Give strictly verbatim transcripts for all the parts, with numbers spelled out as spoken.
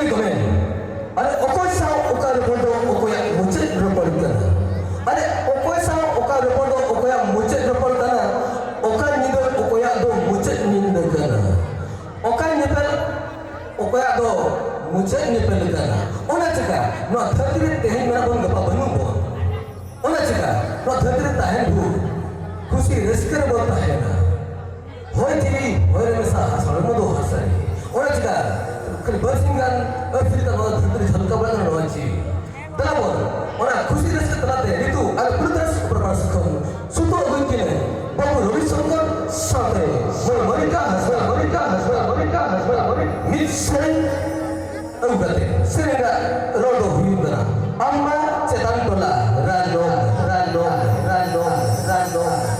ᱠᱚᱢᱮᱱ, ᱟᱨᱮ ᱚᱠᱚᱭ ᱥᱟᱶ ᱚᱠᱟ ᱨᱚᱯᱚᱲ ᱫᱚ ᱚᱠᱚᱭᱟᱜ ᱢᱩᱪᱟᱹᱫ ᱨᱚᱯᱚᱲ ᱠᱟᱱᱟ? ᱟᱨᱮ ᱚᱠᱚᱭ ᱥᱟᱶ ᱚᱠᱟ ᱨᱚᱯᱚᱲ ᱫᱚ ᱚᱠᱚᱭᱟᱜ ᱢᱩᱪᱟᱹᱫ ᱨᱚᱯᱚᱲ ᱠᱟᱱᱟ? ᱚᱠᱟ ᱧᱤᱫᱟᱹ ᱚᱠᱚᱭᱟᱜ ᱫᱚ ᱢᱩᱪᱟᱹᱫ ᱧᱤᱫᱟᱹ ᱠᱟᱱᱟ? ᱚᱠᱟ ᱧᱮᱯᱮᱞ ᱚᱠᱚᱭᱟᱜ ᱫᱚ ᱢᱩᱪᱟᱹᱫ ᱧᱮᱯᱮᱞ ᱠᱟᱱᱟ? ᱚᱱᱟ ᱪᱤᱠᱟ ᱱᱚᱣᱟ ᱫᱷᱟᱹᱨᱛᱤ ᱨᱮ ᱛᱮᱦᱮᱧ ᱢᱮᱱᱟᱜ ᱵᱚᱱ, ᱜᱟᱯᱟ ᱵᱟᱹᱱᱩᱜ ᱵᱚᱱ᱾ ᱚᱱᱟ ᱪᱤᱠᱟ ᱱᱚᱣᱟ ᱫᱷᱟᱹᱨᱛᱤ ᱨᱮ ᱛᱟᱦᱮᱱ ᱵᱷᱳᱨ ᱠᱷᱩᱥᱤ ᱨᱟᱹᱥᱠᱟᱹ ᱨᱮᱵᱚᱱ ᱛᱟᱦᱮᱱᱟ᱾ ᱦᱚᱭ ᱡᱤᱣᱤ ᱦᱚᱭ ᱨᱮ ᱢᱮᱥᱟ, ᱦᱟᱥᱟ ᱦᱚᱲᱢᱚ ᱫᱚ ᱦᱟᱥᱟ ᱨᱮ᱾ ᱚᱱᱟ ᱪᱤᱠᱟ ᱠᱷᱟᱹᱞᱤ ᱵᱟᱨᱥᱤᱧ ᱜᱟᱱ ᱟᱹᱛᱷᱤᱨ ᱠᱟᱛᱮ ᱱᱚᱣᱟ ᱫᱷᱟᱹᱨᱛᱤ ᱨᱮ ᱡᱷᱟᱞᱠᱟᱣ ᱵᱟᱲᱟ ᱠᱟᱱᱟ ᱱᱚᱣᱟ ᱡᱤᱣᱤ? ᱫᱮᱞᱟ ᱵᱚᱱ ᱚᱱᱟ ᱠᱷᱩᱥᱤ ᱨᱟᱹᱥᱠᱟᱹ ᱛᱟᱞᱟᱛᱮ ᱱᱤᱛᱚᱜ ᱟᱞᱮ ᱯᱩᱨᱩᱫᱷᱩᱞ ᱥᱩᱯᱨᱚᱵᱷᱟᱛ ᱠᱷᱚᱱ ᱥᱩᱛᱩᱜ ᱟᱹᱜᱩᱭ ᱠᱤᱱᱟᱹ ᱵᱟᱹᱵᱩ ᱨᱚᱵᱤ ᱥᱚᱝᱠᱚᱨ ᱥᱟᱶᱛᱮ ᱢᱟᱹᱭ ᱢᱚᱱᱤᱠᱟ ᱦᱟᱸᱥᱫᱟ, ᱢᱚᱱᱤᱠᱟ ᱦᱟᱸᱥᱫᱟ, ᱢᱚᱱᱤᱠᱟ ᱦᱟᱸᱥᱫᱟ, ᱢᱚᱱᱤᱠᱟ ᱢᱤᱫ ᱥᱮᱨᱮᱧ ᱟᱹᱜᱩ ᱠᱟᱛᱮ ᱥᱮᱨᱮᱧ ᱨᱮᱱᱟᱜ ᱨᱚᱲ ᱫᱚ ᱦᱩᱭᱩᱜ ᱠᱟᱱᱟ, ᱟᱢ ᱢᱟ ᱪᱮᱛᱟᱱ ᱴᱚᱞᱟ ᱨᱟᱱᱚ, ᱨᱟᱱᱚ, ᱨᱟᱱᱚ, ᱨᱟᱱᱚ᱾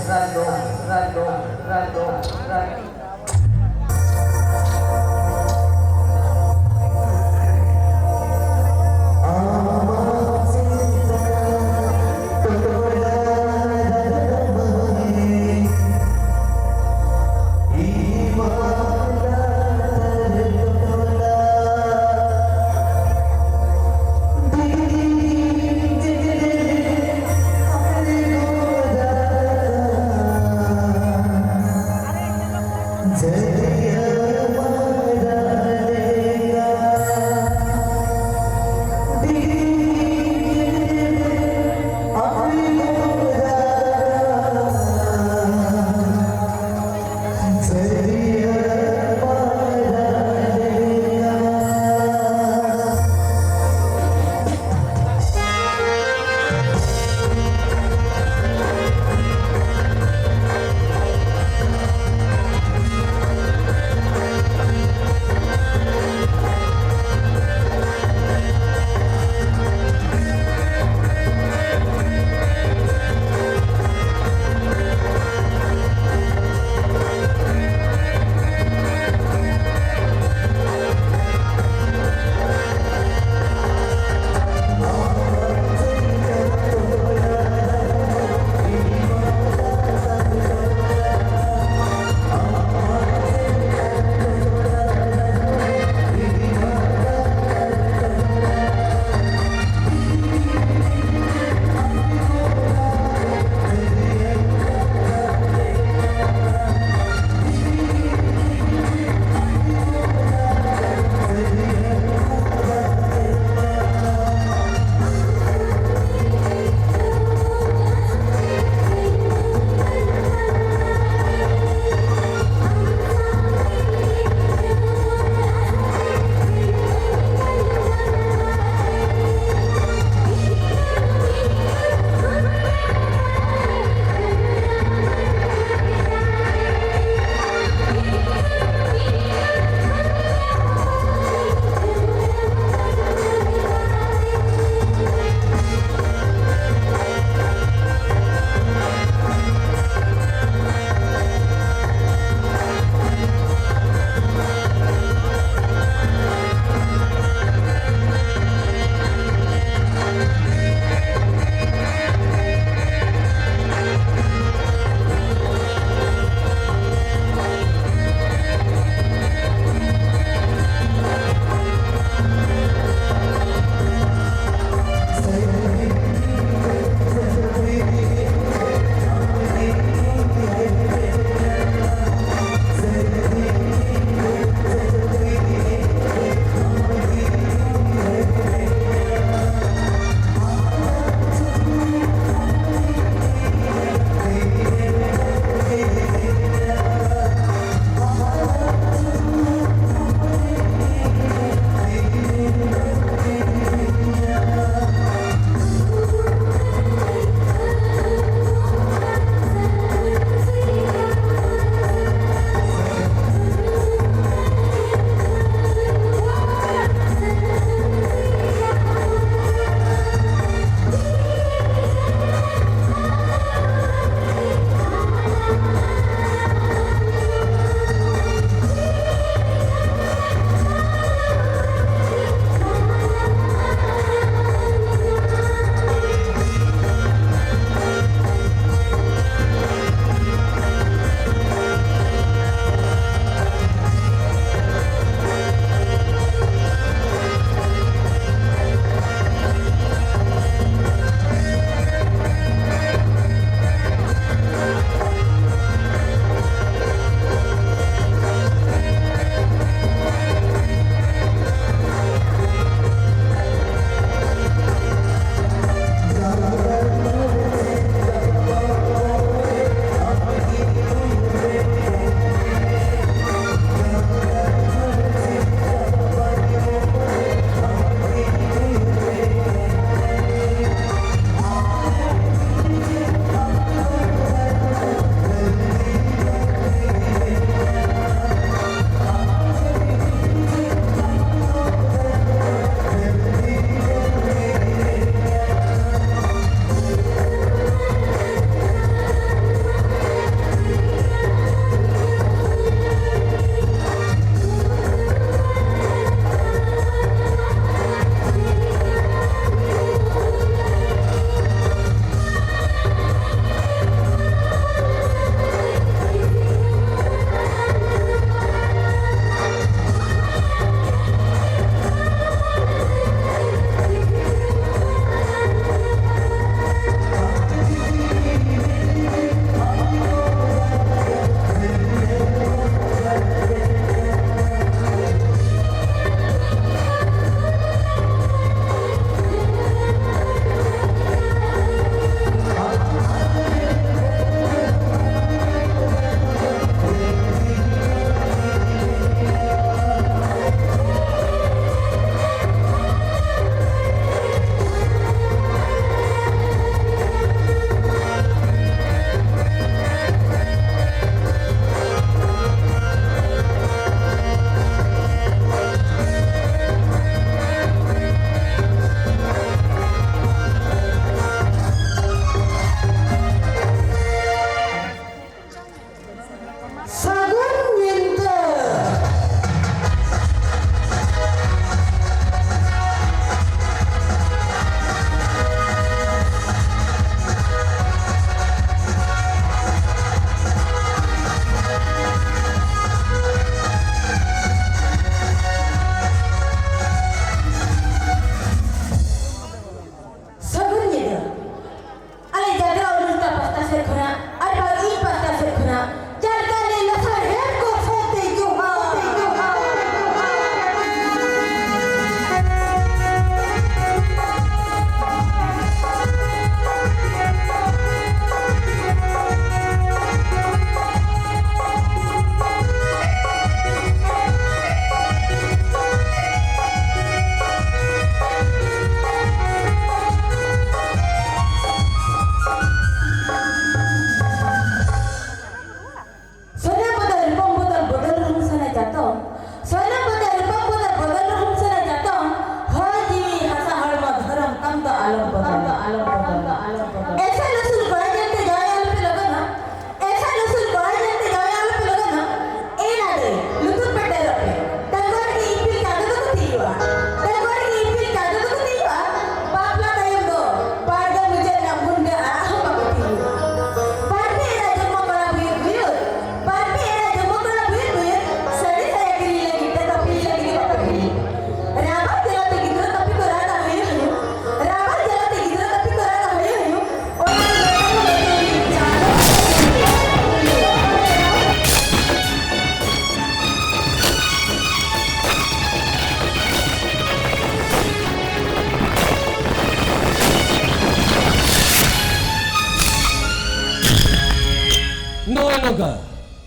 ᱚᱱᱠᱟ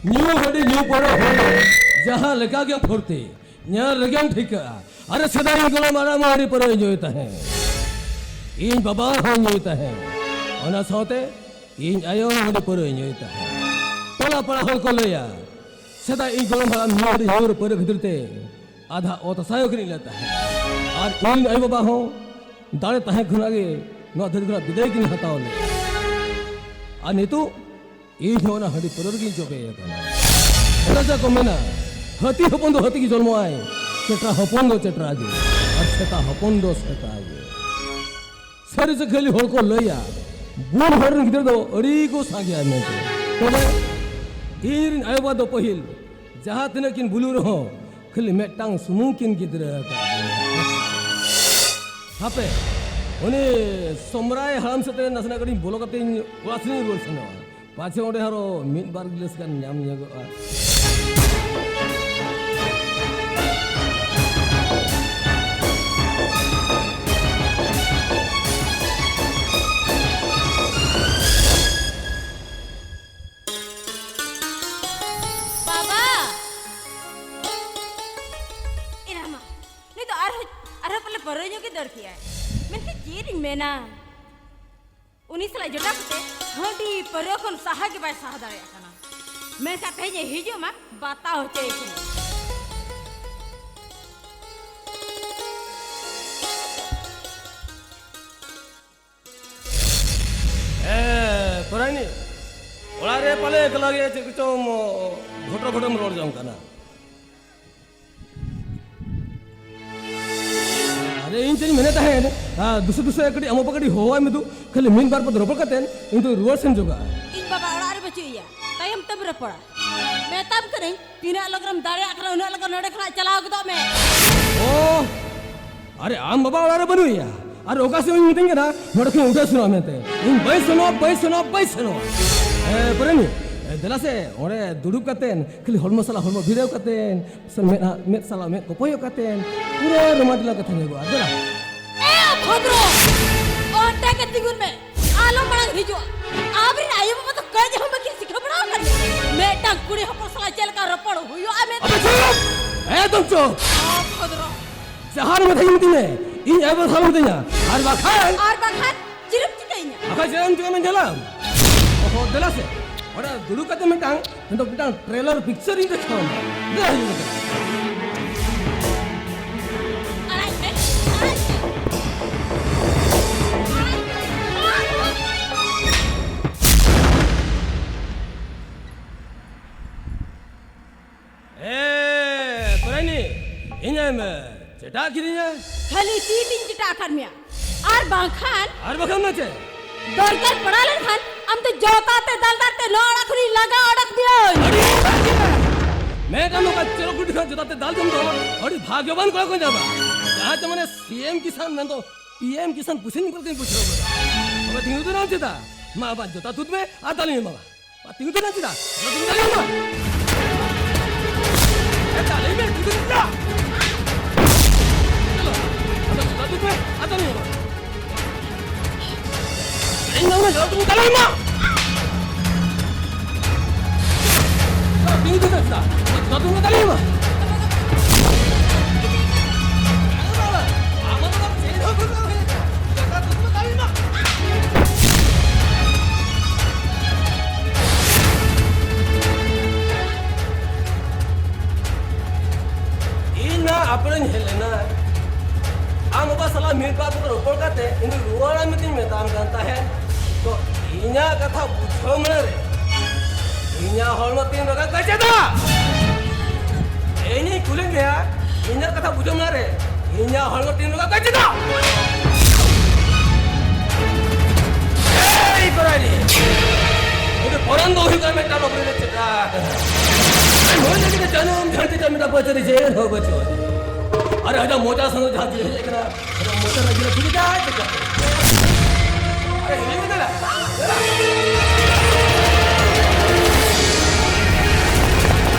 ᱧᱩ ᱦᱟᱺᱰᱤ ᱧᱩ ᱯᱟᱹᱣᱨᱟᱹ ᱦᱚᱲ ᱫᱚ ᱡᱟᱦᱟᱸ ᱞᱮᱠᱟ ᱜᱮᱢ ᱯᱷᱩᱨᱛᱤ, ᱧᱮᱞ ᱨᱮᱜᱮᱢ ᱴᱷᱤᱠᱟᱹᱜᱼᱟ᱾ ᱟᱨᱮ, ᱥᱮᱫᱟᱭ ᱤᱧ ᱜᱚᱲᱚᱢ ᱦᱟᱲᱟᱢ ᱦᱚᱸ ᱦᱟᱺᱰᱤ ᱯᱟᱹᱣᱨᱟᱹᱭ ᱧᱩᱭ ᱛᱟᱦᱮᱸᱫ, ᱤᱧ ᱵᱟᱵᱟ ᱦᱚᱸᱭ ᱧᱩᱭ ᱛᱟᱦᱮᱸᱫ, ᱚᱱᱟ ᱥᱟᱶᱛᱮ ᱤᱧ ᱟᱭᱳ ᱦᱚᱸ ᱦᱟᱺᱰᱤ ᱯᱟᱹᱣᱨᱟᱹᱭ ᱧᱩᱭ ᱛᱟᱦᱮᱸᱫ᱾ ᱴᱚᱞᱟ ᱯᱟᱲᱟ ᱦᱚᱲ ᱠᱚ ᱞᱟᱹᱭᱟ, ᱥᱮᱫᱟᱭ ᱤᱧ ᱜᱚᱲᱚᱢ ᱦᱟᱲᱟᱢ ᱧᱩ ᱦᱟᱺᱰᱤ ᱧᱩ ᱯᱟᱹᱣᱨᱟᱹ ᱠᱷᱟᱹᱛᱤᱨ ᱛᱮ ᱟᱫᱷᱟ ᱚᱛ ᱦᱟᱥᱟ ᱦᱚᱸ ᱠᱤᱱ ᱤᱞᱟᱹ ᱛᱟᱦᱮᱸᱫ᱾ ᱟᱨ ᱤᱧ ᱟᱭᱳ ᱵᱟᱵᱟ ᱦᱚᱸ ᱫᱟᱲᱮ ᱛᱟᱦᱮᱸ ᱠᱷᱚᱱᱟᱜ ᱜᱮ ᱱᱚᱣᱟ ᱫᱷᱟᱹᱨᱛᱤ ᱠᱷᱚᱱᱟᱜ ᱵᱤᱫᱟᱹᱭ ᱠᱤᱱ ᱦᱟᱛᱟᱣ ᱞᱮᱫ᱾ ᱟᱨ ᱱᱤᱛᱚᱜ ᱤᱧ ᱦᱚᱸ ᱚᱱᱟ ᱦᱟᱺᱰᱤ ᱯᱟᱹᱣᱨᱟᱹ ᱨᱮᱜᱤᱧ ᱡᱚᱵᱮ ᱟᱠᱟᱱᱟ᱾ ᱚᱱᱟ ᱡᱟ ᱠᱚ ᱢᱮᱱᱟ, ᱦᱟᱹᱛᱤ ᱦᱚᱯᱚᱱ ᱫᱚ ᱦᱟᱹᱛᱤ ᱜᱮ ᱡᱚᱱᱢᱚᱜᱼᱟᱭ, ᱥᱮᱛᱟ ᱦᱚᱯᱚᱱ ᱫᱚ ᱪᱮᱴᱨᱟ ᱜᱮ, ᱟᱨ ᱥᱮᱛᱟ ᱦᱚᱯᱚᱱ ᱫᱚ ᱥᱮᱛᱟ ᱜᱮ᱾ ᱥᱟᱹᱨᱤ ᱥᱮ ᱠᱷᱟᱹᱞᱤ ᱦᱚᱲ ᱠᱚ ᱞᱟᱹᱭᱟ, ᱵᱩᱞ ᱦᱚᱲ ᱨᱮᱱ ᱜᱤᱫᱽᱨᱟᱹ ᱫᱚ ᱟᱹᱰᱤ ᱠᱚ ᱥᱟᱸᱜᱮᱭᱟ ᱢᱮᱱᱛᱮ᱾ ᱛᱚᱵᱮ ᱤᱧ ᱨᱮᱱ ᱟᱭᱳ ᱵᱟᱵᱟ ᱫᱚ ᱯᱟᱹᱦᱤᱞ ᱡᱟᱦᱟᱸ ᱛᱤᱱᱟᱹᱜ ᱠᱤᱱ ᱵᱩᱞᱩ ᱨᱮᱦᱚᱸ, ᱠᱷᱟᱹᱞᱤ ᱢᱤᱫᱴᱟᱝ ᱥᱩᱢᱩᱝ ᱠᱤᱱ ᱜᱤᱫᱽᱨᱟᱹ ᱟᱠᱟᱫ ᱞᱤᱧᱟ᱾ ᱦᱟᱯᱮ, ᱩᱱᱤ ᱥᱚᱢᱨᱟᱭ ᱦᱟᱲᱟᱢ ᱥᱟᱛᱮ ᱱᱟᱥᱮᱱᱟᱜ ᱠᱟᱹᱴᱤᱡ ᱵᱚᱞᱚ ᱠᱟᱛᱮᱧ ᱚᱲᱟᱜ ᱥᱮᱫ ᱤᱧ ᱨᱩᱣᱟᱹᱲ ᱥᱮᱱᱚᱜᱼᱟ᱾ ᱯᱟᱪᱷᱮ ᱚᱸᱰᱮ ᱟᱨᱚ ᱢᱤᱫ ᱵᱟᱨ ᱜᱤᱞᱟᱹᱥ ᱜᱟᱱ ᱧᱟᱢ ᱧᱚᱜᱚᱜᱼᱟ᱾ ᱵᱟᱵᱟ! ᱮ ᱨᱟᱢᱟ, ᱱᱩᱭ ᱫᱚ ᱟᱨᱦᱚᱸ, ᱟᱨᱦᱚᱸ ᱯᱟᱞᱮ ᱯᱟᱹᱣᱨᱟᱹ ᱧᱩ ᱜᱮ ᱫᱟᱹᱲ ᱠᱮᱜᱼᱟᱭ᱾ ᱢᱮᱱᱠᱷᱟᱱ ᱪᱮᱫ ᱤᱧ ᱢᱮᱱᱟ? ᱩᱱᱤ ᱥᱟᱞᱟᱜ ᱡᱚᱴᱟᱣ ᱠᱟᱛᱮ ᱦᱟᱺᱰᱤ ᱯᱟᱹᱣᱨᱟᱹ ᱠᱷᱚᱱ ᱥᱟᱦᱟ ᱜᱮ ᱵᱟᱭ ᱥᱟᱦᱟ ᱫᱟᱲᱮᱭᱟᱜ ᱠᱟᱱᱟ᱾ ᱢᱮᱱᱠᱷᱟᱱ ᱛᱮᱦᱮᱧ ᱮ ᱦᱤᱡᱩᱜ ᱢᱟ, ᱵᱟᱛᱟᱣ ᱦᱚᱪᱚᱭᱮ ᱠᱟᱹᱱᱟᱹᱧ᱾ ᱮ, ᱯᱚᱨᱟᱭᱱᱤ, ᱚᱲᱟᱜ ᱨᱮ ᱯᱟᱞᱮ ᱮᱠᱞᱟ ᱜᱮ ᱪᱮᱫ ᱠᱚᱪᱚᱢ ᱵᱷᱚᱴᱨᱚ ᱵᱷᱚᱴᱨᱚᱢ ᱨᱚᱲ ᱡᱚᱝ ᱠᱟᱱᱟ? ᱟᱨᱮ, ᱤᱧ ᱪᱮᱫ ᱤᱧ ᱢᱮᱱᱮᱫ ᱛᱟᱦᱮᱸᱫ, ᱟ, ᱫᱩᱥᱮ ᱫᱩᱥᱮ ᱠᱟᱹᱴᱤᱡ ᱟᱢ ᱵᱟᱵᱟ ᱠᱟᱹᱴᱤᱡ ᱦᱚᱦᱚᱣᱟᱭ ᱢᱮ ᱫᱩ, ᱠᱷᱟᱹᱞᱤ ᱢᱤᱫ ᱵᱟᱨ ᱯᱚᱫ ᱨᱚᱯᱚᱲ ᱠᱟᱛᱮᱫ ᱤᱧ ᱫᱚ ᱨᱩᱣᱟᱹᱲ ᱥᱮᱱ ᱡᱚᱜᱟᱜᱼᱟ᱾ ᱤᱧ ᱵᱟᱵᱟ ᱚᱲᱟᱜ ᱨᱮ ᱵᱟᱹᱪᱩᱜ ᱮᱭᱟ, ᱛᱟᱭᱚᱢ ᱛᱮᱢ ᱨᱚᱯᱚᱲᱟ᱾ ᱢᱮᱛᱟᱢ ᱠᱟᱹᱱᱟᱹᱧ, ᱛᱤᱱᱟᱹᱜ ᱞᱚᱜᱚᱱᱮᱢ ᱫᱟᱲᱮᱭᱟᱜ ᱠᱟᱱᱟ, ᱩᱱᱟᱹᱜ ᱞᱚᱜᱚᱱ ᱱᱚᱰᱮ ᱠᱷᱚᱱᱟᱜ ᱪᱟᱞᱟᱣ ᱜᱚᱫᱚᱜ ᱢᱮ᱾ ᱚ, ᱟᱨᱮ, ᱟᱢ ᱵᱟᱵᱟ ᱚᱲᱟᱜ ᱨᱮ ᱵᱟᱹᱱᱩᱜ ᱮᱭᱟ, ᱟᱨ ᱚᱠᱟ ᱥᱮᱫ ᱮᱢ ᱢᱤᱛᱟᱹᱧ ᱠᱟᱱᱟ, ᱱᱚᱰᱮ ᱠᱷᱚᱱ ᱩᱰᱟᱹᱣ ᱥᱮᱱᱚᱜ ᱢᱮᱱᱛᱮ? ᱤᱧ ᱵᱟᱹᱧ ᱥᱮᱱᱚᱜᱼᱟ, ᱵᱟᱹᱧ ᱥᱮᱱᱚᱜᱼᱟ, ᱵᱟᱹᱧ ᱥᱮᱱᱚᱜᱼᱟ᱾ ᱮ, ᱯᱚᱨᱟᱭᱱᱤ, ᱮ, ᱫᱮᱞᱟ ᱥᱮ, ᱚᱸᱰᱮ ᱫᱩᱲᱩᱵ ᱠᱟᱛᱮᱱ ᱠᱷᱟᱹᱞᱤ ᱦᱚᱲᱢᱚ ᱥᱟᱞᱟᱜ ᱦᱚᱲᱢᱚ ᱵᱷᱤᱲᱟᱹᱣ ᱠᱟᱛᱮᱱ, ᱥᱮ ᱢᱮᱫ, ᱢᱮᱫ ᱥᱟᱞᱟᱜ ᱢᱮᱫ ᱠᱚ ᱠᱚᱭᱚᱜ ᱠᱟᱛᱮᱱ ᱯᱩᱨᱟᱹ ᱨᱳᱢᱟᱱᱴᱤᱠ ᱞᱟᱝ ᱠᱟᱛᱷᱟ ᱧᱚᱜᱚᱜᱼᱟ᱾ ᱫᱮᱞᱟ᱾ ᱮ ᱚᱵᱷᱚᱫᱨᱚ! ᱚᱸᱰᱮ ᱜᱮ ᱛᱤᱸᱜᱩᱱ ᱢᱮ᱾ ᱟᱞᱚᱢ ᱢᱟᱲᱟᱝ ᱦᱤᱡᱩᱜᱼᱟ᱾ ᱟᱢᱨᱮᱱ ᱟᱭᱳ ᱵᱟᱵᱟ ᱫᱚ ᱠᱟᱹᱡ ᱦᱚᱸ ᱵᱟᱹᱠᱤᱱ ᱥᱤᱠᱷᱟᱹ ᱵᱟᱲᱟ ᱢᱤᱫᱴᱟᱝ ᱠᱩᱲᱤ ᱦᱚᱯᱚᱱ ᱥᱟᱞᱟᱜ ᱪᱮᱫ ᱞᱮᱠᱟ ᱨᱚᱯᱚᱲ ᱦᱩᱭᱩᱜᱼᱟ ᱢᱮᱱᱛᱮ᱾ ᱟᱫᱚ ᱪᱩᱯ! ᱮᱠᱫᱚᱢ ᱪᱩᱯ! ᱚ, ᱠᱷᱚᱫᱨᱚ᱾ ᱡᱟᱦᱟᱸ ᱨᱮ ᱢᱮᱛᱟᱧ ᱢᱮᱛᱟᱹᱧ ᱢᱮ, ᱤᱧ ᱟᱭᱳ ᱵᱟᱵᱟ ᱥᱟᱞᱟᱜ ᱢᱤᱛᱟᱹᱧᱟ, ᱟᱨ ᱵᱟᱠᱷᱟᱱ ᱟᱨ ᱵᱟᱠᱷᱟᱱ ᱪᱮᱫ ᱮᱢ ᱪᱤᱠᱟᱹᱧᱟ? ᱵᱟᱠᱷᱟᱱ ᱪᱮᱫ ᱮᱢ ᱪᱤᱠᱟᱹᱧᱟ ᱢᱮᱱ ᱡᱷᱟᱞᱟᱢ? ᱚᱦᱚ, ᱫᱮᱞᱟ ᱥᱮ, ᱚᱸᱰᱮ ᱫᱩᱲᱩᱵ ᱠᱟᱛᱮ ᱢᱤᱫᱴᱟᱝ, ᱢᱤᱫᱴᱟᱝ ᱴᱨᱮᱞᱟᱨ ᱯᱤᱠᱪᱟᱨ ᱤᱧ ᱫᱮᱠᱷᱟᱣ ᱟᱢᱟ᱾ ᱫᱮᱞᱟ ᱦᱤᱡᱩᱜ ᱢᱮ᱾ ᱟᱲᱟᱜ ᱢᱮ, ᱟᱲᱟᱜ ᱢᱮ᱾ ᱮ, ᱠᱚᱨᱟᱭᱱᱤ, ᱤᱧ ᱮᱢ ᱪᱮᱴᱟᱜ ᱠᱤᱫᱤᱧᱟ? ᱠᱷᱟᱹᱞᱤ ᱛᱤ ᱛᱤᱧ ᱪᱮᱴᱟᱜ ᱟᱠᱟᱫ ᱢᱮᱭᱟ, ᱟᱨ ᱵᱟᱝᱠᱷᱟᱱ ᱟᱨ ᱵᱟᱠᱷᱟᱱ ᱫᱚ ᱪᱮᱫ? ᱫᱚᱨᱠᱟᱨ ᱯᱟᱲᱟᱣ ᱞᱮᱱᱠᱷᱟᱱ ᱟᱢ ᱫᱚ ᱡᱚᱛᱟ ᱛᱮ ᱫᱟᱞ ᱫᱟᱞ ᱛᱮ ᱱᱚᱣᱟ ᱚᱲᱟᱜ ᱠᱷᱚᱱᱤᱧ ᱞᱟᱜᱟ ᱚᱰᱚᱠ ᱢᱮᱭᱟᱹᱧ᱾ ᱟᱹᱰᱤ ᱵᱷᱟᱹᱜᱤ᱾ ᱢᱮᱫᱴᱟᱝ ᱱᱚᱝᱠᱟ ᱪᱚᱨᱚᱠ ᱠᱩᱲᱤ ᱴᱷᱮᱱ ᱡᱚᱛᱟ ᱛᱮ ᱫᱟᱞ ᱡᱚᱢ ᱫᱚ ᱟᱹᱰᱤ ᱵᱷᱟᱜᱽᱭᱚᱵᱟᱱ ᱠᱚᱲᱟ ᱠᱚ ᱧᱟᱢᱟ᱾ ᱡᱟᱦᱟᱸ ᱪᱮ ᱢᱟᱱᱮ ᱥᱤ ᱮᱢ ᱠᱤᱥᱟᱱ ᱢᱮᱱᱫᱚ ᱯᱤ ᱮᱢ ᱠᱤᱥᱟᱱ ᱯᱩᱥᱤᱱ ᱠᱚ ᱞᱮᱠᱟᱧ ᱵᱩᱡᱷᱟᱹᱣ ᱠᱮᱫᱟ᱾ ᱛᱚᱵᱮ ᱛᱤᱸᱜᱩ ᱫᱚ ᱱᱟᱢ ᱪᱮᱫᱟᱜ? ᱢᱟ ᱟᱵᱟᱨ ᱡᱚᱛᱟ ᱛᱩᱫ ᱢᱮ ᱟᱨ ᱫᱟᱞᱤᱧ ᱮᱢᱟᱢᱟ᱾ ᱢᱟ ᱛᱤᱸᱜᱩ ᱫᱚ ᱱᱟᱢ ᱪᱮᱫᱟᱜ? ᱢᱟ ᱛᱤᱸᱜᱩ ᱫᱟᱞᱤᱧ ᱢᱟ᱾ ᱮ, ᱫᱟᱞᱤᱧ ᱢᱮ, ᱛᱤᱸᱜᱩ ᱫᱚ ᱪᱮᱫᱟᱜ? ᱪᱚᱞᱚ, ᱟᱫᱚ ᱡᱚᱛᱟ ᱛᱩᱫ ᱢᱮ ᱟᱨ ᱫᱟᱞᱤᱧ ᱮᱢᱟᱢᱟ᱾ ᱤᱧ ᱢᱟ ᱩᱱᱟᱹᱜ ᱡᱚᱛᱟ ᱛᱩᱫ ᱫᱟᱞᱤᱧ ᱢᱟ᱾ ᱪᱚᱞᱚ, ᱛᱤᱸᱜᱩ ᱫᱚ ᱪᱮᱫᱟᱜ? ᱢᱟ ᱡᱚᱛᱟ ᱛᱩᱫ ᱢᱮ ᱫᱟᱞᱤᱧ ᱢᱟ᱾ ᱤᱧ ᱢᱟ ᱟᱯᱮ ᱨᱮᱧ ᱦᱮᱡ ᱞᱮᱱᱟ, ᱟᱢ ᱵᱟᱵᱟ ᱥᱟᱞᱟᱜ ᱢᱤᱫ ᱵᱟᱨ ᱠᱟᱛᱷᱟ ᱨᱚᱯᱚᱲ ᱠᱟᱛᱮ ᱤᱧ ᱫᱚ ᱨᱩᱣᱟᱹᱲ ᱢᱮᱛᱟᱧ ᱢᱮᱛᱟᱢ ᱠᱟᱱ ᱛᱟᱦᱮᱸᱫ᱾ ᱛᱚ ᱤᱧᱟᱹᱜ ᱠᱟᱛᱷᱟ ᱵᱩᱡᱷᱟᱹᱣ ᱢᱮ ᱨᱮ, ᱤᱧᱟᱹᱜ ᱦᱚᱲᱢᱚ ᱛᱤᱱ ᱨᱚᱠᱚᱢ ᱠᱚ ᱪᱮᱫᱟ? ᱤᱧᱤᱧ ᱠᱩᱞᱤ ᱢᱮᱭᱟ, ᱤᱧᱟᱹᱜ ᱠᱟᱛᱷᱟ ᱵᱩᱡᱷᱟᱹᱣ ᱢᱮ ᱨᱮ, ᱤᱧᱟᱹᱜ ᱦᱚᱲᱢᱚ ᱛᱤᱱ ᱨᱚᱠᱚᱢ ᱠᱚ ᱪᱮᱫᱟ? ᱮᱭ ᱠᱚᱨᱟᱭ ᱨᱮ, ᱩᱱᱤ ᱯᱚᱨᱟᱱ ᱫᱚ ᱦᱩᱭᱩᱜ ᱠᱟᱱᱟ ᱢᱤᱫᱴᱟᱝ ᱱᱚᱠᱨᱤ ᱨᱮ ᱪᱮᱫᱟ? ᱢᱚᱡᱟ ᱜᱮ ᱡᱟᱱᱟᱢ ᱡᱷᱟᱹᱱᱴᱤ ᱛᱮ ᱢᱮᱛᱟ ᱠᱚᱣᱟ ᱪᱮᱫ ᱡᱮ ᱦᱚᱸ ᱵᱟᱹᱪᱩᱜ᱾ ᱟᱨ ᱟᱡᱟᱜ ᱢᱚᱡᱟ ᱥᱟᱶ ᱡᱟᱦᱟᱸ ᱛᱤᱱᱟᱹᱜ ᱦᱮᱡ ᱟᱠᱟᱱᱟ, ᱟᱡᱟᱜ ᱢᱚᱡᱟ ᱨᱮ ᱡᱤᱞ ᱯᱤᱴᱷᱟᱹ ᱪᱮᱫ ᱠᱟᱛᱮ? ᱟᱨᱮ ᱦᱤᱲᱤᱧ ᱠᱮᱫᱟ?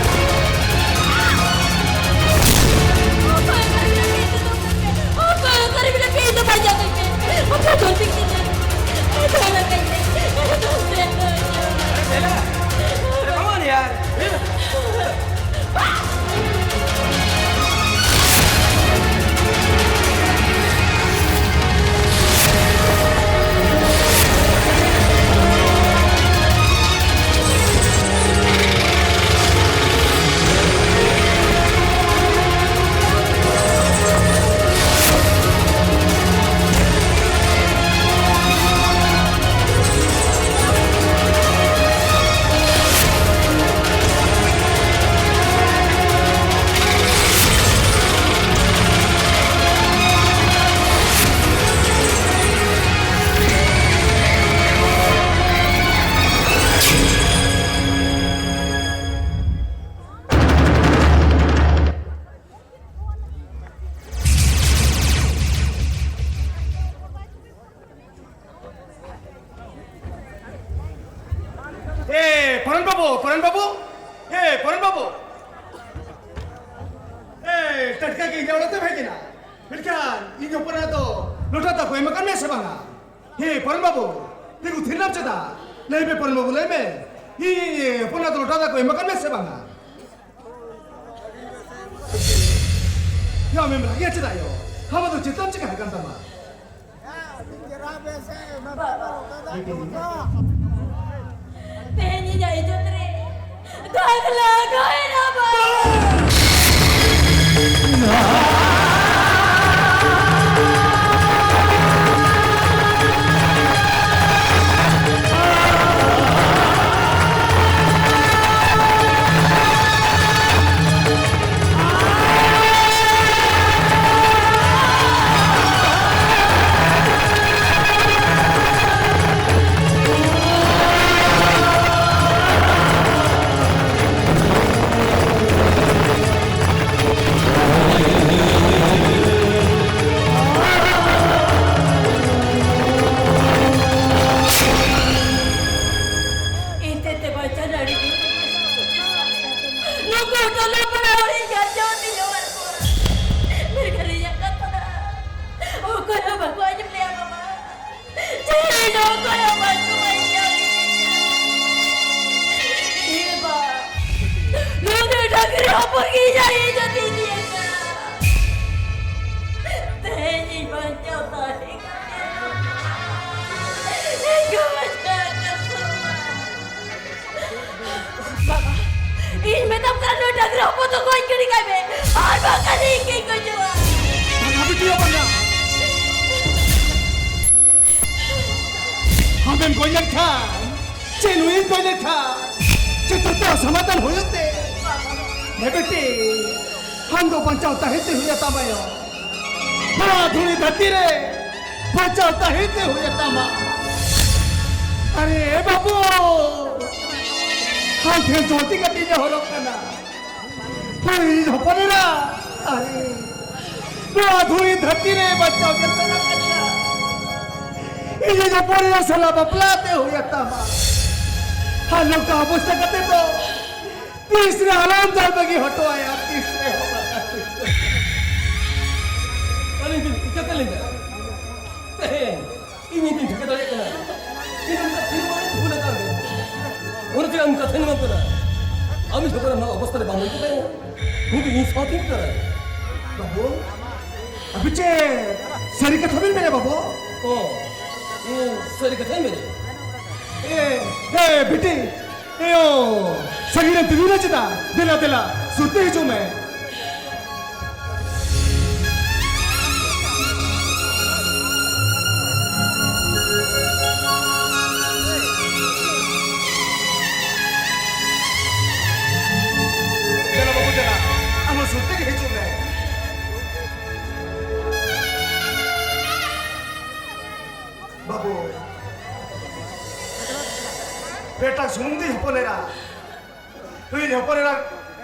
ᱚᱠᱚᱭ ᱚᱠᱟᱨᱮ ᱢᱮᱱᱟᱜ ᱯᱮ? ᱤᱧ ᱫᱚ ᱵᱟᱧᱪᱟᱣ ᱠᱟᱹᱧ ᱯᱮ᱾ ᱚᱠᱚᱭ ᱫᱚ ᱴᱷᱤᱠ ᱜᱮᱭᱟ? ᱫᱚᱦᱚ ᱠᱟᱹᱧ ᱯᱮ᱾ ᱫᱚᱦᱚ ᱠᱟᱹᱧ ᱯᱮ᱾ ᱚ, ᱯᱚᱨᱮᱱ ᱵᱟᱹᱵᱩ᱾ ᱮ, ᱯᱚᱨᱮᱱ ᱵᱟᱹᱵᱩ᱾ ᱮ, ᱴᱟᱴᱠᱟ ᱜᱮ ᱤᱧᱟᱹᱜ ᱚᱲᱟᱜ ᱛᱮᱢ ᱦᱮᱡ ᱮᱱᱟ᱾ ᱢᱮᱱᱠᱷᱟᱱ ᱤᱧ ᱦᱚᱯᱚᱱ ᱮᱨᱟ ᱫᱚ ᱞᱚᱴᱟ ᱫᱟᱜ ᱠᱚ ᱮᱢ ᱟᱠᱟᱫ ᱢᱮᱭᱟ ᱥᱮ ᱵᱟᱝᱟ? ᱦᱮ, ᱯᱚᱨᱮᱱ ᱵᱟᱹᱵᱩ, ᱛᱤᱸᱜᱩ ᱛᱷᱤᱨ ᱱᱟᱢ ᱪᱮᱫᱟᱜ? ᱞᱟᱹᱭ ᱢᱮ ᱯᱚᱨᱮᱱ ᱵᱟᱹᱵᱩ, ᱞᱟᱹᱭ ᱢᱮ᱾ ᱤᱧ ᱦᱚᱯᱚᱱ ᱮᱨᱟ ᱫᱚ ᱞᱚᱴᱟ ᱫᱟᱜ ᱠᱚ ᱮᱢ ᱟᱠᱟᱫ ᱢᱮᱭᱟ ᱥᱮ ᱵᱟᱝᱟ? ᱭᱟ, ᱟᱢᱮᱢ ᱨᱟᱹᱜᱤᱭᱟ ᱪᱮᱫᱟᱜ ᱭᱟ? ᱟᱢᱟᱜ ᱫᱚ ᱪᱮᱫ ᱛᱟᱢ ᱪᱤᱠᱟ ᱟᱠᱟᱱ ᱛᱟᱢᱟ? ᱵᱟᱵᱟ, ᱛᱮᱦᱮᱧ ᱤᱧᱟᱹᱜ ᱤᱡᱽᱡᱚᱛ ᱨᱮ ᱫᱟᱜᱽ ᱞᱟᱜᱟᱣ ᱮᱱᱟ, ᱵᱟᱵᱟ᱾ ᱤᱧ ᱛᱮ ᱛᱮ ᱵᱟᱧᱪᱟᱣ ᱫᱟᱲᱮ ᱜᱮ᱾ ᱱᱩᱠᱩ ᱴᱚᱞᱟ ᱯᱟᱲᱟ ᱦᱚᱲᱤᱧ ᱜᱟᱨᱡᱟᱣ ᱛᱤᱧ ᱚᱲᱟᱜ ᱠᱚᱣᱟ᱾ ᱢᱮᱱᱠᱷᱟᱱ ᱤᱧᱟᱹᱜ ᱠᱟᱛᱷᱟ ᱚᱠᱚᱭ ᱦᱚᱸ ᱵᱟᱠᱚ ᱟᱸᱡᱚᱢ ᱞᱮᱭᱟ ᱵᱟᱵᱟ᱾ ᱪᱮᱫ ᱦᱚᱸ ᱚᱠᱚᱭ ᱦᱚᱸ ᱵᱟᱠᱚ ᱟᱸᱡᱚᱢ ᱞᱮᱭᱟ᱾ ᱮ ᱵᱟ, ᱱᱩᱭ ᱰᱟᱹᱝᱨᱤ ᱦᱚᱯᱚᱱ ᱜᱮ ᱤᱧᱟᱹᱜ ᱤᱡᱽᱡᱚᱛ ᱤᱫᱤᱭᱟᱠᱟᱫ᱾ ᱛᱮᱦᱮᱧ ᱤᱧ ᱵᱟᱧᱪᱟᱣ ᱛᱟᱦᱮᱸ ᱠᱟᱛᱮ ᱤᱧ ᱜᱚᱡ ᱠᱟᱜ ᱠᱟᱱ ᱛᱟᱢᱟ᱾ ᱵᱟᱵᱟ, ᱤᱧ ᱢᱮᱛᱟᱢ ᱠᱟᱱᱟ, ᱱᱩᱭ ᱰᱟᱹᱝᱨᱤ ᱦᱚᱯᱚᱱ ᱫᱚ ᱜᱚᱡ ᱜᱤᱰᱤ ᱠᱟᱭ ᱢᱮ, ᱟᱨ ᱵᱟᱝᱠᱷᱟᱱ ᱤᱧ ᱜᱤᱧ ᱜᱚᱡᱚᱜᱼᱟ᱾ ᱵᱟᱝᱟ ᱵᱤᱴᱤ, ᱵᱟᱝᱟ᱾ ᱟᱢᱮᱢ ᱜᱚᱡ ᱞᱮᱱᱠᱷᱟᱱ, ᱪᱮ ᱱᱩᱭᱮᱢ ᱜᱚᱡ ᱞᱮᱱᱠᱷᱟᱱ, ᱪᱮ ᱡᱚᱛᱚ ᱥᱚᱢᱟᱫᱷᱟᱱ ᱦᱩᱭᱩᱜ ᱛᱮ? ᱦᱮᱸ ᱵᱤᱴᱤ, ᱟᱢ ᱫᱚ ᱵᱟᱧᱪᱟᱣ ᱛᱟᱦᱮᱸ ᱛᱮ ᱦᱩᱭᱩᱜ ᱛᱟᱢᱟ ᱭᱚ᱾ ᱱᱚᱣᱟ ᱫᱷᱩᱲᱤ ᱫᱷᱟᱹᱨᱛᱤ ᱨᱮ ᱵᱟᱧᱪᱟᱣ ᱛᱟᱦᱮᱸ ᱛᱮ ᱦᱩᱭᱩᱜ ᱛᱟᱢᱟ᱾ ᱟᱨᱮ ᱵᱟᱹᱵᱩ, ᱟᱢ ᱴᱷᱮᱱ ᱡᱚᱦᱚᱨ ᱠᱟᱛᱮ ᱤᱧ ᱦᱚᱨᱚᱜ ᱠᱟᱱᱟ᱾ ᱦᱳᱭ, ᱦᱚᱯᱚᱱ ᱮᱨᱟ, ᱟᱨᱮ, ᱱᱚᱣᱟ ᱫᱷᱩᱲᱤ ᱫᱷᱟᱹᱨᱛᱤ ᱨᱮ ᱵᱟᱧᱪᱟᱣ ᱜᱮ ᱥᱟᱱᱟ ᱠᱟᱱᱟ᱾ ᱤᱧ ᱦᱚᱯᱚᱱ ᱮᱨᱟ ᱥᱟᱞᱟᱜ ᱵᱟᱯᱞᱟ ᱛᱮ ᱦᱩᱭᱩᱜ ᱛᱟᱢᱟ᱾ ᱟᱨ ᱱᱚᱝᱠᱟ ᱚᱵᱚᱥᱛᱟ ᱠᱟᱛᱮ ᱫᱚ ᱛᱤᱥ ᱨᱮ ᱟᱞᱚᱢ ᱫᱟᱞ ᱵᱟᱹᱜᱤ ᱦᱚᱴᱚ ᱟᱭᱟ, ᱛᱤᱥ ᱨᱮ ᱦᱚᱸ ᱵᱟᱝ᱾ ᱟᱹᱞᱤᱧ ᱫᱚ ᱪᱤᱠᱟᱹ ᱛᱮᱞᱤᱧ ᱫᱟᱞ? ᱛᱮᱦᱮᱧ ᱤᱧ ᱤᱧ ᱴᱷᱤᱠᱟᱹ ᱫᱟᱲᱮᱭᱟᱜ ᱠᱟᱱᱟ᱾ ᱤᱧ ᱚᱱᱠᱟ ᱛᱤᱱ ᱢᱟᱨᱟᱝ ᱵᱷᱩᱞ ᱟᱠᱟᱫ ᱢᱮᱭᱟ᱾ ᱚᱱᱟᱛᱮ ᱟᱢ ᱠᱟᱛᱷᱟᱧ ᱮᱢᱟᱢ ᱠᱟᱱᱟ᱾ ᱟᱢ ᱡᱚᱠᱷᱚᱱ ᱱᱚᱣᱟ ᱚᱵᱚᱥᱛᱟ ᱨᱮ ᱵᱟᱢ ᱦᱩᱭ ᱠᱚᱜᱼᱟ, ᱩᱱᱤ ᱫᱚ ᱤᱧ ᱥᱟᱶᱛᱮᱧ ᱠᱟᱱᱟ᱾ ᱵᱟᱹᱵᱩ, ᱟᱹᱵᱤ ᱪᱮᱫ ᱥᱟᱹᱨᱤ ᱠᱟᱛᱷᱟ ᱵᱤᱱ ᱢᱮᱱᱟ ᱵᱟᱹᱵᱩ? ᱚ, ᱤᱧ ᱥᱟᱹᱨᱤ ᱠᱟᱛᱷᱟᱧ ᱢᱮᱱᱟ᱾ ᱮ, ᱮ, ᱵᱤᱴᱤ, ᱮᱭᱳ, ᱥᱟᱺᱜᱤᱧ ᱨᱮ ᱛᱤᱸᱜᱩ ᱢᱮ ᱪᱮᱫᱟᱜ? ᱫᱮᱞᱟ, ᱫᱮᱞᱟ, ᱥᱩᱨ ᱛᱮ ᱦᱤᱡᱩᱜ ᱢᱮ᱾ ᱫᱮᱞᱟ ᱵᱟᱹᱵᱩ, ᱫᱮᱞᱟ, ᱟᱢ ᱦᱚᱸ ᱥᱩᱨ ᱛᱮᱜᱮ ᱦᱤᱡᱩᱜ ᱢᱮ᱾ ᱵᱟᱹᱵᱩ, ᱵᱮᱴᱟ ᱥᱩᱢᱩᱝ ᱫᱤᱧ ᱦᱚᱯᱚᱱ ᱮᱨᱟ, ᱤᱧ ᱦᱚᱯᱚᱱ ᱮᱨᱟ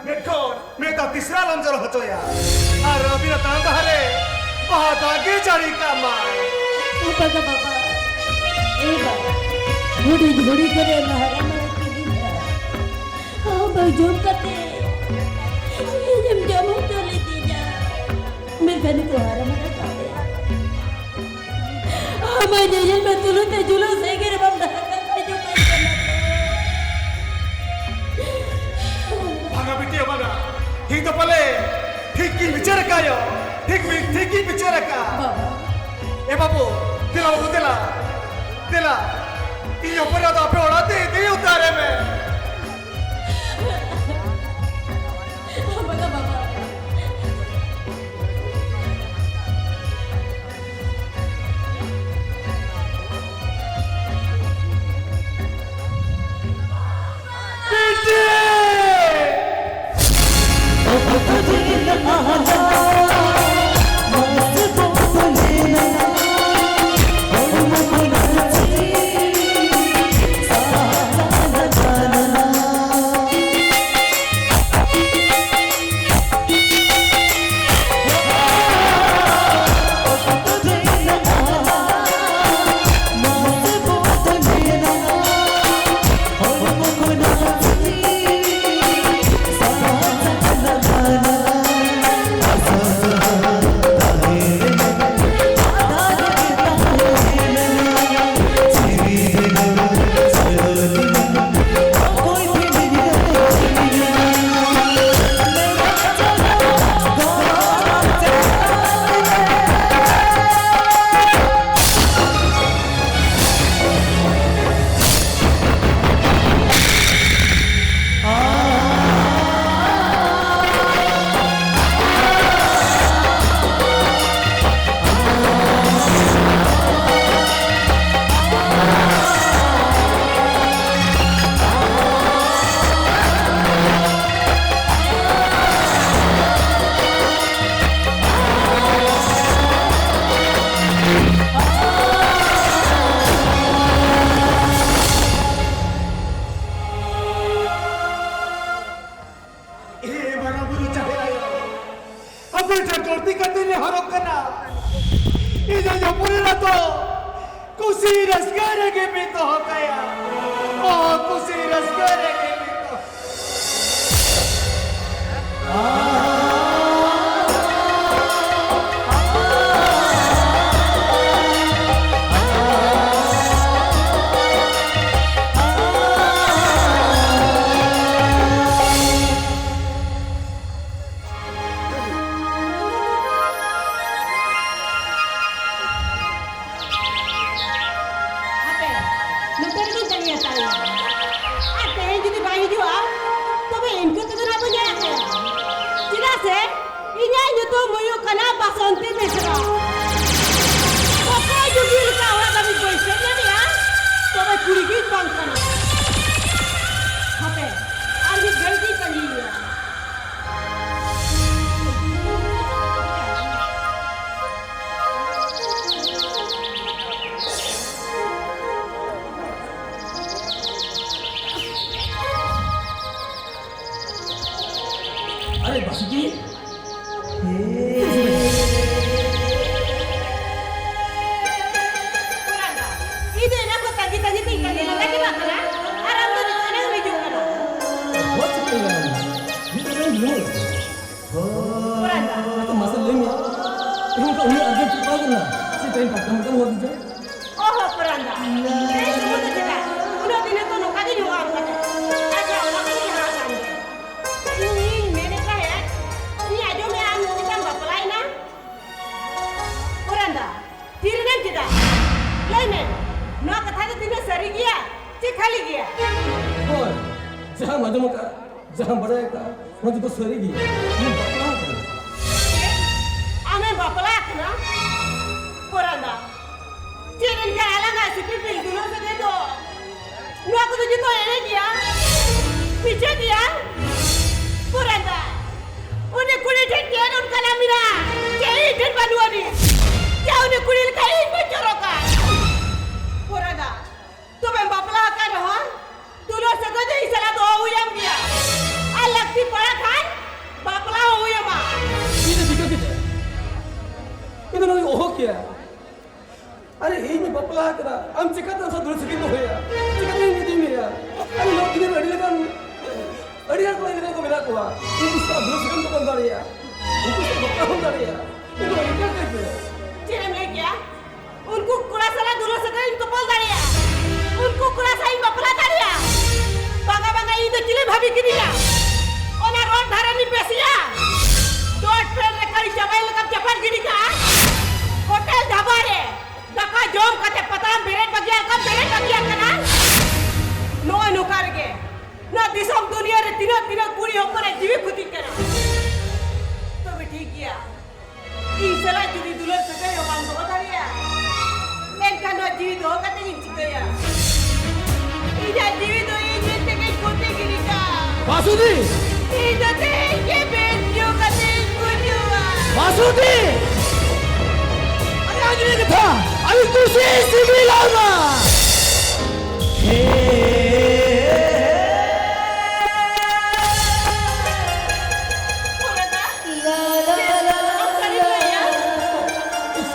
ᱢᱮᱫ ᱠᱷᱚᱱ ᱢᱮᱫ ᱫᱟᱜ ᱛᱤᱥ ᱨᱮ ᱟᱞᱚᱢ ᱡᱚᱨᱚ ᱦᱚᱪᱚᱭᱟ᱾ ᱟᱨ ᱟᱹᱵᱤᱱᱟᱜ ᱛᱟᱲᱟᱢ ᱰᱟᱦᱟᱨ ᱨᱮ ᱵᱟᱦᱟ ᱫᱟᱜ ᱜᱮ ᱡᱟᱹᱲᱤ ᱠᱟᱜ ᱢᱟ᱾ ᱵᱟᱵᱟ ᱜᱚ ᱵᱟᱵᱟ, ᱮ ᱵᱟᱵᱟ, ᱦᱩᱰᱤᱧ ᱦᱩᱰᱤᱧ ᱠᱚᱨᱮ ᱢᱟ ᱦᱟᱨᱟ ᱢᱟᱨᱟ ᱠᱤᱫᱤᱧᱟ᱾ ᱟᱢ ᱵᱟᱝ ᱡᱚᱢ ᱠᱟᱛᱮ ᱤᱧᱮᱢ ᱡᱚᱢ ᱦᱚᱪᱚ ᱞᱤᱫᱤᱧᱟ᱾ ᱢᱮᱱᱠᱷᱟᱱ ᱱᱤᱛᱚᱜ ᱦᱟᱨᱟ ᱢᱟᱨᱟ ᱠᱟᱛᱮ ᱟᱢᱟᱜ ᱧᱮᱧᱮᱞ ᱢᱮ ᱛᱩᱞᱩᱡ ᱛᱮ ᱡᱩᱞᱩᱜ ᱥᱮᱸᱜᱮᱞ ᱨᱮ ᱵᱟᱢ ᱰᱟᱦᱟᱨ ᱠᱟᱛᱮ ᱦᱤᱡᱩᱜ ᱠᱟᱱ ᱠᱟᱱᱟ᱾ ᱵᱟᱝᱟ ᱵᱤᱴᱤ, ᱵᱟᱝᱟ᱾ ᱤᱧ ᱫᱚ ᱯᱟᱞᱮ ᱴᱷᱤᱠ ᱜᱤᱧ ᱵᱤᱪᱟᱹᱨ ᱟᱠᱟᱫ ᱭᱳ᱾ ᱴᱷᱤᱠ ᱵᱤ-, ᱴᱷᱤᱠ ᱜᱤᱧ ᱵᱤᱪᱟᱹᱨ ᱟᱠᱟᱫ᱾ ᱵᱟᱵᱟ᱾ ᱮ ᱵᱟᱹᱵᱩ, ᱫᱮᱞᱟ ᱵᱟᱹᱵᱩ, ᱫᱮᱞᱟ᱾ ᱫᱮᱞᱟ᱾ ᱤᱧ ᱦᱚᱯᱚᱱ ᱮᱨᱟ ᱫᱚ ᱟᱯᱮ ᱚᱲᱟᱜ ᱛᱮ ᱤᱫᱤ ᱩᱛᱟᱹᱨᱮ ᱢᱮ᱾ ᱵᱟᱵᱟ, ᱵᱟᱵᱟ᱾ ᱠᱟᱛᱮ ᱱᱮᱦᱚᱨᱚᱜ ᱠᱟᱱᱟ, ᱤᱧ ᱟᱭᱳ ᱯᱩᱨᱱᱟ ᱫᱚ ᱠᱩᱥᱤ ᱨᱟᱹᱥᱠᱟᱹ ᱨᱮᱜᱮ ᱯᱮ ᱫᱚᱦᱚ ᱠᱟᱭᱟ᱾ ᱚ, ᱠᱩᱥᱤ ᱨᱟᱹᱥᱠᱟᱹ ᱨᱮᱜᱮ ᱯᱮ ᱫᱚᱦᱚ ᱦᱟᱯᱮ, ᱱᱚᱛᱮ ᱨᱮᱜᱮᱧ ᱛᱟᱺᱜᱤ ᱦᱟᱛᱟᱲᱮᱭᱟ᱾ ᱟᱨ ᱛᱮᱦᱮᱧ ᱡᱩᱫᱤ ᱵᱟᱭ ᱦᱤᱡᱩᱜᱼᱟ, ᱛᱚᱵᱮ ᱤᱱᱠᱟᱹ ᱛᱮᱫᱚ ᱱᱟᱜ ᱵᱟᱹᱧ ᱟᱲᱟᱜ ᱠᱟᱭᱟ᱾ ᱪᱮᱫᱟᱜ ᱥᱮ ᱤᱧᱟᱹᱜ ᱧᱩᱛᱩᱢ ᱦᱩᱭᱩᱜ ᱠᱟᱱᱟ ᱵᱟᱥᱚᱱᱛᱤ ᱵᱮᱥᱨᱟ᱾ ᱚᱠᱚᱭ ᱡᱩᱜᱤ ᱞᱮᱠᱟ ᱚᱲᱟᱜ ᱛᱟᱹᱵᱤᱱ ᱵᱟᱹᱭᱥᱟᱹᱣ ᱧᱟᱢᱮᱜᱼᱟ, ᱛᱚᱵᱮ ᱠᱩᱲᱤ ᱜᱤᱧ ᱵᱟᱝ ᱠᱟᱱᱟ᱾ ᱦᱟᱯᱮ, ᱟᱨ ᱢᱤᱫ ᱜᱷᱟᱹᱲᱤᱡ ᱤᱧ ᱛᱟᱺᱜᱤᱭᱮᱭᱟ᱾ ᱟᱨᱮ ᱵᱟᱥᱩᱠᱤ, ᱤᱧ ᱫᱚ ᱮᱱᱟᱝ ᱠᱷᱚᱱ ᱛᱟᱺᱜᱤ ᱛᱟᱺᱜᱤ ᱛᱤᱧ ᱛᱟᱺᱜᱤ ᱞᱟᱸᱜᱟ ᱪᱟᱵᱟᱜ ᱠᱟᱱᱟ, ᱟᱨ ᱟᱢ ᱫᱚ ᱱᱤᱛᱚᱜ ᱮᱱᱟᱝ ᱮᱢ ᱦᱤᱡᱩᱜ ᱠᱟᱱᱟ᱾ ᱪᱮᱫ ᱪᱤᱠᱟᱹᱭ ᱠᱟᱱᱟ? ᱢᱤᱫ ᱠᱟᱛᱷᱟᱧ ᱞᱟᱹᱭ ᱟᱢᱟ᱾ ᱯᱚᱨᱟᱱᱫᱟ᱾ ᱟᱫᱚ ᱢᱟᱥᱮ ᱞᱟᱹᱭ ᱢᱮ, ᱛᱮᱦᱮᱧ ᱫᱚ ᱩᱱᱟᱹᱜ ᱟᱨᱡᱮᱱᱴ ᱪᱮᱫ ᱵᱟᱭ ᱠᱟᱱᱟ? ᱥᱮ ᱛᱮᱦᱮᱧ ᱴᱟᱴᱠᱟ ᱢᱤᱫᱴᱟᱝ ᱦᱚᱲ ᱦᱤᱡᱩᱜᱼᱟ? ᱚᱦᱚ, ᱯᱚᱨᱟᱱᱫᱟ᱾ ᱛᱮᱦᱮᱧ ᱥᱩᱢᱩᱝ ᱫᱚ ᱪᱮᱫᱟᱜ? ᱩᱱᱟᱹᱜ ᱫᱤᱱ ᱦᱚᱸᱛᱚ ᱱᱚᱝᱠᱟ ᱜᱮ ᱧᱚᱜ ᱟᱢ ᱠᱟᱱᱟ᱾ ᱟᱪᱪᱷᱟ, ᱚᱱᱟ ᱠᱚᱫᱚ ᱡᱟᱦᱟᱸ ᱠᱟᱱ ᱜᱮ᱾ ᱤᱧᱤᱧ ᱢᱮᱱᱮᱫ ᱛᱟᱦᱮᱸᱫ, ᱤᱧ ᱟᱸᱡᱚᱢᱮᱫᱼᱟ ᱟᱢ ᱱᱩᱠᱩ ᱥᱟᱶ ᱵᱟᱯᱞᱟᱭᱮᱱᱟ᱾ ᱯᱚᱨᱟᱱᱫᱟ, ᱛᱤᱨᱮᱢ ᱪᱮᱫᱟ? ᱞᱟᱹᱭ ᱢᱮ, ᱱᱚᱣᱟ ᱠᱟᱛᱷᱟ ᱫᱚ ᱛᱤᱱᱟᱹᱜ ᱥᱟᱹᱨᱤ ᱜᱮᱭᱟ ᱪᱮ ᱠᱷᱟᱹᱞᱤ ᱜᱮᱭᱟ? ᱦᱳᱭ, ᱡᱟᱦᱟᱸᱢ ᱟᱸᱡᱚᱢ ᱟᱠᱟᱫᱼᱟ, ᱡᱟᱦᱟᱸᱢ ᱵᱟᱲᱟᱭ ᱟᱠᱟᱫᱼᱟ, ᱚᱱᱟ ᱡᱚᱛᱚ ᱥᱟᱹᱨᱤ ᱜᱮᱭᱟ᱾ ᱤᱧ ᱵᱟᱯᱞᱟ ᱟᱠᱟᱱᱟ᱾ ᱪᱮᱫ? ᱟᱢᱮᱢ ᱵᱟᱯᱞᱟ ᱟᱠᱟᱱᱟ? ᱯᱚᱨᱟᱱᱫᱟ, ᱪᱮᱫ ᱮᱱᱠᱷᱟᱱ ᱟᱞᱟᱝᱟᱜ ᱥᱤᱯᱤᱵᱤᱞ ᱫᱩᱞᱟᱹᱲ ᱥᱟᱹᱜᱟᱹᱭ ᱫᱚ ᱱᱚᱣᱟ ᱠᱚᱫᱚ ᱡᱚᱛᱚ ᱮᱲᱮ ᱜᱮᱭᱟ, ᱢᱤᱪᱷᱟᱹ ᱜᱮᱭᱟ᱾ ᱯᱚᱨᱟᱱᱫᱟ, ᱩᱱᱤ ᱠᱩᱲᱤ ᱴᱷᱮᱱ ᱪᱮᱫ ᱚᱱᱠᱟᱱᱟᱜ ᱢᱮᱱᱟᱜᱼᱟ ᱡᱮ ᱤᱧ ᱴᱷᱮᱱ ᱵᱟᱹᱱᱩᱜ ᱟᱹᱱᱤᱡ? ᱡᱮ ᱩᱱᱤ ᱠᱩᱲᱤ ᱞᱮᱠᱟ ᱤᱧ ᱵᱟᱹᱧ ᱪᱚᱨᱚᱠᱟ? ᱯᱚᱨᱟᱱᱫᱟ, ᱛᱚᱵᱮᱢ ᱵᱟᱯᱞᱟ ᱟᱠᱟᱱ ᱨᱮᱦᱚᱸ ᱫᱩᱞᱟᱹᱲ ᱥᱟᱹᱜᱟᱹᱭ ᱫᱚ ᱤᱧ ᱥᱟᱞᱟᱜ ᱫᱚᱦᱚ ᱦᱩᱭ ᱟᱢ ᱜᱮᱭᱟ, ᱟᱨ ᱞᱟᱹᱠᱛᱤ ᱯᱟᱲᱟᱜ ᱠᱷᱟᱱ ᱵᱟᱯᱞᱟ ᱦᱚᱸ ᱦᱩᱭ ᱟᱢᱟ᱾ ᱤᱧ ᱫᱚ ᱪᱤᱠᱟᱹ ᱠᱮᱫᱟ? ᱱᱚᱣᱟ ᱚᱦᱚ ᱠᱮᱭᱟ᱾ ᱟᱨᱮ, ᱤᱧ ᱵᱟᱯᱞᱟ ᱟᱠᱟᱱᱟ, ᱟᱢ ᱪᱤᱠᱟᱹᱛᱮ ᱟᱢ ᱥᱟᱶ ᱫᱩᱞᱟᱹᱲ ᱥᱟᱹᱜᱟᱹᱭ ᱫᱚᱦᱚᱭᱟ? ᱪᱤᱠᱟᱹᱛᱮ ᱤᱧ ᱤᱫᱤ ᱢᱮᱭᱟ? ᱟᱨᱮ, ᱱᱚᱣᱟ ᱫᱩᱱᱤᱭᱟᱹ ᱨᱮ ᱟᱹᱰᱤ ᱞᱮᱠᱟᱱ, ᱟᱹᱰᱤ ᱜᱟᱱ ᱠᱚᱲᱟ ᱜᱤᱫᱽᱨᱟᱹ ᱠᱚ ᱢᱮᱱᱟᱜ ᱠᱚᱣᱟ, ᱩᱱᱠᱩ ᱥᱟᱶ ᱫᱩᱞᱟᱹᱲ ᱥᱟᱹᱜᱟᱹᱭ ᱫᱚ ᱵᱟᱢ ᱫᱟᱲᱮᱭᱟᱜᱼᱟ, ᱩᱱᱠᱩ ᱥᱟᱶ ᱵᱟᱯᱞᱟ ᱦᱚᱸᱢ ᱫᱟᱲᱮᱭᱟᱜᱼᱟ, ᱩᱱᱠᱩ ᱤᱧ ᱪᱮᱫ ᱮᱢ ᱞᱟᱹᱭ ᱠᱮᱜᱼᱟ? ᱩᱱᱠᱩ ᱠᱚᱲᱟ ᱥᱟᱞᱟᱜ ᱫᱩᱞᱟᱹᱲ ᱥᱟᱹᱜᱟᱹᱭ ᱤᱧ ᱛᱚᱯᱚᱞ ᱫᱟᱲᱮᱭᱟᱜᱼᱟ? ᱩᱱᱠᱩ ᱠᱚᱲᱟ ᱥᱟᱞᱟᱜ ᱤᱧ ᱵᱟᱯᱞᱟ ᱫᱟᱲᱮᱭᱟᱜᱼᱟ? ᱵᱟᱝᱟ, ᱵᱟᱝᱟ, ᱤᱧ ᱫᱚ ᱪᱤᱞᱤ ᱵᱷᱟᱵᱤ ᱠᱤᱫᱤᱧᱟ? ᱚᱱᱟ ᱨᱚᱰ ᱫᱷᱟᱨᱮ ᱨᱤᱧ ᱵᱮᱥᱤᱭᱟ? ᱪᱚᱴ ᱯᱷᱮᱰ ᱨᱮ ᱠᱟᱹᱲᱤ ᱪᱟᱵᱟᱭ ᱞᱮᱠᱟᱢ ᱪᱟᱯᱟᱫ ᱜᱤᱰᱤ ᱠᱟᱜᱼᱟ? ᱦᱳᱴᱮᱞ ᱰᱷᱟᱵᱟ ᱨᱮ ᱫᱟᱠᱟ ᱡᱚᱢ ᱠᱟᱛᱮ ᱯᱟᱛᱲᱟᱢ ᱵᱮᱨᱮᱫ ᱵᱟᱹᱜᱤᱭᱟᱜ ᱠᱟᱱ, ᱵᱮᱨᱮᱫ ᱵᱟᱹᱜᱤᱭᱟᱜ ᱠᱟᱱᱟ? ᱱᱚᱜᱼᱚᱭ ᱱᱚᱝᱠᱟ ᱨᱮᱜᱮ ᱱᱚᱣᱟ ᱫᱤᱥᱚᱢ ᱫᱩᱱᱤᱭᱟᱹ ᱨᱮ ᱛᱤᱱᱟᱹᱜ, ᱛᱤᱱᱟᱹᱜ ᱠᱩᱲᱤ ᱦᱚᱯᱚᱱᱟᱜ ᱡᱤᱣᱤ ᱠᱷᱚᱛᱤᱜ ᱠᱟᱱᱟ᱾ ᱛᱚᱵᱮ ᱴᱷᱤᱠ ᱜᱮᱭᱟ, ᱤᱧ ᱥᱟᱞᱟᱜ ᱡᱩᱫᱤ ᱫᱩᱞᱟᱹᱲ ᱥᱟᱹᱜᱟᱹᱭ ᱦᱚᱸ ᱵᱟᱢ ᱫᱚᱦᱚ ᱫᱟᱲᱮᱭᱟᱜᱼᱟ, ᱮᱱᱠᱷᱟᱱ ᱱᱚᱣᱟ ᱡᱤᱣᱤ ᱫᱚᱦᱚ ᱠᱟᱛᱮ ᱤᱧ ᱪᱤᱠᱟᱹᱭᱟ? ᱤᱧᱟᱜ ᱡᱤᱣᱤ ᱫᱚ ᱤᱧ ᱢᱮᱱᱛᱮ ᱜᱮᱧ ᱠᱷᱚᱛᱤ ᱜᱤᱰᱤ ᱠᱟᱜᱼᱟ᱾ ᱵᱟᱥᱩᱫᱤ! ᱤᱧ ᱫᱚ ᱛᱮᱦᱮᱧ ᱜᱮ ᱵᱮᱥ ᱧᱚᱜ ᱠᱟᱛᱮ ᱤᱧ ᱜᱩᱡᱩᱜᱼᱟ᱾ ᱵᱟᱥᱩᱫᱤ! ᱟᱨᱮ, ᱟᱸᱡᱚᱢ ᱠᱟᱛᱷᱟ, ᱟᱹᱰᱤ ᱠᱩᱥᱤ ᱥᱤᱵᱤᱞ ᱟᱢᱟ᱾ ᱦᱮ᱾ ᱯᱩᱨᱟᱹ ᱫᱟ᱾ ᱞᱟ, ᱞᱟ, ᱞᱟ, ᱞᱟ᱾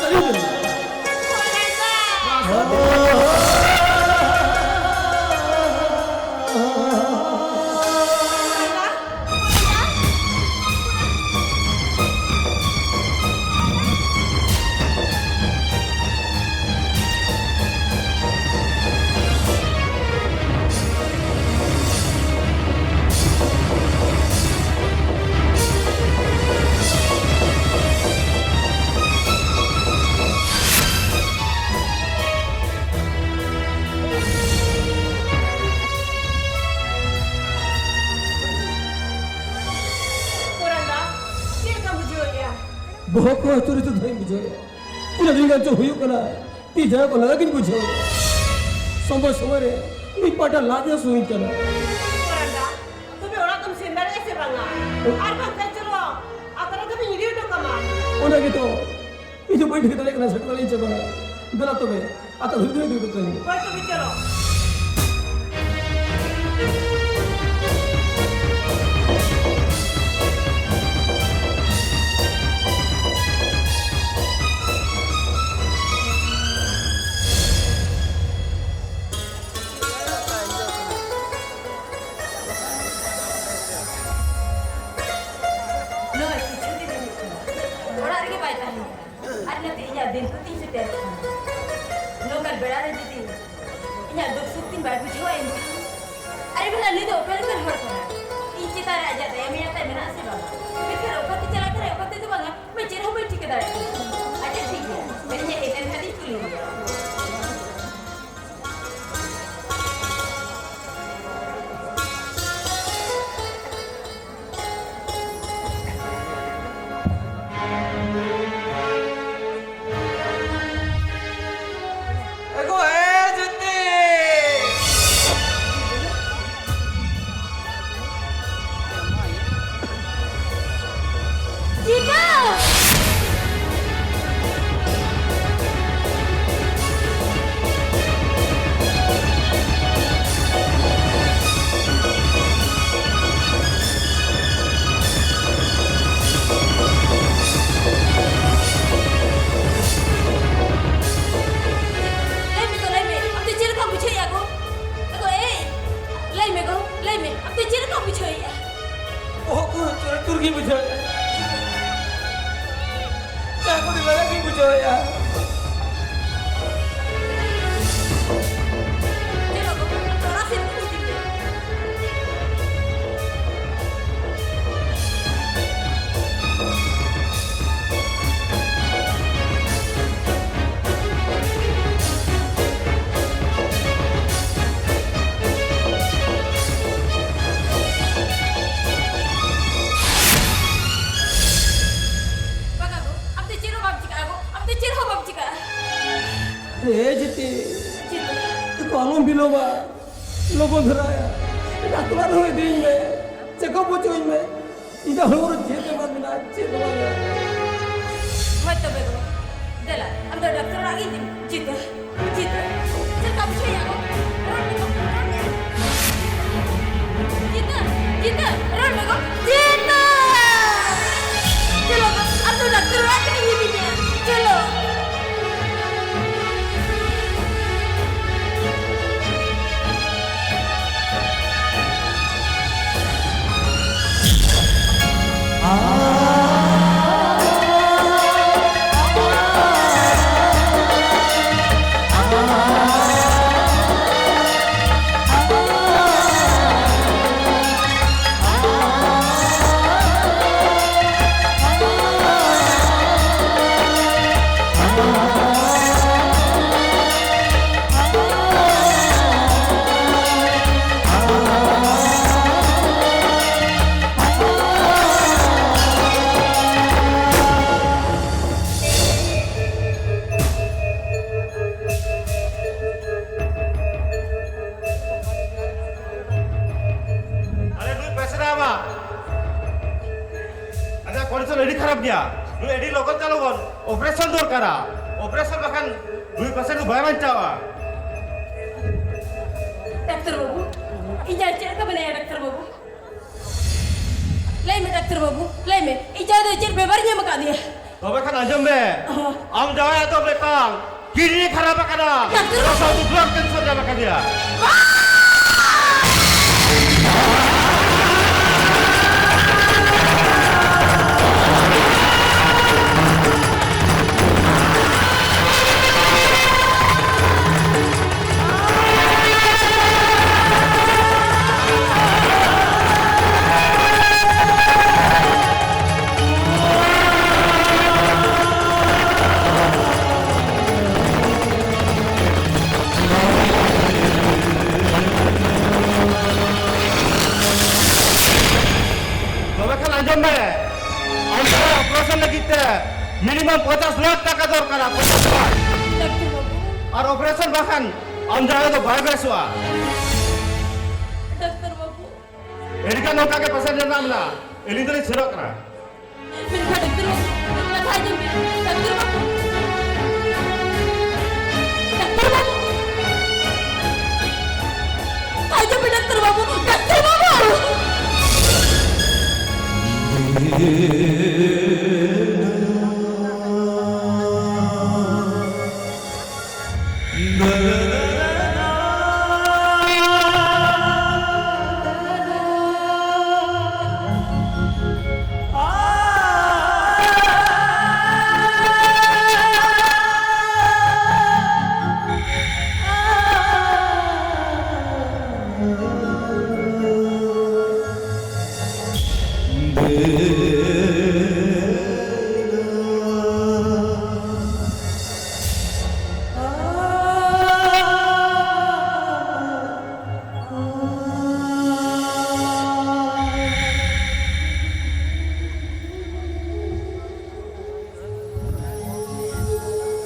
ᱥᱟᱹᱨᱤ ᱜᱮ᱾ ᱯᱩᱨᱟᱹ ᱫᱟ, ᱪᱮᱫ ᱞᱮᱠᱟᱢ ᱵᱩᱡᱷᱟᱹᱣᱮᱫᱼᱟ? ᱵᱚᱦᱚᱜ ᱠᱚ ᱦᱟᱹᱥᱩ ᱦᱟᱹᱥᱩ ᱫᱷᱟᱨᱟᱧ ᱵᱩᱡᱷᱟᱹᱣᱮᱫᱼᱟ᱾ ᱛᱤᱱᱟᱹᱜ ᱫᱤᱱ ᱜᱟᱱ ᱪᱚ ᱦᱩᱭᱩᱜ ᱠᱟᱱᱟ, ᱛᱤ ᱡᱟᱸᱜᱟ ᱠᱚ ᱞᱟᱸᱜᱟ ᱜᱤᱧ ᱵᱩᱡᱷᱟᱹᱣᱮᱫᱼᱟ᱾ ᱥᱚᱢᱚᱭ ᱥᱚᱢᱚᱭ ᱨᱮ ᱢᱤᱫ ᱯᱟᱦᱴᱟ ᱞᱟᱡ ᱦᱟᱹᱥᱩᱧ ᱠᱟᱱᱟ᱾ ᱯᱩᱨᱟᱹ ᱫᱟ, ᱛᱚᱵᱮ ᱚᱲᱟᱜ ᱫᱚᱢ ᱥᱮᱱ ᱫᱟᱲᱮᱭᱟᱜᱼᱟ ᱥᱮ ᱵᱟᱝᱟ? ᱟᱨ ᱵᱟᱝᱠᱷᱟᱱ ᱪᱚᱞᱚ, ᱟᱛᱨᱟ ᱫᱷᱟᱹᱵᱤᱡ ᱤᱧ ᱤᱫᱤ ᱦᱚᱴᱚ ᱠᱟᱢᱟ᱾ ᱚᱱᱟ ᱜᱮᱛᱚ, ᱤᱧ ᱫᱚ ᱵᱟᱹᱧ ᱴᱷᱤᱠᱟᱹ ᱫᱟᱲᱮᱭᱟᱜ ᱠᱟᱱᱟ, ᱥᱮᱴᱮᱨ ᱫᱟᱲᱮᱭᱟᱜ ᱪᱮ ᱵᱟᱝᱟ᱾ ᱫᱮᱞᱟ ᱛᱚᱵᱮ, ᱟᱛᱨᱟ ᱫᱷᱟᱹᱵᱤᱡ ᱫᱚ ᱤᱫᱤ ᱦᱚᱴᱚ ᱠᱟᱹᱧ ᱢᱮ᱾ ᱦᱳᱭ ᱛᱚᱵᱮ ᱪᱚᱞᱚ᱾ ᱟᱨ ᱱᱚᱛᱮ ᱤᱧᱟᱹᱜ ᱫᱤᱱ ᱠᱚ ᱛᱤᱧ ᱥᱮᱴᱮᱨᱚᱜ ᱠᱟᱱᱟ᱾ ᱱᱚᱝᱠᱟᱱ ᱵᱮᱲᱟ ᱨᱮ ᱡᱩᱫᱤ ᱤᱧᱟᱹᱜ ᱫᱩᱠ ᱥᱩᱠ ᱛᱤᱧ ᱵᱟᱭ ᱵᱩᱡᱷᱟᱹᱣᱟ, ᱮᱱᱠᱷᱟᱱ ᱟᱨᱮ ᱵᱷᱟᱞᱟ, ᱱᱩᱭ ᱫᱚ ᱚᱠᱟ ᱞᱮᱠᱟᱱ ᱦᱚᱲ ᱠᱟᱱᱟᱭ? ᱤᱧ ᱪᱮᱛᱟᱱ ᱨᱮ ᱟᱡᱟᱜ ᱫᱟᱭᱟ ᱢᱟᱭᱟ ᱛᱟᱭ ᱢᱮᱱᱟᱜᱼᱟ ᱥᱮ ᱵᱟᱝᱟ? ᱢᱮᱱᱠᱷᱟᱱ ᱚᱠᱟᱛᱮ ᱪᱟᱞᱟᱜ ᱠᱟᱱᱟᱭ, ᱚᱠᱟᱛᱮ ᱫᱚ ᱵᱟᱝᱟ, ᱢᱟ ᱪᱮᱫ ᱦᱚᱸ ᱵᱟᱹᱧ ᱴᱷᱤᱠᱟᱹ ᱫᱟᱲᱮᱭᱟᱜ ᱠᱟᱱᱟ᱾ ᱟᱪᱪᱷᱟ, ᱴᱷᱤᱠ ᱜᱮᱭᱟ, ᱛᱮᱦᱮᱧ ᱦᱮᱡ ᱞᱮᱱᱠᱷᱟᱱ ᱤᱧ ᱠᱩᱞᱤᱭᱮᱭᱟ᱾ ᱮᱜᱳ, ᱮ ᱡᱤᱛᱤ! ᱪᱤᱠᱟ? ᱞᱟᱹᱭ ᱢᱮ ᱜᱚ, ᱞᱟᱹᱭ ᱢᱮ, ᱟᱢ ᱫᱚ ᱪᱮᱫ ᱞᱮᱠᱟᱢ ᱵᱩᱡᱷᱟᱹᱣᱮᱫᱼᱟ ᱜᱚ? ᱮ ᱜᱚ, ᱮᱭ, ᱞᱟᱹᱭ ᱢᱮ ᱜᱚ, ᱞᱟᱹᱭ ᱢᱮ, ᱟᱢ ᱫᱚ ᱪᱮᱫ ᱞᱮᱠᱟᱢ ᱵᱩᱡᱷᱟᱹᱣᱮᱫᱼᱟ? ᱵᱚᱦᱚᱜ ᱠᱚ ᱪᱚᱨᱪᱩᱨ ᱜᱤᱧ ᱵᱩᱡᱷᱟᱹᱣᱮᱫᱼᱟ᱾ ᱡᱟᱦᱟᱸ ᱠᱚ ᱞᱟᱸᱜᱟ ᱜᱤᱧ ᱵᱩᱡᱷᱟᱹᱣᱮᱫᱼᱟ᱾ ᱪᱚᱞᱚ ᱜᱚ, ᱟᱢ ᱫᱚ ᱚᱲᱟᱜ ᱥᱮᱫ ᱤᱫᱤ ᱢᱮᱭᱟ᱾ ᱵᱟᱝᱟ ᱜᱚ, ᱟᱢ ᱫᱚ ᱪᱮᱫ ᱦᱚᱸ ᱵᱟᱢ ᱪᱤᱠᱟᱹᱜᱼᱟ ᱜᱚ, ᱟᱢ ᱫᱚ ᱪᱮᱫ ᱦᱚᱸ ᱵᱟᱢ ᱪᱤᱠᱟᱹᱜᱼᱟ᱾ ᱮ ᱡᱤᱛᱤ, ᱡᱤᱛᱤ᱾ ᱮᱠᱴᱩ ᱟᱞᱚᱢ ᱵᱤᱞᱚᱢᱟ, ᱞᱚᱜᱚᱱ ᱫᱷᱟᱨᱟᱭᱟ᱾ ᱰᱟᱠᱛᱟᱨ ᱦᱚᱸ ᱤᱫᱤᱧ ᱢᱮ, ᱪᱮᱠᱟᱯ ᱦᱚᱪᱚᱧ ᱢᱮ᱾ ᱤᱧᱟᱹᱜ ᱦᱚᱲᱢᱚ ᱨᱮ ᱪᱮᱫ ᱵᱮᱢᱟᱨ ᱢᱮᱱᱟᱜᱼᱟ, ᱪᱮᱫ ᱦᱚᱸ ᱵᱟᱝᱟ᱾ ᱦᱳᱭ ᱛᱚᱵᱮ ᱜᱚ, ᱫᱮᱞᱟ, ᱟᱢ ᱫᱚ ᱰᱟᱠᱛᱟᱨ ᱚᱲᱟᱜ ᱜᱮ ᱤᱫᱤ ᱢᱮ᱾ ᱡᱤᱛᱟᱹ, ᱡᱤᱛᱟᱹ, ᱪᱮᱫ ᱞᱮᱠᱟ ᱵᱩᱡᱷᱟᱹᱣᱮᱫᱼᱟ ᱜᱚ? ᱨᱚᱲ ᱢᱮ ᱜᱚ, ᱨᱚᱲ ᱢᱮ᱾ ᱡᱤᱛᱟᱹ, ᱡᱤᱛᱟᱹ, ᱨᱚᱲ ᱢᱮ ᱜᱚ᱾ ᱡᱤᱛᱟᱹ! ᱪᱚᱞᱚ ᱜᱚ, ᱟᱢ ᱫᱚ ᱰᱟᱠᱛᱟᱨ ᱚᱲᱟᱜ ᱜᱮ ᱤᱫᱤ ᱢᱮᱭᱟ᱾ ᱪᱚᱞᱚ᱾ ᱚᱯᱟᱨᱮᱥᱚᱱ ᱫᱚᱨᱠᱟᱨᱟ᱾ ᱚᱯᱟᱨᱮᱥᱚᱱ ᱵᱟᱠᱷᱟᱱ ᱱᱩᱭ ᱯᱮᱥᱮᱱᱴ ᱫᱚ ᱵᱟᱭ ᱵᱟᱧᱪᱟᱣᱟ᱾ ᱰᱟᱠᱛᱟᱨ ᱵᱟᱹᱵᱩ, ᱤᱧ ᱟᱨ ᱪᱮᱫ ᱞᱮᱠᱟ ᱢᱮᱱᱟᱭᱟ ᱰᱟᱠᱛᱟᱨ ᱵᱟᱹᱵᱩ? ᱞᱟᱹᱭ ᱢᱮ ᱰᱟᱠᱛᱟᱨ ᱵᱟᱹᱵᱩ, ᱞᱟᱹᱭ ᱢᱮ, ᱤᱧ ᱡᱟᱶᱟᱭ ᱫᱚ ᱪᱮᱫ ᱵᱮᱢᱟᱨ ᱧᱟᱢ ᱟᱠᱟᱫᱮᱭᱟ? ᱛᱚᱵᱮ ᱠᱷᱟᱱ ᱟᱸᱡᱚᱢ ᱢᱮ, ᱦᱚᱸ᱾ ᱟᱢ ᱡᱟᱶᱟᱭᱟᱜ ᱫᱚ ᱢᱤᱫᱴᱟᱝ ᱠᱤᱰᱱᱤ ᱠᱷᱟᱨᱟᱯ ᱟᱠᱟᱱᱟ, ᱰᱟᱠᱛᱟᱨ ᱚᱱᱟ ᱥᱟᱶᱛᱮ ᱵᱞᱟᱰ ᱠᱮᱱᱥᱟᱨ ᱧᱟᱢ ᱟᱠᱟᱫᱮᱭᱟ᱾ ᱛᱚᱵᱮ ᱠᱷᱟᱱ ᱟᱸᱡᱚᱢ ᱢᱮ, ᱟᱢ ᱡᱟᱦᱟᱸ ᱚᱯᱟᱨᱮᱥᱚᱱ ᱞᱟᱹᱜᱤᱫ ᱛᱮ ᱢᱤᱱᱤᱢᱟᱢ ᱯᱚᱧᱪᱟᱥ ᱞᱟᱠᱷ ᱴᱟᱠᱟ ᱫᱚᱨᱠᱟᱨᱟ, ᱯᱚᱧᱪᱟᱥ ᱞᱟᱠᱷ᱾ ᱰᱟᱠᱛᱟᱨ ᱵᱟᱹᱵᱩ, ᱟᱨ ᱚᱯᱟᱨᱮᱥᱚᱱ ᱵᱟᱠᱷᱟᱱ ᱟᱢ ᱡᱟᱦᱟᱸᱭ ᱫᱚ ᱵᱟᱭ ᱵᱮᱥᱚᱜᱼᱟ᱾ ᱰᱟᱠᱛᱟᱨ ᱵᱟᱹᱵᱩ, ᱮᱱᱠᱷᱟᱱ ᱱᱚᱝᱠᱟ ᱜᱮ ᱯᱮᱥᱮᱱᱴ ᱨᱮᱱᱟᱜ ᱢᱮᱱᱟᱜᱼᱟ, ᱟᱹᱞᱤᱧ ᱫᱚᱞᱤᱧ ᱥᱮᱱᱚᱜ ᱠᱟᱱᱟ᱾ ᱢᱮᱱᱠᱷᱟᱱ ᱰᱟᱠᱛᱟᱨ ᱵᱟᱹᱵᱩ, ᱠᱟᱛᱷᱟ ᱟᱸᱡᱚᱢ ᱵᱤᱱ, ᱰᱟᱠᱛᱟᱨ ᱵᱟᱹᱵᱩ, ᱰᱟᱠᱛᱟᱨ ᱵᱟᱹᱵᱩ, ᱠᱟᱛᱷᱟ ᱟᱸᱡᱚᱢ ᱵᱤᱱ, ᱰᱟᱠᱛᱟᱨ ᱵᱟᱹᱵᱩ, ᱰᱟᱠᱛᱟᱨ ᱵᱟᱹᱵᱩ᱾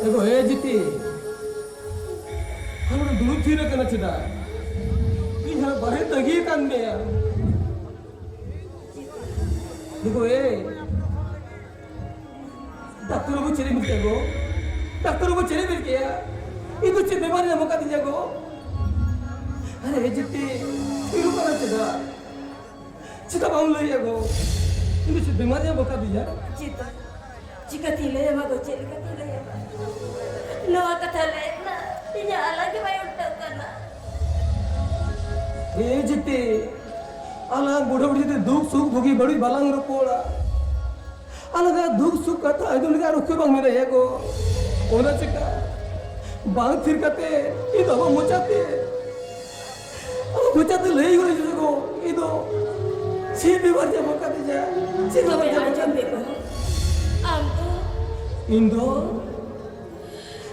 ᱮᱜᱳ, ᱮ ᱡᱤᱛᱤ, ᱟᱢ ᱫᱩᱲᱩᱵ ᱛᱷᱤᱨ ᱟᱠᱟᱱᱟ ᱪᱮᱫᱟᱜ? ᱤᱧ ᱦᱟᱱᱟ ᱵᱟᱨᱦᱮ ᱛᱟᱺᱜᱤ ᱟᱠᱟᱫ ᱢᱮᱭᱟ᱾ ᱮᱜᱳ, ᱮ᱾ ᱰᱟᱠᱛᱟᱨ ᱵᱟᱹᱵᱩ, ᱪᱮᱫ ᱮᱢ ᱢᱮᱱ ᱠᱮᱭᱟ ᱜᱚ? ᱰᱟᱠᱛᱟᱨ ᱵᱟᱹᱵᱩ, ᱪᱮᱫ ᱮᱢ ᱢᱮᱱ ᱠᱮᱭᱟ? ᱤᱧ ᱫᱚ ᱪᱮᱫ ᱵᱮᱢᱟᱨ ᱧᱟᱢ ᱟᱠᱟᱫᱤᱧᱟ ᱜᱚ? ᱟᱨᱮ ᱡᱤᱛᱤ, ᱛᱷᱤᱨᱚᱜ ᱠᱟᱱᱟ ᱪᱮᱫᱟᱜ? ᱪᱮᱫᱟᱜ ᱵᱟᱢ ᱞᱟᱹᱭᱮᱜᱼᱟ ᱜᱚ? ᱤᱧ ᱫᱚ ᱪᱮᱫ ᱵᱮᱢᱟᱨ ᱧᱟᱢ ᱟᱠᱟᱫᱤᱧᱟ? ᱪᱮᱫ? ᱪᱤᱠᱟᱹᱛᱤᱧ ᱞᱟᱹᱭᱟᱢᱟ ᱜᱚ, ᱪᱮᱫ ᱞᱮᱠᱟᱛᱤᱧ ᱞᱟᱹᱭᱟᱢᱟ? ᱱᱚᱣᱟ ᱠᱟᱛᱷᱟ ᱞᱟᱹᱭ ᱨᱮᱱᱟᱜ ᱤᱧᱟᱹᱜ ᱟᱞᱟᱝ ᱜᱮ ᱵᱟᱭ ᱩᱞᱴᱟᱹᱜ ᱠᱟᱱᱟ᱾ ᱮ ᱡᱤᱛᱤ, ᱟᱞᱟᱝ ᱵᱩᱰᱷᱟᱹ ᱵᱩᱰᱷᱤ ᱛᱮ ᱫᱩᱠ ᱥᱩᱠ ᱵᱩᱜᱤ ᱵᱟᱹᱲᱤᱡ ᱵᱟᱞᱟᱝ ᱨᱚᱯᱚᱲᱟ᱾ ᱟᱞᱟᱝᱟᱜ ᱫᱩᱠ ᱥᱩᱠ ᱠᱟᱛᱷᱟ ᱟᱸᱡᱚᱢ ᱞᱟᱹᱜᱤᱫ ᱟᱨ ᱚᱠᱚᱭ ᱵᱟᱝ ᱢᱮᱱᱟᱭᱟ ᱜᱚ? ᱚᱱᱟ ᱪᱮᱠᱟ ᱵᱟᱝ ᱛᱷᱤᱨ ᱠᱟᱛᱮ ᱤᱧ ᱫᱚ ᱟᱢᱟᱜ ᱢᱚᱪᱟᱛᱮ, ᱟᱢᱟᱜ ᱢᱚᱪᱟᱛᱮ ᱞᱟᱹᱭ ᱜᱚᱫ ᱟᱹᱧ ᱜᱚ, ᱤᱧ ᱫᱚ ᱪᱮᱫ ᱵᱮᱢᱟᱨ ᱧᱟᱢ ᱟᱠᱟᱫᱤᱧᱟ, ᱪᱮᱫ ᱵᱮᱢᱟᱨ ᱛᱚᱵᱮ ᱧᱟᱢ ᱟᱸᱡᱚᱢ ᱟᱠᱟᱫᱤᱧᱟ? ᱢᱮ ᱜᱚ, ᱟᱢ ᱫᱚ ᱤᱧ ᱫᱚ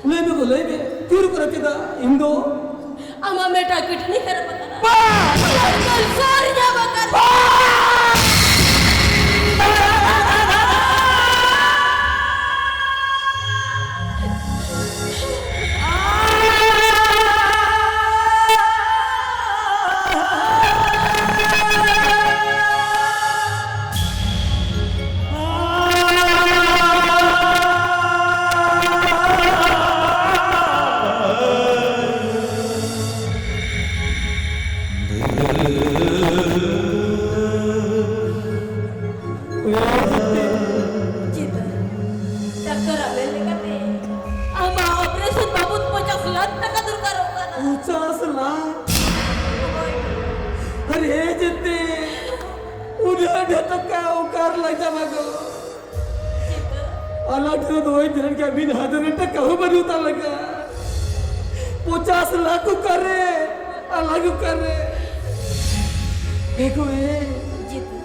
ᱞᱟᱹᱭ ᱢᱮ ᱜᱚ, ᱞᱟᱹᱭ ᱢᱮ, ᱛᱤ ᱨᱮ ᱠᱚᱨᱮ ᱪᱮᱫᱟᱜ ᱤᱧ ᱫᱚ? ᱟᱢᱟᱜ ᱢᱤᱫᱴᱟᱝ ᱠᱤᱰᱱᱤ ᱠᱷᱟᱨᱟᱯ ᱟᱠᱟᱱᱟ᱾ ᱵᱟᱝ! ᱵᱞᱟᱰ ᱠᱮᱱᱥᱟᱨ ᱧᱟᱢ ᱟᱠᱟᱱᱟ᱾ ᱵᱟᱝ! ᱪᱮᱫ? ᱰᱟᱠᱛᱟᱨᱟᱜ ᱢᱮᱱ ᱞᱮᱠᱟᱛᱮ ᱟᱢᱟᱜ ᱚᱯᱟᱨᱮᱥᱚᱱ ᱵᱟᱵᱚᱫ ᱯᱚᱧᱪᱟᱥ ᱞᱟᱠᱷ ᱴᱟᱠᱟ ᱫᱚᱨᱠᱟᱨᱚᱜ ᱠᱟᱱᱟ᱾ ᱯᱚᱧᱪᱟᱥ ᱞᱟᱠᱷ? ᱦᱳᱭ᱾ ᱟᱨᱮ ᱡᱤᱛᱤ, ᱩᱱᱟᱹᱜ ᱰᱷᱮᱨ ᱴᱟᱠᱟ ᱚᱠᱟ ᱨᱮᱞᱟᱝ ᱧᱟᱢᱟ ᱜᱚ? ᱪᱤᱛᱟᱹ? ᱟᱞᱟᱝ ᱴᱷᱮᱱ ᱫᱚ ᱳᱭ ᱫᱷᱟᱹᱨᱤᱡ ᱜᱮ ᱢᱤᱫ ᱦᱟᱡᱟᱨ ᱴᱟᱠᱟ ᱦᱚᱸ ᱵᱟᱹᱱᱩᱜ ᱛᱟᱞᱟᱝᱟ᱾ ᱯᱚᱧᱪᱟᱥ ᱞᱟᱠᱷ ᱚᱠᱟᱨᱮ? ᱟᱞᱟᱝ ᱚᱠᱟᱨᱮ? ᱮ ᱜᱚ ᱮ᱾ ᱡᱤᱛᱟᱹ᱾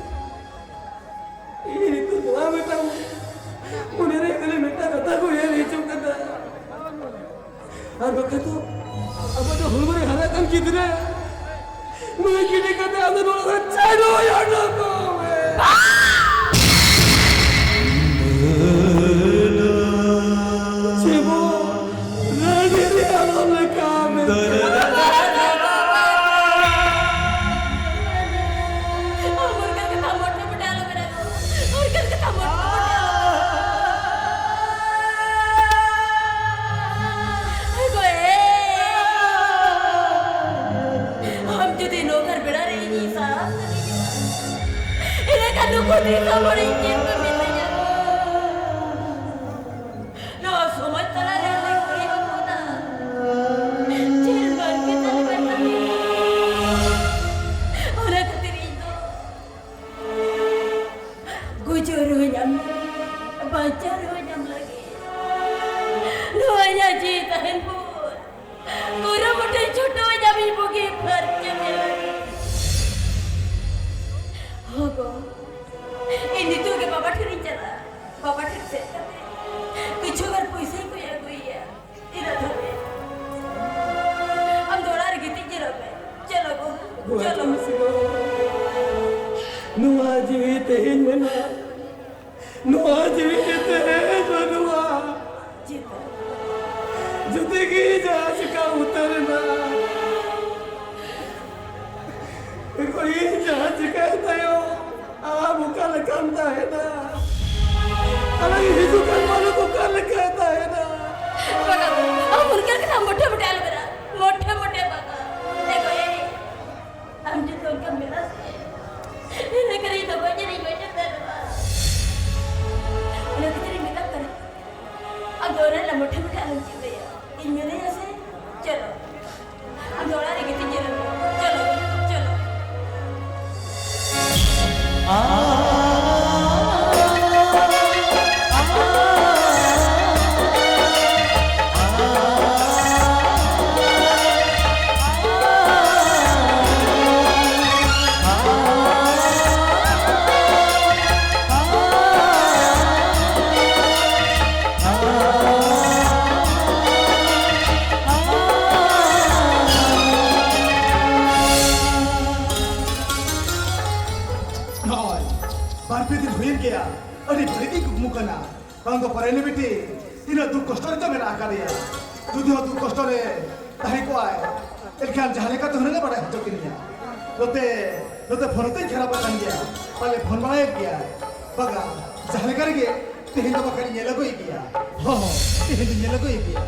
ᱤᱧ ᱱᱤᱛᱚᱜ ᱱᱚᱣᱟ ᱢᱤᱫᱴᱟᱝ ᱢᱚᱱᱮᱨᱮ ᱠᱷᱟᱹᱞᱤ ᱢᱤᱫᱴᱟᱝ ᱠᱟᱛᱷᱟ ᱠᱚ ᱩᱭᱦᱟᱹᱨ ᱦᱤᱡᱩᱜ ᱠᱟᱱᱟ᱾ ᱟᱨ ᱵᱟᱠᱷᱟᱱ ᱫᱚ ᱟᱵᱚ ᱫᱚ ᱦᱚᱲᱢᱚ ᱨᱮ ᱦᱟᱨᱟ ᱠᱟᱱ ᱜᱤᱫᱽᱨᱟᱹ ᱱᱩᱭ ᱜᱤᱰᱤ ᱠᱟᱛᱮ ᱟᱫᱚ ᱱᱚᱣᱟ ᱠᱚ ᱪᱟᱰᱚ ᱪᱟᱰᱚ ᱠᱚ ᱢᱮ᱾ ᱪᱮᱵᱚ ᱨᱟᱹᱱᱤ ᱨᱮ ᱟᱞᱚ ᱞᱮᱠᱟ ᱢᱮ᱾ ᱚᱱᱠᱟᱱ ᱠᱟᱛᱷᱟ ᱢᱚᱴᱷᱮ ᱢᱚᱴᱷᱮ ᱟᱞᱚ ᱢᱮᱱᱟ ᱜᱚ᱾ ᱚᱱᱠᱟᱱ ᱠᱟᱛᱷᱟ ᱢᱚᱴᱷᱮ ᱢᱚᱴᱷᱮ ᱟᱞᱚ ᱢᱮᱱᱟ᱾ ᱱᱤᱛᱚᱜ ᱦᱚᱲᱤᱧ ᱪᱮᱫ ᱯᱮ ᱢᱤᱛᱟᱹᱧᱟ? ᱱᱚᱣᱟ ᱥᱚᱢᱟᱡᱽ ᱛᱟᱞᱟ ᱨᱮ ᱟᱞᱮ ᱠᱩᱲᱤ ᱦᱚᱯᱚᱱᱟᱜ ᱪᱮᱫ ᱢᱟᱹᱱ ᱜᱮ ᱛᱟᱞᱮ ᱵᱟᱭ ᱛᱟᱦᱮᱸ᱾ ᱚᱱᱟ ᱠᱷᱟᱹᱛᱤᱨ ᱤᱧ ᱫᱚ ᱜᱩᱡᱩᱜ ᱨᱮᱦᱚᱸ ᱧᱟᱢ ᱞᱟᱹᱜᱤᱫ, ᱵᱟᱧᱪᱟᱣ ᱨᱮᱦᱚᱸ ᱧᱟᱢ ᱞᱟᱹᱜᱤᱫ, ᱱᱚᱣᱟ ᱤᱧᱟᱹᱜ ᱡᱤᱣᱤ ᱛᱟᱦᱮᱱ ᱵᱷᱳᱨ ᱠᱩᱨᱩᱢᱩᱴᱩᱭ ᱪᱷᱩᱴᱟᱹᱣ ᱧᱟᱢᱤᱧ ᱵᱩᱜᱤ ᱯᱷᱟᱨᱪᱟ ᱢᱮ ᱞᱟᱹᱜᱤᱫ᱾ ᱦᱚᱸ ᱜᱚ, ᱤᱧ ᱱᱤᱛᱚᱜ ᱜᱮ ᱵᱟᱵᱟ ᱴᱷᱮᱱᱤᱧ ᱪᱟᱞᱟᱜᱼᱟ᱾ ᱵᱟᱵᱟ ᱴᱷᱮᱱ ᱥᱮᱱ ᱠᱟᱛᱮ ᱠᱤᱪᱷᱩ ᱜᱟᱱ ᱯᱩᱭᱥᱟᱹᱧ ᱠᱚᱭ ᱟᱹᱜᱩᱭᱮᱭᱟ᱾ ᱤᱱᱟᱹ ᱫᱷᱟᱹᱵᱤᱡ ᱟᱢ ᱫᱚ ᱚᱲᱟᱜ ᱨᱮ ᱜᱤᱛᱤᱡ ᱡᱤᱨᱟᱹᱜ ᱢᱮ᱾ ᱪᱚᱞᱚ ᱜᱚ, ᱵᱩᱦᱤ ᱪᱚᱞᱚ᱾ ᱪᱚᱞᱚ ᱥᱤᱫᱚ᱾ ᱱᱚᱣᱟ ᱡᱤᱣᱤ ᱛᱮᱦᱮᱧ ᱢᱮᱱᱟᱜᱼᱟ, ᱱᱚᱣᱟ ᱡᱤᱣᱤ ᱛᱮᱦᱮᱧ ᱵᱟᱹᱱᱩᱜᱼᱟ᱾ ᱪᱮᱫ? ᱡᱩᱫᱤ ᱜᱮ ᱡᱟᱦᱟᱸ ᱪᱤᱠᱟ ᱩᱛᱟᱹᱨ ᱮᱱᱟ, ᱤᱧ ᱡᱟᱦᱟᱸ ᱪᱤᱠᱟᱹᱭ ᱛᱟᱭᱚᱢ ᱟᱢ ᱚᱠᱟ ᱞᱮᱠᱟᱢ ᱛᱟᱦᱮᱱᱟ? ᱟᱞᱮ ᱦᱤᱡᱩᱜ ᱠᱟᱱ ᱢᱟᱱᱚᱛ ᱚᱠᱟ ᱞᱮᱠᱟᱭ ᱛᱟᱦᱮᱱᱟ? ᱵᱟᱵᱟ, ᱟᱢ ᱚᱱᱠᱟ ᱠᱟᱛᱷᱟ ᱢᱚᱴᱷᱮ ᱢᱚᱴᱷᱮ ᱟᱞᱚᱢ ᱢᱮᱱᱟ᱾ ᱢᱚᱴᱷᱮ ᱢᱚᱴᱷᱮ ᱵᱟᱵᱟ᱾ ᱮ ᱜᱚ, ᱮ, ᱟᱢ ᱡᱩᱫᱤ ᱚᱱᱠᱟᱢ ᱢᱮᱱᱟ ᱥᱮ, ᱤᱱᱟᱹ ᱠᱷᱟᱱ ᱤᱧ ᱫᱚ ᱜᱚᱡ ᱨᱤᱧ ᱜᱚᱡ ᱩᱛᱟᱹᱨᱚᱜᱼᱟ᱾ ᱚᱱᱟ ᱠᱷᱟᱹᱛᱤᱨ ᱤᱧ ᱢᱮᱛᱟᱢ ᱠᱟᱱᱟ, ᱟᱢ ᱫᱚ ᱚᱱᱟ ᱨᱮᱱᱟᱜ ᱢᱚᱴᱷᱮ ᱢᱚᱴᱷᱮ ᱟᱞᱚᱢ ᱪᱤᱱᱛᱟᱹᱭᱟ᱾ ᱤᱧ ᱢᱮᱱᱟᱹᱧᱟ ᱥᱮ, ᱪᱚᱞᱚ᱾ ᱟᱢ ᱫᱚ ᱚᱲᱟᱜ ᱨᱮ ᱜᱤᱛᱤᱡ ᱡᱤᱨᱟᱹᱜ ᱢᱮ᱾ ᱪᱚᱞᱚ, ᱪᱚᱞᱚ᱾ ᱱᱚᱜᱼᱚᱭ, ᱵᱟᱨ ᱯᱮ ᱫᱤᱱ ᱦᱩᱭᱮᱱ ᱜᱮᱭᱟ, ᱟᱹᱰᱤ ᱵᱟᱹᱲᱤᱡ ᱜᱤᱧ ᱠᱩᱠᱢᱩ ᱠᱟᱱᱟ᱾ ᱵᱟᱝ ᱫᱚ ᱯᱚᱨᱟᱭᱱᱤ ᱵᱤᱴᱤ ᱛᱤᱱᱟᱹᱜ ᱫᱩᱠ ᱠᱚᱥᱴᱚ ᱨᱮᱫᱚ ᱢᱮᱱᱟᱜ ᱟᱠᱟᱫᱮᱭᱟ᱾ ᱡᱩᱫᱤ ᱦᱚᱸ ᱫᱩᱠ ᱠᱚᱥᱴᱚ ᱨᱮ ᱛᱟᱦᱮᱸ ᱠᱚᱜᱼᱟᱭ, ᱮᱱᱠᱷᱟᱱ ᱡᱟᱦᱟᱸ ᱞᱮᱠᱟᱛᱮ ᱦᱩᱱᱟᱹᱝ ᱮ ᱵᱟᱲᱟᱭ ᱦᱚᱪᱚ ᱠᱤᱫᱤᱧᱟ᱾ ᱱᱚᱛᱮ, ᱱᱚᱛᱮ ᱯᱷᱳᱱ ᱦᱚᱸᱛᱤᱧ ᱠᱷᱟᱨᱟᱯ ᱟᱠᱟᱱ ᱜᱮᱭᱟ, ᱵᱟᱞᱮ ᱯᱷᱳᱱ ᱵᱟᱲᱟᱭᱮᱫ ᱜᱮᱭᱟ᱾ ᱵᱟᱝᱟ, ᱡᱟᱦᱟᱸ ᱞᱮᱠᱟ ᱨᱮᱜᱮ ᱛᱮᱦᱮᱧ ᱫᱚ ᱵᱟᱠᱷᱟᱱ ᱧᱮᱞ ᱟᱹᱜᱩᱭᱮᱫ ᱜᱮᱭᱟ᱾ ᱦᱚᱸ, ᱦᱚᱸ, ᱛᱮᱦᱮᱧ ᱫᱚ ᱧᱮᱞ ᱟᱹᱜᱩᱭᱮᱫ ᱜᱮᱭᱟ᱾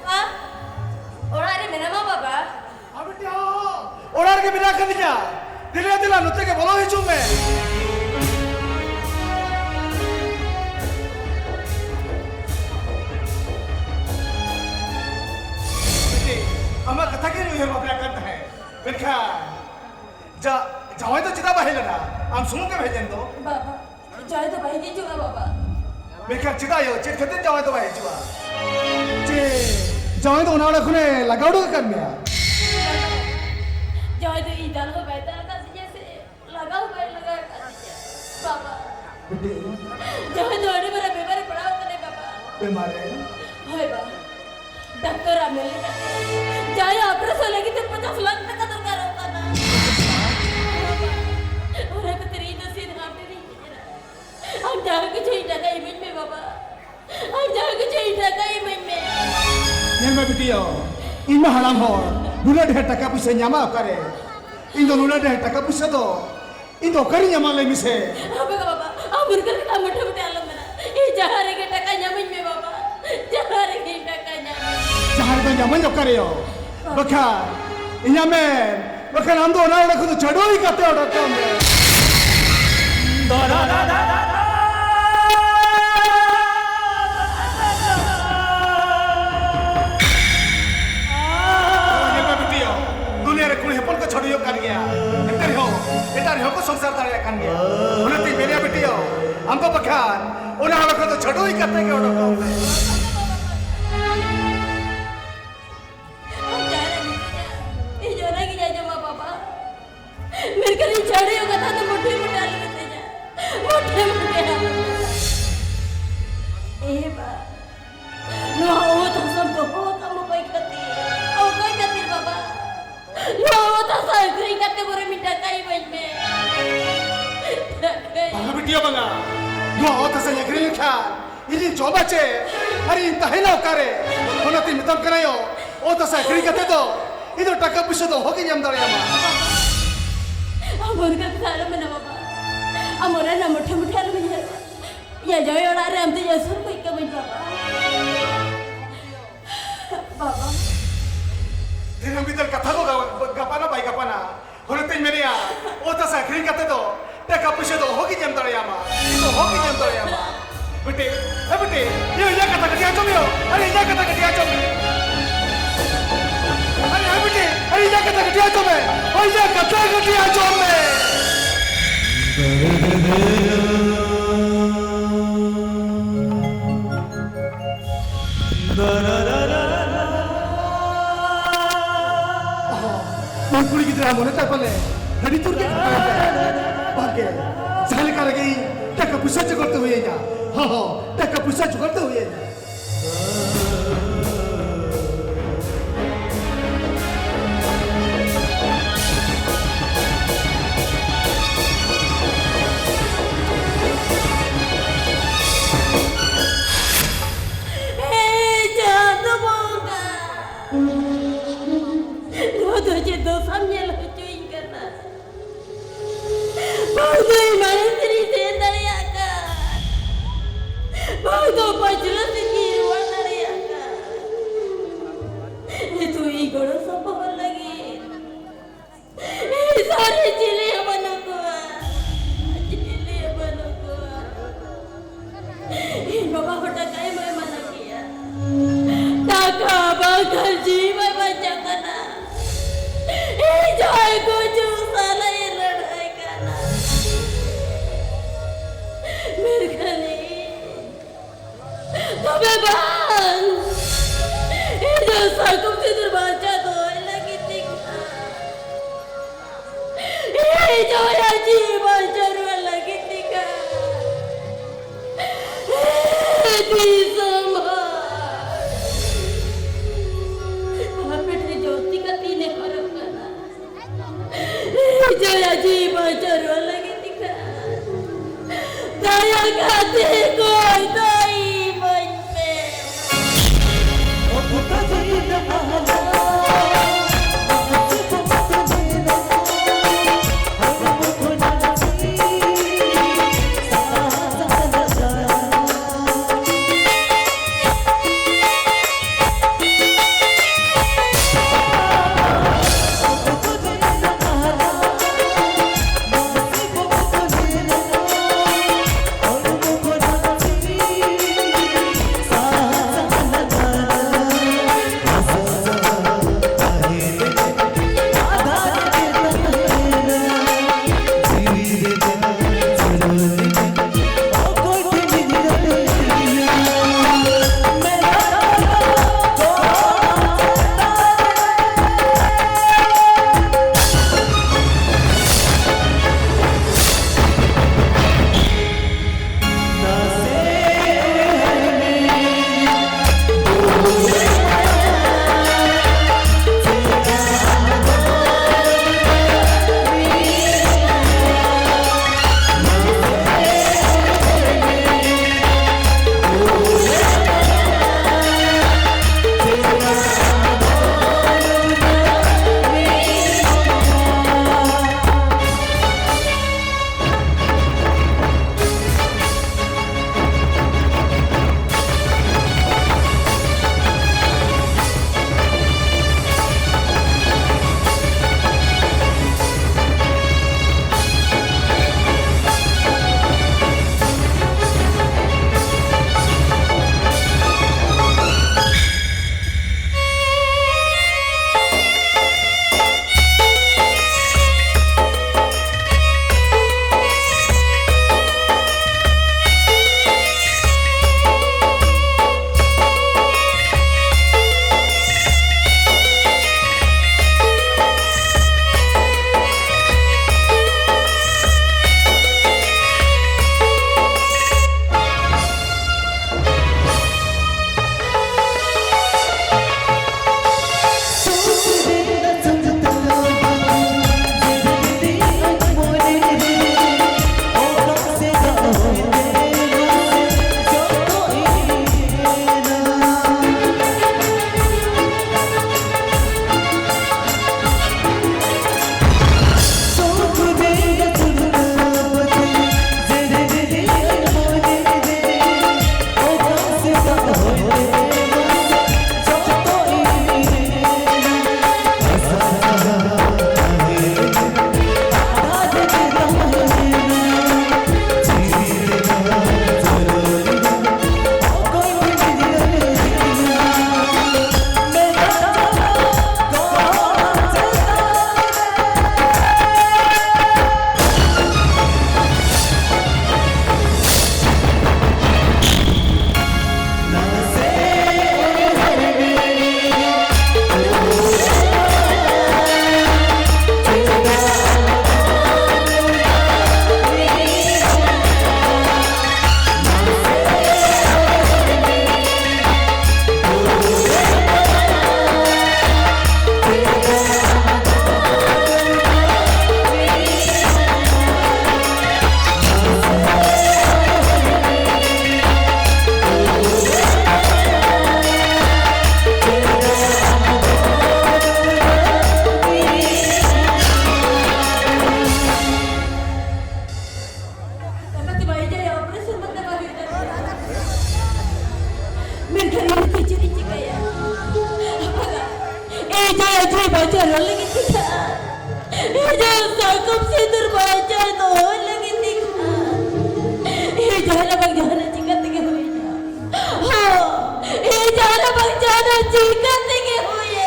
ᱵᱟᱵᱟ, ᱚᱲᱟᱜ ᱨᱮ ᱢᱮᱱᱟᱜ ᱟᱠᱟᱫᱤᱧᱟ᱾ ᱫᱮᱞᱟ, ᱫᱮᱞᱟ, ᱱᱚᱛᱮ ᱜᱮ ᱵᱚᱞᱚ ᱦᱤᱡᱩᱜ ᱢᱮ᱾ ᱵᱤᱴᱤ, ᱟᱢᱟᱜ ᱠᱟᱛᱷᱟ ᱜᱮᱧ ᱩᱭᱦᱟᱹᱨ ᱵᱷᱟᱵᱽᱱᱟᱜ ᱠᱟᱱ ᱛᱟᱦᱮᱸᱫ᱾ ᱢᱮᱱᱠᱷᱟᱱ ᱡᱟ-, ᱡᱟᱶᱟᱭ ᱫᱚ ᱪᱮᱫᱟᱜ ᱵᱟᱭ ᱦᱮᱡ ᱞᱮᱱᱟ? ᱟᱢ ᱥᱩᱢᱩᱝ ᱜᱮᱢ ᱦᱮᱡ ᱞᱮᱱ ᱫᱚ᱾ ᱵᱟᱵᱟ, ᱡᱟᱶᱟᱭ ᱫᱚ ᱵᱟᱭ ᱦᱤᱡᱩᱜᱼᱟ, ᱵᱟᱵᱟ᱾ ᱢᱮᱱᱠᱷᱟᱱ ᱪᱮᱫᱟᱜ ᱭᱳ? ᱪᱮᱫ ᱠᱷᱟᱹᱛᱤᱨ ᱡᱟᱶᱟᱭ ᱫᱚ ᱵᱟᱭ ᱦᱤᱡᱩᱜᱼᱟ? ᱪᱮ ᱡᱟᱶᱟᱭ ᱫᱚ ᱚᱱᱟ ᱚᱲᱟᱜ ᱠᱷᱚᱱᱮ ᱞᱟᱜᱟ ᱩᱰᱩᱠ ᱟᱠᱟᱫ ᱢᱮᱭᱟ? ᱡᱟᱶᱟᱭ ᱫᱚ ᱤᱧ ᱫᱟᱞ ᱦᱚᱸ ᱵᱟᱭ ᱫᱟᱞ ᱟᱠᱟᱫᱤᱧᱟ ᱥᱮ ᱞᱟᱜᱟ ᱦᱚᱸ ᱵᱟᱭ ᱞᱟᱜᱟ ᱟᱠᱟᱫᱤᱧᱟ, ᱵᱟᱵᱟ᱾ ᱵᱤᱴᱤ᱾ ᱡᱟᱶᱟᱭ ᱫᱚ ᱟᱹᱰᱤ ᱢᱟᱨᱟᱝ ᱵᱮᱢᱟᱨ ᱨᱮ ᱯᱟᱲᱟᱣ ᱟᱠᱟᱱᱟᱭ, ᱵᱟᱵᱟ᱾ ᱵᱮᱢᱟᱨ ᱨᱮ? ᱦᱳᱭ, ᱵᱟᱵᱟ᱾ ᱰᱟᱠᱛᱚᱨ ᱟᱢᱮᱞ ᱞᱮᱠᱟᱛᱮ ᱡᱟᱦᱟᱸᱭ ᱚᱯᱟᱨᱮᱥᱚᱱ ᱞᱟᱹᱜᱤᱫ ᱛᱮ ᱯᱚᱧᱪᱟᱥ ᱞᱟᱠᱷ ᱴᱟᱠᱟ ᱫᱚᱨᱠᱟᱨᱚᱜ ᱠᱟᱱᱟ᱾ ᱚᱱᱟ ᱠᱷᱟᱹᱛᱤᱨ ᱤᱧ ᱫᱚ ᱥᱤᱫᱷᱟᱨᱛᱷ ᱨᱤᱧ ᱦᱮᱡ ᱮᱱᱟ᱾ ᱟᱢ ᱡᱟᱦᱟᱸ ᱠᱤᱪᱷᱩ ᱤᱧ ᱴᱟᱠᱟ ᱤᱢᱟᱹᱧ ᱢᱮ ᱵᱟᱵᱟ, ᱟᱢ ᱡᱟᱦᱟᱸ ᱠᱤᱪᱷᱩ ᱤᱧ ᱴᱟᱠᱟ ᱤᱢᱟᱹᱧ ᱢᱮ᱾ ᱧᱮᱞ ᱢᱮ ᱵᱤᱴᱤᱭᱳ, ᱤᱧ ᱢᱟ ᱦᱟᱲᱟᱢ ᱦᱚᱲ, ᱱᱩᱱᱟᱹᱜ ᱰᱷᱮᱨ ᱴᱟᱠᱟ ᱯᱩᱭᱥᱟᱹ ᱧᱟᱢᱟ ᱚᱠᱟᱨᱮ? ᱤᱧ ᱫᱚ ᱱᱩᱱᱟᱹᱜ ᱰᱷᱮᱨ ᱴᱟᱠᱟ ᱯᱩᱭᱥᱟᱹ ᱫᱚ ᱤᱧ ᱫᱚ ᱚᱠᱟᱨᱤᱧ ᱧᱟᱢᱟ, ᱞᱟᱹᱭ ᱢᱮᱥᱮ? ᱵᱟᱵᱟ, ᱵᱟᱵᱟ, ᱟᱢ ᱩᱨᱜᱟᱹᱞ ᱠᱟᱛᱮ ᱢᱚᱴᱷᱮ ᱢᱚᱴᱷᱮ ᱟᱞᱚᱢ ᱢᱮᱱᱟ᱾ ᱤᱧ ᱡᱟᱦᱟᱸ ᱨᱮᱜᱮ ᱴᱟᱠᱟ ᱧᱟᱢᱟᱹᱧ ᱢᱮ ᱵᱟᱵᱟ, ᱡᱟᱦᱟᱸ ᱨᱮᱜᱮ ᱴᱟᱠᱟ ᱧᱟᱢᱟᱹᱧ᱾ ᱡᱟᱦᱟᱸ ᱨᱮᱫᱚ ᱧᱟᱢᱟᱹᱧ ᱚᱠᱟᱨᱮᱭᱳ? ᱵᱟᱠᱷᱟᱱ ᱤᱧᱟᱹᱜ ᱢᱮᱱ, ᱵᱟᱠᱷᱟᱱ ᱟᱢ ᱫᱚ ᱚᱱᱟ ᱚᱲᱟᱜ ᱠᱷᱚᱱ ᱫᱚ ᱪᱟᱹᱰᱩᱭ ᱠᱟᱛᱮ ᱚᱰᱚᱠ ᱠᱚᱜ ᱢᱮ᱾ ᱧᱮᱞ ᱢᱮ ᱵᱤᱴᱤᱭᱳ, ᱫᱩᱱᱤᱭᱟᱹ ᱨᱮ ᱠᱩᱲᱤ ᱦᱚᱯᱚᱱ ᱠᱚ ᱪᱷᱟᱹᱰᱩᱭᱚᱜ ᱠᱟᱱ ᱜᱮᱭᱟ, ᱮᱱᱛᱮ ᱨᱮᱦᱚᱸ ᱮᱴᱟᱜ ᱨᱮᱦᱚᱸ ᱠᱚ ᱥᱚᱝᱥᱟᱨ ᱫᱟᱲᱮᱭᱟᱜ ᱠᱟᱱ ᱜᱮᱭᱟ᱾ ᱚᱱᱟᱛᱮᱧ ᱢᱮᱱᱮᱫᱼᱟ ᱵᱤᱴᱤᱭᱳ, ᱟᱢ ᱫᱚ ᱵᱟᱠᱷᱟᱱ ᱚᱱᱟ ᱚᱲᱟᱜ ᱠᱷᱚᱱ ᱫᱚ ᱪᱷᱟᱹᱰᱩᱭ ᱠᱟᱛᱮ ᱜᱮ ᱚᱰᱚᱠᱚᱜ ᱢᱮ᱾ ᱟᱢ ᱡᱟᱦᱟᱸ ᱨᱮᱢ ᱢᱤᱛᱟᱹᱧᱟ, ᱤᱧ ᱚᱱᱟ ᱜᱤᱧ ᱟᱸᱡᱚᱢᱟ ᱵᱟᱵᱟ᱾ ᱢᱮᱱᱠᱷᱟᱱ ᱤᱧ ᱪᱷᱟᱹᱰᱩᱭᱚᱜ ᱠᱟᱛᱷᱟ ᱫᱚ ᱢᱚᱴᱷᱮ ᱢᱚᱴᱷᱮ ᱟᱞᱚᱢ ᱢᱤᱛᱟᱹᱧᱟ᱾ ᱢᱚᱴᱷᱮ ᱢᱚᱴᱷᱮ ᱟᱞᱚᱢ ᱢᱤᱛᱟᱹᱧᱟ᱾ ᱮ ᱵᱟ, ᱱᱚᱣᱟ ᱚᱛ ᱦᱟᱥᱟᱢ ᱫᱚᱦᱚ ᱟᱠᱟᱫ ᱚᱠᱚᱭ ᱠᱷᱟᱹᱛᱤᱨ? ᱚᱠᱚᱭ ᱠᱷᱟᱹᱛᱤᱨ ᱵᱟᱵᱟ? ᱱᱚᱣᱟ ᱚᱛ ᱦᱟᱥᱟ ᱟᱹᱠᱷᱨᱤᱧ ᱠᱟᱛᱮ ᱵᱚᱨᱮ ᱢᱤᱫ ᱴᱟᱠᱟ ᱤᱢᱟᱹᱧ ᱢᱮ᱾ ᱴᱟᱠᱟ ᱤᱢᱟᱹᱧ ᱢᱮ᱾ ᱵᱟᱝᱟ ᱵᱤᱴᱤᱭᱳ, ᱵᱟᱝᱟ᱾ ᱱᱚᱣᱟ ᱚᱛ ᱦᱟᱥᱟᱧ ᱟᱹᱠᱷᱨᱤᱧ ᱞᱮᱠᱷᱟᱱ ᱤᱧᱤᱧ ᱡᱚᱢᱟ ᱪᱮᱫ? ᱟᱨ ᱤᱧ ᱛᱟᱦᱮᱱᱟ ᱚᱠᱟᱨᱮ? ᱚᱱᱟᱛᱮᱧ ᱢᱮᱛᱟᱢ ᱠᱟᱱᱟ ᱭᱳ, ᱚᱛ ᱦᱟᱥᱟ ᱟᱹᱠᱷᱨᱤᱧ ᱠᱟᱛᱮ ᱫᱚ ᱤᱧ ᱫᱚ ᱴᱟᱠᱟ ᱯᱩᱭᱥᱟᱹ ᱫᱚ ᱚᱦᱚᱜᱤᱧ ᱮᱢ ᱫᱟᱲᱮᱭᱟᱢᱟ᱾ ᱟᱢ ᱚᱱᱠᱟ ᱠᱟᱛᱷᱟ ᱟᱞᱚᱢ ᱢᱮᱱᱟ ᱵᱟᱵᱟ᱾ ᱟᱢ ᱚᱱᱟ ᱨᱮᱱᱟᱜ ᱢᱚᱴᱷᱮ ᱢᱚᱴᱷᱮ ᱟᱞᱚᱢ ᱩᱭᱦᱟᱹᱨᱟ᱾ ᱤᱧᱟᱹᱜ ᱡᱟᱶᱟᱭ ᱚᱲᱟᱜ ᱨᱮ ᱟᱢ ᱫᱚᱧ ᱟᱹᱥᱩᱞ ᱠᱚ ᱠᱟᱹᱢᱟᱹᱧ ᱵᱟᱵᱟ᱾ ᱵᱟᱵᱟ᱾ ᱫᱤᱱᱟᱹᱢ ᱵᱤᱫᱟᱹᱞ ᱠᱟᱛᱷᱟ ᱠᱚ ᱜᱟ-, ᱜᱟᱯᱟᱱᱟ ᱵᱟᱭ ᱜᱟᱯᱟᱱᱟ᱾ ᱚᱱᱟᱛᱮᱧ ᱢᱮᱱᱮᱜᱼᱟ, ᱚᱛ ᱦᱟᱥᱟ ᱟᱹᱠᱷᱨᱤᱧ ᱠᱟᱛᱮ ᱫᱚ ᱴᱟᱠᱟ ᱯᱩᱭᱥᱟᱹ ᱫᱚ ᱚᱦᱚᱜᱤᱧ ᱮᱢ ᱫᱟᱲᱮᱭᱟᱢᱟ᱾ ᱤᱧ ᱫᱚ ᱚᱦᱚᱜᱤᱧ ᱮᱢ ᱫᱟᱲᱮᱭᱟᱢᱟ᱾ ᱵᱤᱴᱤ, ᱮ ᱵᱤᱴᱤ, ᱤᱧ ᱤᱧᱟᱹᱜ ᱠᱟᱛᱷᱟ ᱠᱟᱹᱴᱤᱡ ᱟᱸᱡᱚᱢ ᱢᱮ᱾ ᱟᱨᱮ ᱤᱧᱟᱹᱜ ᱠᱟᱛᱷᱟ ᱠᱟᱹᱴᱤᱡ ᱟᱸᱡᱚᱢ ᱢᱮ᱾ ᱟᱨᱮ, ᱮ ᱵᱤᱴᱤ, ᱟᱨᱮ ᱤᱧᱟᱹᱜ ᱠᱟᱛᱷᱟ ᱠᱟᱹᱴᱤᱡ ᱟᱸᱡᱚᱢ ᱢᱮ᱾ ᱦᱳᱭ, ᱤᱧᱟᱹᱜ ᱠᱟᱛᱷᱟ ᱠᱟᱹᱴᱤᱡ ᱟᱸᱡᱚᱢ ᱢᱮ᱾ ᱱᱩᱭ ᱠᱩᱲᱤ ᱜᱤᱫᱽᱨᱟᱹ ᱢᱚᱱᱮ ᱛᱟᱭ ᱯᱟᱞᱮ ᱟᱹᱰᱤ ᱡᱳᱨ ᱜᱮ ᱠᱷᱟᱴᱟᱣ ᱮᱱᱟ᱾ ᱵᱟᱝᱜᱮ, ᱡᱟᱦᱟᱸ ᱞᱮᱠᱟ ᱨᱮᱜᱮ ᱴᱟᱠᱟ ᱯᱩᱭᱥᱟᱹ ᱡᱚᱜᱟᱲ ᱛᱮ ᱦᱩᱭ ᱟᱹᱧᱟ᱾ ᱦᱚᱸ, ᱦᱚᱸ, ᱴᱟᱠᱟ ᱯᱩᱭᱥᱟᱹ ᱡᱚᱜᱟᱲ ᱛᱮ ᱦᱩᱭ ᱟᱹᱧᱟ᱾ ᱦᱮᱸ, ᱪᱟᱸᱫᱚ ᱵᱚᱸᱜᱟ, ᱱᱚᱣᱟ ᱫᱚ ᱪᱮᱫ ᱫᱚᱥᱟᱢ ᱧᱮᱞ ᱦᱚᱪᱚᱧ ᱠᱟᱱᱟ? ᱵᱟᱝ ᱫᱚ ᱤᱧ ᱢᱟᱲᱟᱝ ᱥᱮᱫ ᱤᱧ ᱥᱮᱱ ᱫᱟᱲᱮᱭᱟᱜ ᱠᱟᱱ, ᱵᱟᱝ ᱫᱚ ᱯᱟᱹᱪᱷᱞᱟᱹ ᱥᱮᱫ ᱤᱧ ᱨᱩᱣᱟᱹᱲ ᱫᱟᱲᱮᱭᱟᱜ ᱠᱟᱱ᱾ ᱱᱤᱛᱚᱜ ᱤᱧ ᱜᱚᱲᱚ ᱥᱚᱯᱚᱦᱚᱫ ᱞᱟᱹᱜᱤᱫ ᱤᱧ ᱥᱩᱨ ᱨᱮ ᱪᱤᱞᱤ ᱦᱚᱸ ᱵᱟᱹᱱᱩᱜ ᱠᱚᱣᱟ, ᱪᱤᱞᱤ ᱦᱚᱸ ᱵᱟᱹᱱᱩᱜ ᱠᱚᱣᱟ᱾ ᱤᱧ ᱵᱟᱵᱟ ᱦᱚᱸ ᱴᱟᱠᱟᱭ ᱮᱢᱟᱭ ᱢᱟᱱᱟ ᱠᱮᱭᱟ᱾ ᱴᱟᱠᱟ ᱵᱟᱝᱠᱷᱟᱱ ᱡᱤᱣᱤ ᱵᱟᱭ ᱵᱟᱧᱪᱟᱜ ᱠᱟᱱᱟ᱾ ᱤᱧ ᱡᱟᱦᱟᱸᱭ ᱜᱩᱡᱩᱜ ᱥᱟᱞᱟᱜ ᱤᱧ ᱞᱟᱹᱲᱦᱟᱹᱭ ᱠᱟᱱᱟ᱾ ᱢᱮᱱᱠᱷᱟᱱ ᱤᱧ ᱛᱚᱵᱮ ᱵᱟᱝ, ᱤᱧ ᱫᱚ ᱥᱟᱹᱜᱩᱱ ᱥᱤᱸᱫᱩᱨ ᱵᱟᱧᱪᱟᱣ ᱫᱚᱦᱚᱭ ᱞᱟᱹᱜᱤᱫ ᱛᱤᱧ ᱠᱷᱟᱱ, ᱤᱧ ᱫᱚ ᱟᱭᱟᱜ ᱡᱤᱣᱤ ᱵᱟᱧᱪᱟᱣ ᱨᱩᱣᱟᱹᱲ ᱞᱟᱹᱜᱤᱫ ᱛᱤᱧ ᱠᱷᱟᱱ, ᱦᱮ ᱫᱤᱥᱚᱢ ᱦᱚᱲ, ᱟᱯᱮ ᱴᱷᱮᱱ ᱡᱳᱨᱛᱤ ᱠᱟᱛᱮ ᱤᱧ ᱱᱮᱦᱚᱨᱚᱜ ᱠᱟᱱᱟ᱾ ᱡᱚᱭᱟ ᱡᱤᱣᱤ ᱵᱟᱧᱪᱟᱣ ᱨᱩᱣᱟᱹᱲ ᱞᱟᱹᱜᱤᱫ ᱛᱮ ᱠᱷᱟᱱ, ᱫᱟᱭᱟ ᱠᱟᱛᱮ ᱠᱚᱭ ᱫᱚ ᱤᱢᱟᱹᱧ ᱯᱮ᱾ ᱞᱟᱹᱜᱤᱫ ᱛᱮ ᱠᱷᱟᱱ, ᱤᱧᱟᱹᱜ ᱥᱟᱠᱚᱢ ᱥᱤᱸᱫᱩᱨ ᱵᱟᱧᱪᱟᱣ ᱫᱚᱦᱚ ᱞᱟᱹᱜᱤᱫ ᱛᱮ ᱠᱷᱟᱱ, ᱤᱧ ᱡᱟᱦᱟᱱᱟᱜ ᱵᱟᱝ ᱡᱟᱦᱟᱱᱟᱜ ᱪᱤᱠᱟᱹ ᱛᱮᱜᱮ ᱦᱩᱭᱩᱜᱼᱟ᱾ ᱦᱚᱸ, ᱤᱧ ᱡᱟᱦᱟᱱᱟᱜ ᱵᱟᱝ ᱡᱟᱦᱟᱱᱟᱜ ᱪᱤᱠᱟᱹ ᱛᱮᱜᱮ ᱦᱩᱭᱩᱜᱼᱟ᱾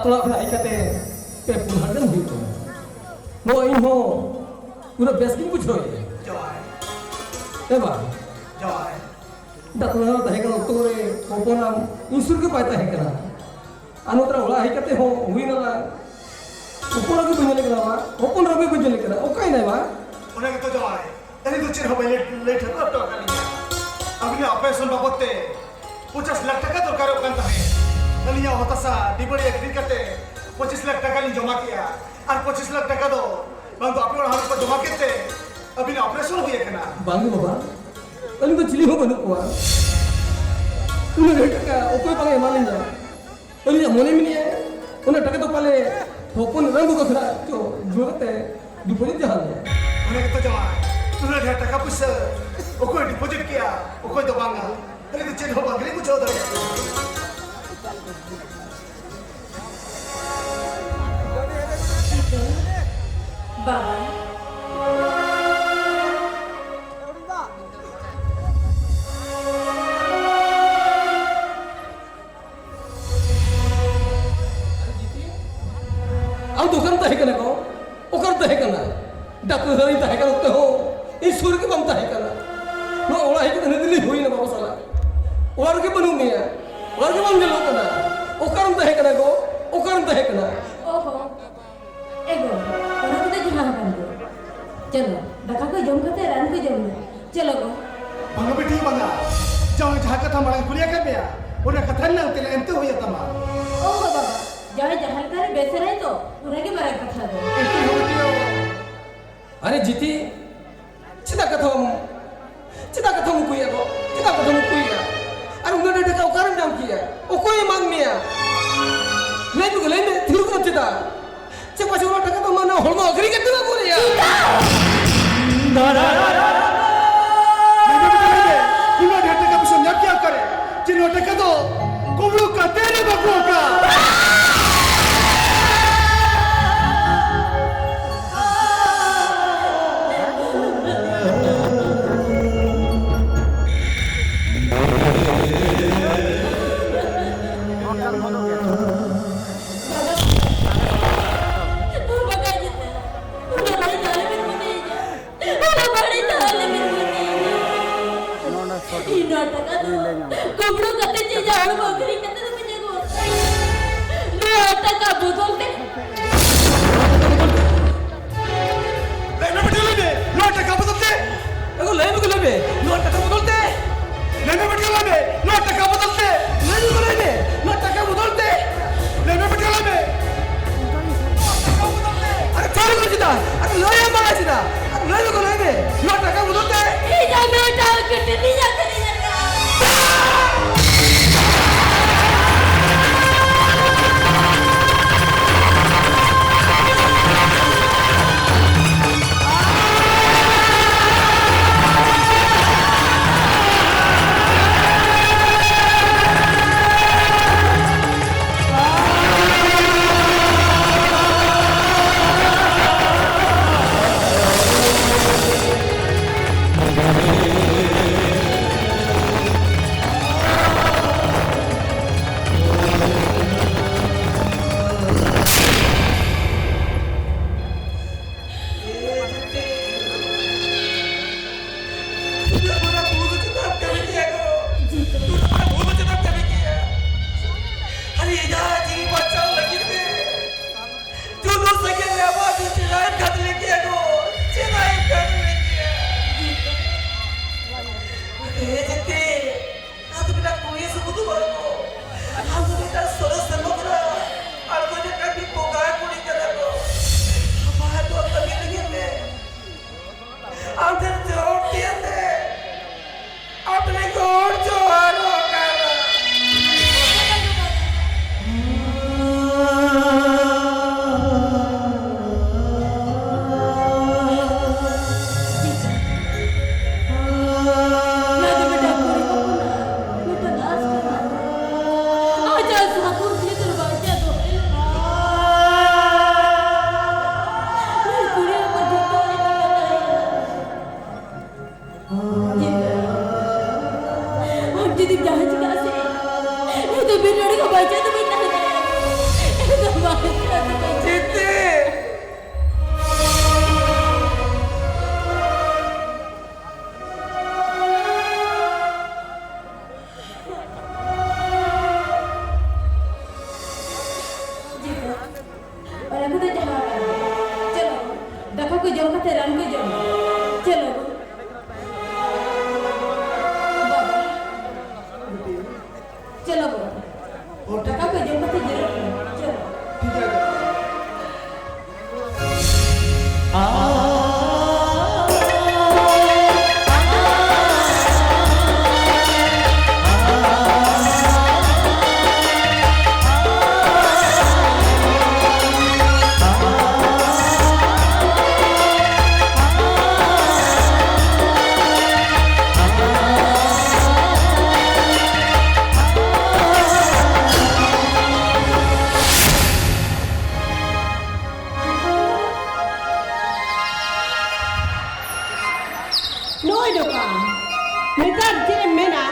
ᱚᱲᱟᱜ ᱠᱷᱚᱱᱟᱜ ᱦᱮᱡ ᱠᱟᱛᱮ ᱯᱮ ᱯᱩᱱ ᱦᱟᱴ ᱜᱟᱱ ᱦᱩᱭᱩᱜ ᱠᱟᱱᱟ᱾ ᱱᱚᱣᱟ ᱤᱧ ᱦᱚᱸ ᱯᱩᱨᱟᱹ ᱵᱮᱥ ᱜᱤᱧ ᱵᱩᱡᱷᱟᱹᱣᱮᱫᱼᱟ᱾ ᱡᱚᱦᱟᱨ᱾ ᱦᱮᱸ ᱵᱟᱝ? ᱡᱚᱦᱟᱨ᱾ ᱰᱟᱠᱛᱟᱨ ᱦᱚᱸ ᱛᱟᱦᱮᱸ ᱠᱟᱱᱟ ᱚᱠᱛᱚ ᱨᱮ ᱦᱚᱯᱚᱱᱟᱢ ᱤᱧ ᱥᱩᱨ ᱜᱮ ᱵᱟᱭ ᱛᱟᱦᱮᱸ ᱠᱟᱱᱟ᱾ ᱟᱨ ᱱᱚᱛᱮ ᱚᱲᱟᱜ ᱦᱮᱡ ᱠᱟᱛᱮ ᱦᱚᱸ ᱦᱩᱭ ᱱᱟᱞᱟ᱾ ᱦᱚᱯᱚᱱ ᱨᱮ ᱵᱟᱹᱧ ᱧᱮᱞᱮ ᱠᱟᱱᱟ ᱵᱟ, ᱦᱚᱯᱚᱱ ᱨᱮ ᱵᱟᱹᱧ ᱧᱮᱞᱮ ᱠᱟᱱᱟ, ᱚᱠᱟᱭᱮᱱᱟᱭ ᱵᱟ? ᱚᱱᱟ ᱜᱮᱛᱚ ᱡᱟᱶᱟᱭ, ᱟᱹᱞᱤᱧ ᱫᱚ ᱪᱮᱫ ᱦᱚᱸ ᱵᱟᱹᱧ ᱞᱟᱹᱭ, ᱞᱟᱹᱭ ᱴᱷᱟᱹᱣᱠᱟᱹ ᱦᱚᱴᱚ ᱟᱠᱟᱫ ᱞᱤᱧᱟ᱾ ᱟᱹᱵᱤᱱᱟᱜ operation ᱵᱟᱵᱚᱫ ᱛᱮ ᱯᱚᱧᱪᱟᱥ ᱞᱟᱠᱷ ᱴᱟᱠᱟ ᱫᱚᱨᱠᱟᱨᱚᱜ ᱠᱟᱱ ᱛᱟᱦᱮᱸᱫ᱾ ᱟᱹᱞᱤᱧᱟᱜ ᱦᱚᱛᱟᱥᱟ ᱰᱤᱵᱟᱹᱲᱤ ᱟᱹᱠᱷᱨᱤᱧ ᱠᱟᱛᱮ ᱯᱚᱸᱪᱤᱥ ᱞᱟᱠᱷ ᱴᱟᱠᱟ ᱞᱤᱧ ᱡᱚᱢᱟ ᱠᱮᱜᱼᱟ᱾ ᱟᱨ ᱯᱚᱸᱪᱤᱥ ᱞᱟᱠᱷ ᱴᱟᱠᱟ ᱫᱚ ᱵᱟᱝ ᱫᱚ ᱟᱯᱮ ᱚᱲᱟᱜ ᱦᱚᱲ ᱠᱚ ᱡᱚᱢᱟ ᱠᱮᱫ ᱛᱮ ᱟᱹᱵᱤᱱᱟᱜ operation ᱦᱩᱭ ᱟᱠᱟᱱᱟ᱾ ᱵᱟᱝ ᱜᱮ ᱵᱟᱵᱟ, ᱟᱹᱞᱤᱧ ᱫᱚ ᱪᱤᱞᱤ ᱦᱚᱸ ᱵᱟᱹᱱᱩᱜ ᱠᱚᱣᱟ᱾ ᱩᱱᱟᱹᱜ ᱰᱷᱮᱨ ᱴᱟᱠᱟ ᱚᱠᱚᱭ ᱵᱟᱝ ᱮ ᱮᱢᱟ ᱞᱤᱧᱟ? ᱟᱹᱞᱤᱧᱟᱜ ᱢᱚᱱᱮ ᱢᱮᱱᱮᱜᱼᱟ, ᱚᱱᱟ ᱴᱟᱠᱟ ᱫᱚ ᱯᱟᱞᱮ ᱦᱚᱯᱚᱱ ᱮᱨᱟ ᱵᱟᱹᱵᱩ ᱠᱷᱚᱱᱟᱜ ᱪᱚ ᱡᱳᱨ ᱠᱟᱛᱮ deposit ᱡᱟᱦᱟᱸ ᱞᱮ᱾ ᱚᱱᱟ ᱜᱮᱛᱚ ᱡᱟᱶᱟᱭ, ᱩᱱᱟᱹᱜ ᱰᱷᱮᱨ ᱴᱟᱠᱟ ᱯᱩᱭᱥᱟᱹ ᱚᱠᱚᱭ deposit ᱠᱮᱜᱼᱟ, ᱚᱠᱚᱭ ᱫᱚ ᱵᱟᱝᱟ, ᱟᱹᱞᱤᱧ ᱫᱚ ᱪᱮᱫ ᱦᱚᱸ ᱵᱟᱝ ᱞᱤᱧ ᱵᱩᱡᱷᱟᱹᱣ ᱫᱟᱲᱮᱭᱟᱜ ᱠᱟᱱᱟ᱾ ᱵᱟᱵᱟ᱾ ᱟᱢ ᱫᱚ ᱚᱠᱟᱨᱮᱢ ᱛᱟᱦᱮᱸ ᱠᱟᱱᱟ ᱜᱚ? ᱚᱠᱟᱨᱮᱢ ᱛᱟᱦᱮᱸ ᱠᱟᱱᱟ? ᱰᱟᱠᱛᱟᱨ ᱥᱟᱞᱟᱜ ᱤᱧ ᱛᱟᱦᱮᱸ ᱠᱟᱱᱟ ᱚᱠᱛᱮ ᱦᱚᱸ ᱤᱧ ᱥᱩᱨ ᱨᱮᱜᱮ ᱵᱟᱢ ᱛᱟᱦᱮᱸ ᱠᱟᱱᱟ᱾ ᱱᱚᱣᱟ ᱚᱲᱟᱜ ᱦᱮᱡ ᱠᱟᱛᱮ ᱱᱤᱱᱟᱹᱜ ᱫᱤᱱ ᱦᱩᱭᱱᱟ ᱵᱟᱵᱟ ᱥᱟᱞᱟᱜ᱾ ᱚᱲᱟᱜ ᱨᱮᱜᱮ ᱵᱟᱹᱱᱩᱜ ᱢᱮᱭᱟ, ᱚᱲᱟᱜ ᱨᱮᱜᱮ ᱵᱟᱢ ᱧᱮᱞᱚᱜ ᱠᱟᱱᱟ᱾ ᱚᱠᱟᱨᱮᱢ ᱛᱟᱦᱮᱸ ᱠᱟᱱᱟ ᱜᱚ? ᱚᱠᱟᱨᱮᱢ ᱛᱟᱦᱮᱸ ᱠᱟᱱᱟ? ᱚᱦᱚ, ᱮ ᱜᱚ, ᱚᱱᱟ ᱠᱚᱫᱚ ᱡᱟᱦᱟᱸ ᱟᱠᱟᱱ ᱜᱮ᱾ ᱪᱚᱞᱚ, ᱫᱟᱠᱟ ᱠᱚ ᱡᱚᱢ ᱠᱟᱛᱮ ᱨᱟᱱ ᱠᱚ ᱡᱚᱢ ᱢᱮ᱾ ᱪᱚᱞᱚ ᱜᱚ᱾ ᱵᱟᱝᱟ ᱵᱤᱴᱤ, ᱵᱟᱝᱟ᱾ ᱡᱟᱶᱟᱭ ᱡᱟᱦᱟᱸ ᱠᱟᱛᱷᱟ ᱢᱟᱲᱟᱝ ᱠᱩᱞᱤ ᱟᱠᱟᱫ ᱢᱮᱭᱟ, ᱚᱱᱟ ᱠᱟᱛᱷᱟ ᱨᱮᱱᱟᱜ ᱩᱛᱛᱚᱨ ᱮᱢ ᱛᱮ ᱦᱩᱭᱩᱜ ᱛᱟᱢᱟ᱾ ᱚ ᱦᱚ ᱵᱟᱵᱟ, ᱡᱟᱶᱟᱭ ᱡᱟᱦᱟᱸ ᱞᱮᱠᱟ ᱨᱮ ᱵᱮᱥ ᱮᱱᱟᱭ ᱛᱚ, ᱚᱱᱟ ᱜᱮ ᱢᱟᱨᱟᱝ ᱠᱟᱛᱷᱟ ᱫᱚ᱾ ᱮᱱᱛᱮ ᱨᱮᱦᱚᱸ ᱵᱤᱴᱤ, ᱟᱨᱮ ᱡᱤᱛᱤ, ᱪᱮᱫᱟᱜ ᱠᱟᱛᱷᱟ ᱵᱟᱢ, ᱪᱮᱫᱟᱜ ᱠᱟᱛᱷᱟᱢ ᱩᱠᱩᱭᱮᱫᱼᱟ ᱜᱚ? ᱪᱮᱫᱟᱜ ᱠᱟᱛᱷᱟᱢ ᱩᱠᱩᱭᱮᱫᱼᱟ? ᱟᱨ ᱩᱱᱟᱹᱜ ᱰᱷᱮᱨ ᱴᱟᱠᱟ ᱚᱠᱟᱨᱮᱢ ᱧᱟᱢ ᱠᱮᱜᱼᱟ? ᱚᱠᱚᱭᱮ ᱮᱢᱟᱫ ᱢᱮᱭᱟ? ᱞᱟᱹᱭ ᱢᱮ, ᱞᱟᱹᱭ ᱢᱮ, ᱛᱷᱤᱨ ᱠᱟᱱᱟᱢ ᱪᱮᱫᱟᱜ? ᱪᱮᱫ ᱯᱟᱪᱷᱮ ᱚᱱᱟ ᱴᱟᱠᱟ ᱫᱚ ᱢᱟᱱᱮ ᱦᱚᱲᱢᱚ ᱟᱹᱠᱷᱨᱤᱧ ᱠᱟᱛᱮ ᱵᱟᱠᱚ ᱨᱮᱭᱟ? ᱞᱟᱹᱭ ᱢᱮ, ᱞᱟᱹᱭ ᱢᱮ, ᱩᱱᱟᱹᱜ ᱰᱷᱮᱨ ᱴᱟᱠᱟ ᱯᱚᱭᱥᱟᱢ ᱧᱟᱢ ᱠᱮᱜᱼᱟ ᱚᱠᱟᱨᱮ? ᱡᱮ ᱱᱚᱣᱟ ᱴᱟᱠᱟ ᱫᱚ ᱠᱩᱢᱵᱽᱲᱩ ᱠᱟᱛᱮ ᱨᱮ ᱵᱟᱠᱚ ᱚᱠᱟ᱾ ᱦᱚᱲᱢᱚ ᱟᱹᱠᱷᱨᱤᱧ ᱠᱟᱛᱮ ᱫᱚ ᱵᱟᱹᱧ ᱟᱹᱜᱩ ᱟᱠᱟᱫᱟ᱾ ᱱᱚᱣᱟ ᱴᱟᱠᱟ ᱵᱚᱫᱚᱞ ᱛᱮ᱾ ᱞᱟᱹᱭ ᱢᱮ ᱵᱤᱴᱤ, ᱞᱟᱹᱭ ᱢᱮ, ᱱᱚᱣᱟ ᱴᱟᱠᱟ ᱵᱚᱫᱚᱞ ᱛᱮ᱾ ᱮᱜᱳ, ᱞᱟᱹᱭ ᱢᱮ ᱜᱳ, ᱞᱟᱹᱭ ᱢᱮ, ᱱᱚᱣᱟ ᱴᱟᱠᱟ ᱵᱚᱫᱚᱞ ᱛᱮ᱾ ᱞᱟᱹᱭ ᱢᱮ ᱵᱤᱴᱤ, ᱞᱟᱹᱭ ᱢᱮ, ᱱᱚᱣᱟ ᱴᱟᱠᱟ ᱵᱚᱫᱚᱞ ᱛᱮ᱾ ᱞᱟᱹᱭ ᱢᱮ ᱜᱳ, ᱞᱟᱹᱭ ᱢᱮ, ᱱᱚᱣᱟ ᱴᱟᱠᱟ ᱵᱚᱫᱚᱞ ᱛᱮ᱾ ᱞᱟᱹᱭ ᱢᱮ ᱵᱤᱴᱤ, ᱞᱟᱹᱭ ᱢᱮ, ᱱᱚᱣᱟ ᱴᱟᱠᱟ ᱵᱚᱫᱚᱞ ᱛᱮ᱾ ᱟᱨᱮ ᱪᱟᱞᱩ ᱠᱚᱨ ᱪᱮᱫᱟ? ᱟᱨᱮ ᱞᱟᱹᱭ ᱢᱮ ᱵᱟᱲᱟᱭ ᱪᱮᱫᱟ? ᱟᱨᱮ ᱞᱟᱹᱭ ᱢᱮ ᱜᱳ, ᱞᱟᱹᱭ ᱢᱮ, ᱱᱚᱣᱟ ᱴᱟᱠᱟ ᱵᱚᱫᱚᱞ ᱛᱮ᱾ ᱤᱧ ᱟᱨ ᱱᱚᱣᱟ ᱴᱟᱠᱟ ᱠᱟᱹᱴᱤᱡ ᱞᱤᱧ ᱟᱹᱠᱷᱨᱤᱧ ᱟᱠᱟᱫ᱾ ᱡᱚᱢ ᱠᱟᱛᱮ ᱨᱟᱱ ᱠᱚ ᱡᱚᱢ᱾ ᱪᱚᱞᱚ ᱜᱚ᱾ ᱵᱟᱵᱟ᱾ ᱪᱚᱞᱚ ᱜᱚ᱾ ᱫᱟᱠᱟ ᱠᱚ ᱡᱚᱢ ᱠᱟᱛᱮ ᱡᱤᱨᱟᱹᱜ ᱢᱮ᱾ ᱪᱚᱞᱚ᱾ ᱴᱷᱤᱠ ᱜᱮᱭᱟ᱾ ᱱᱚᱜᱼᱚᱭ ᱱᱚᱝᱠᱟ᱾ ᱱᱮᱛᱟᱨ ᱪᱮᱫ ᱮᱢ ᱢᱮᱱᱟ,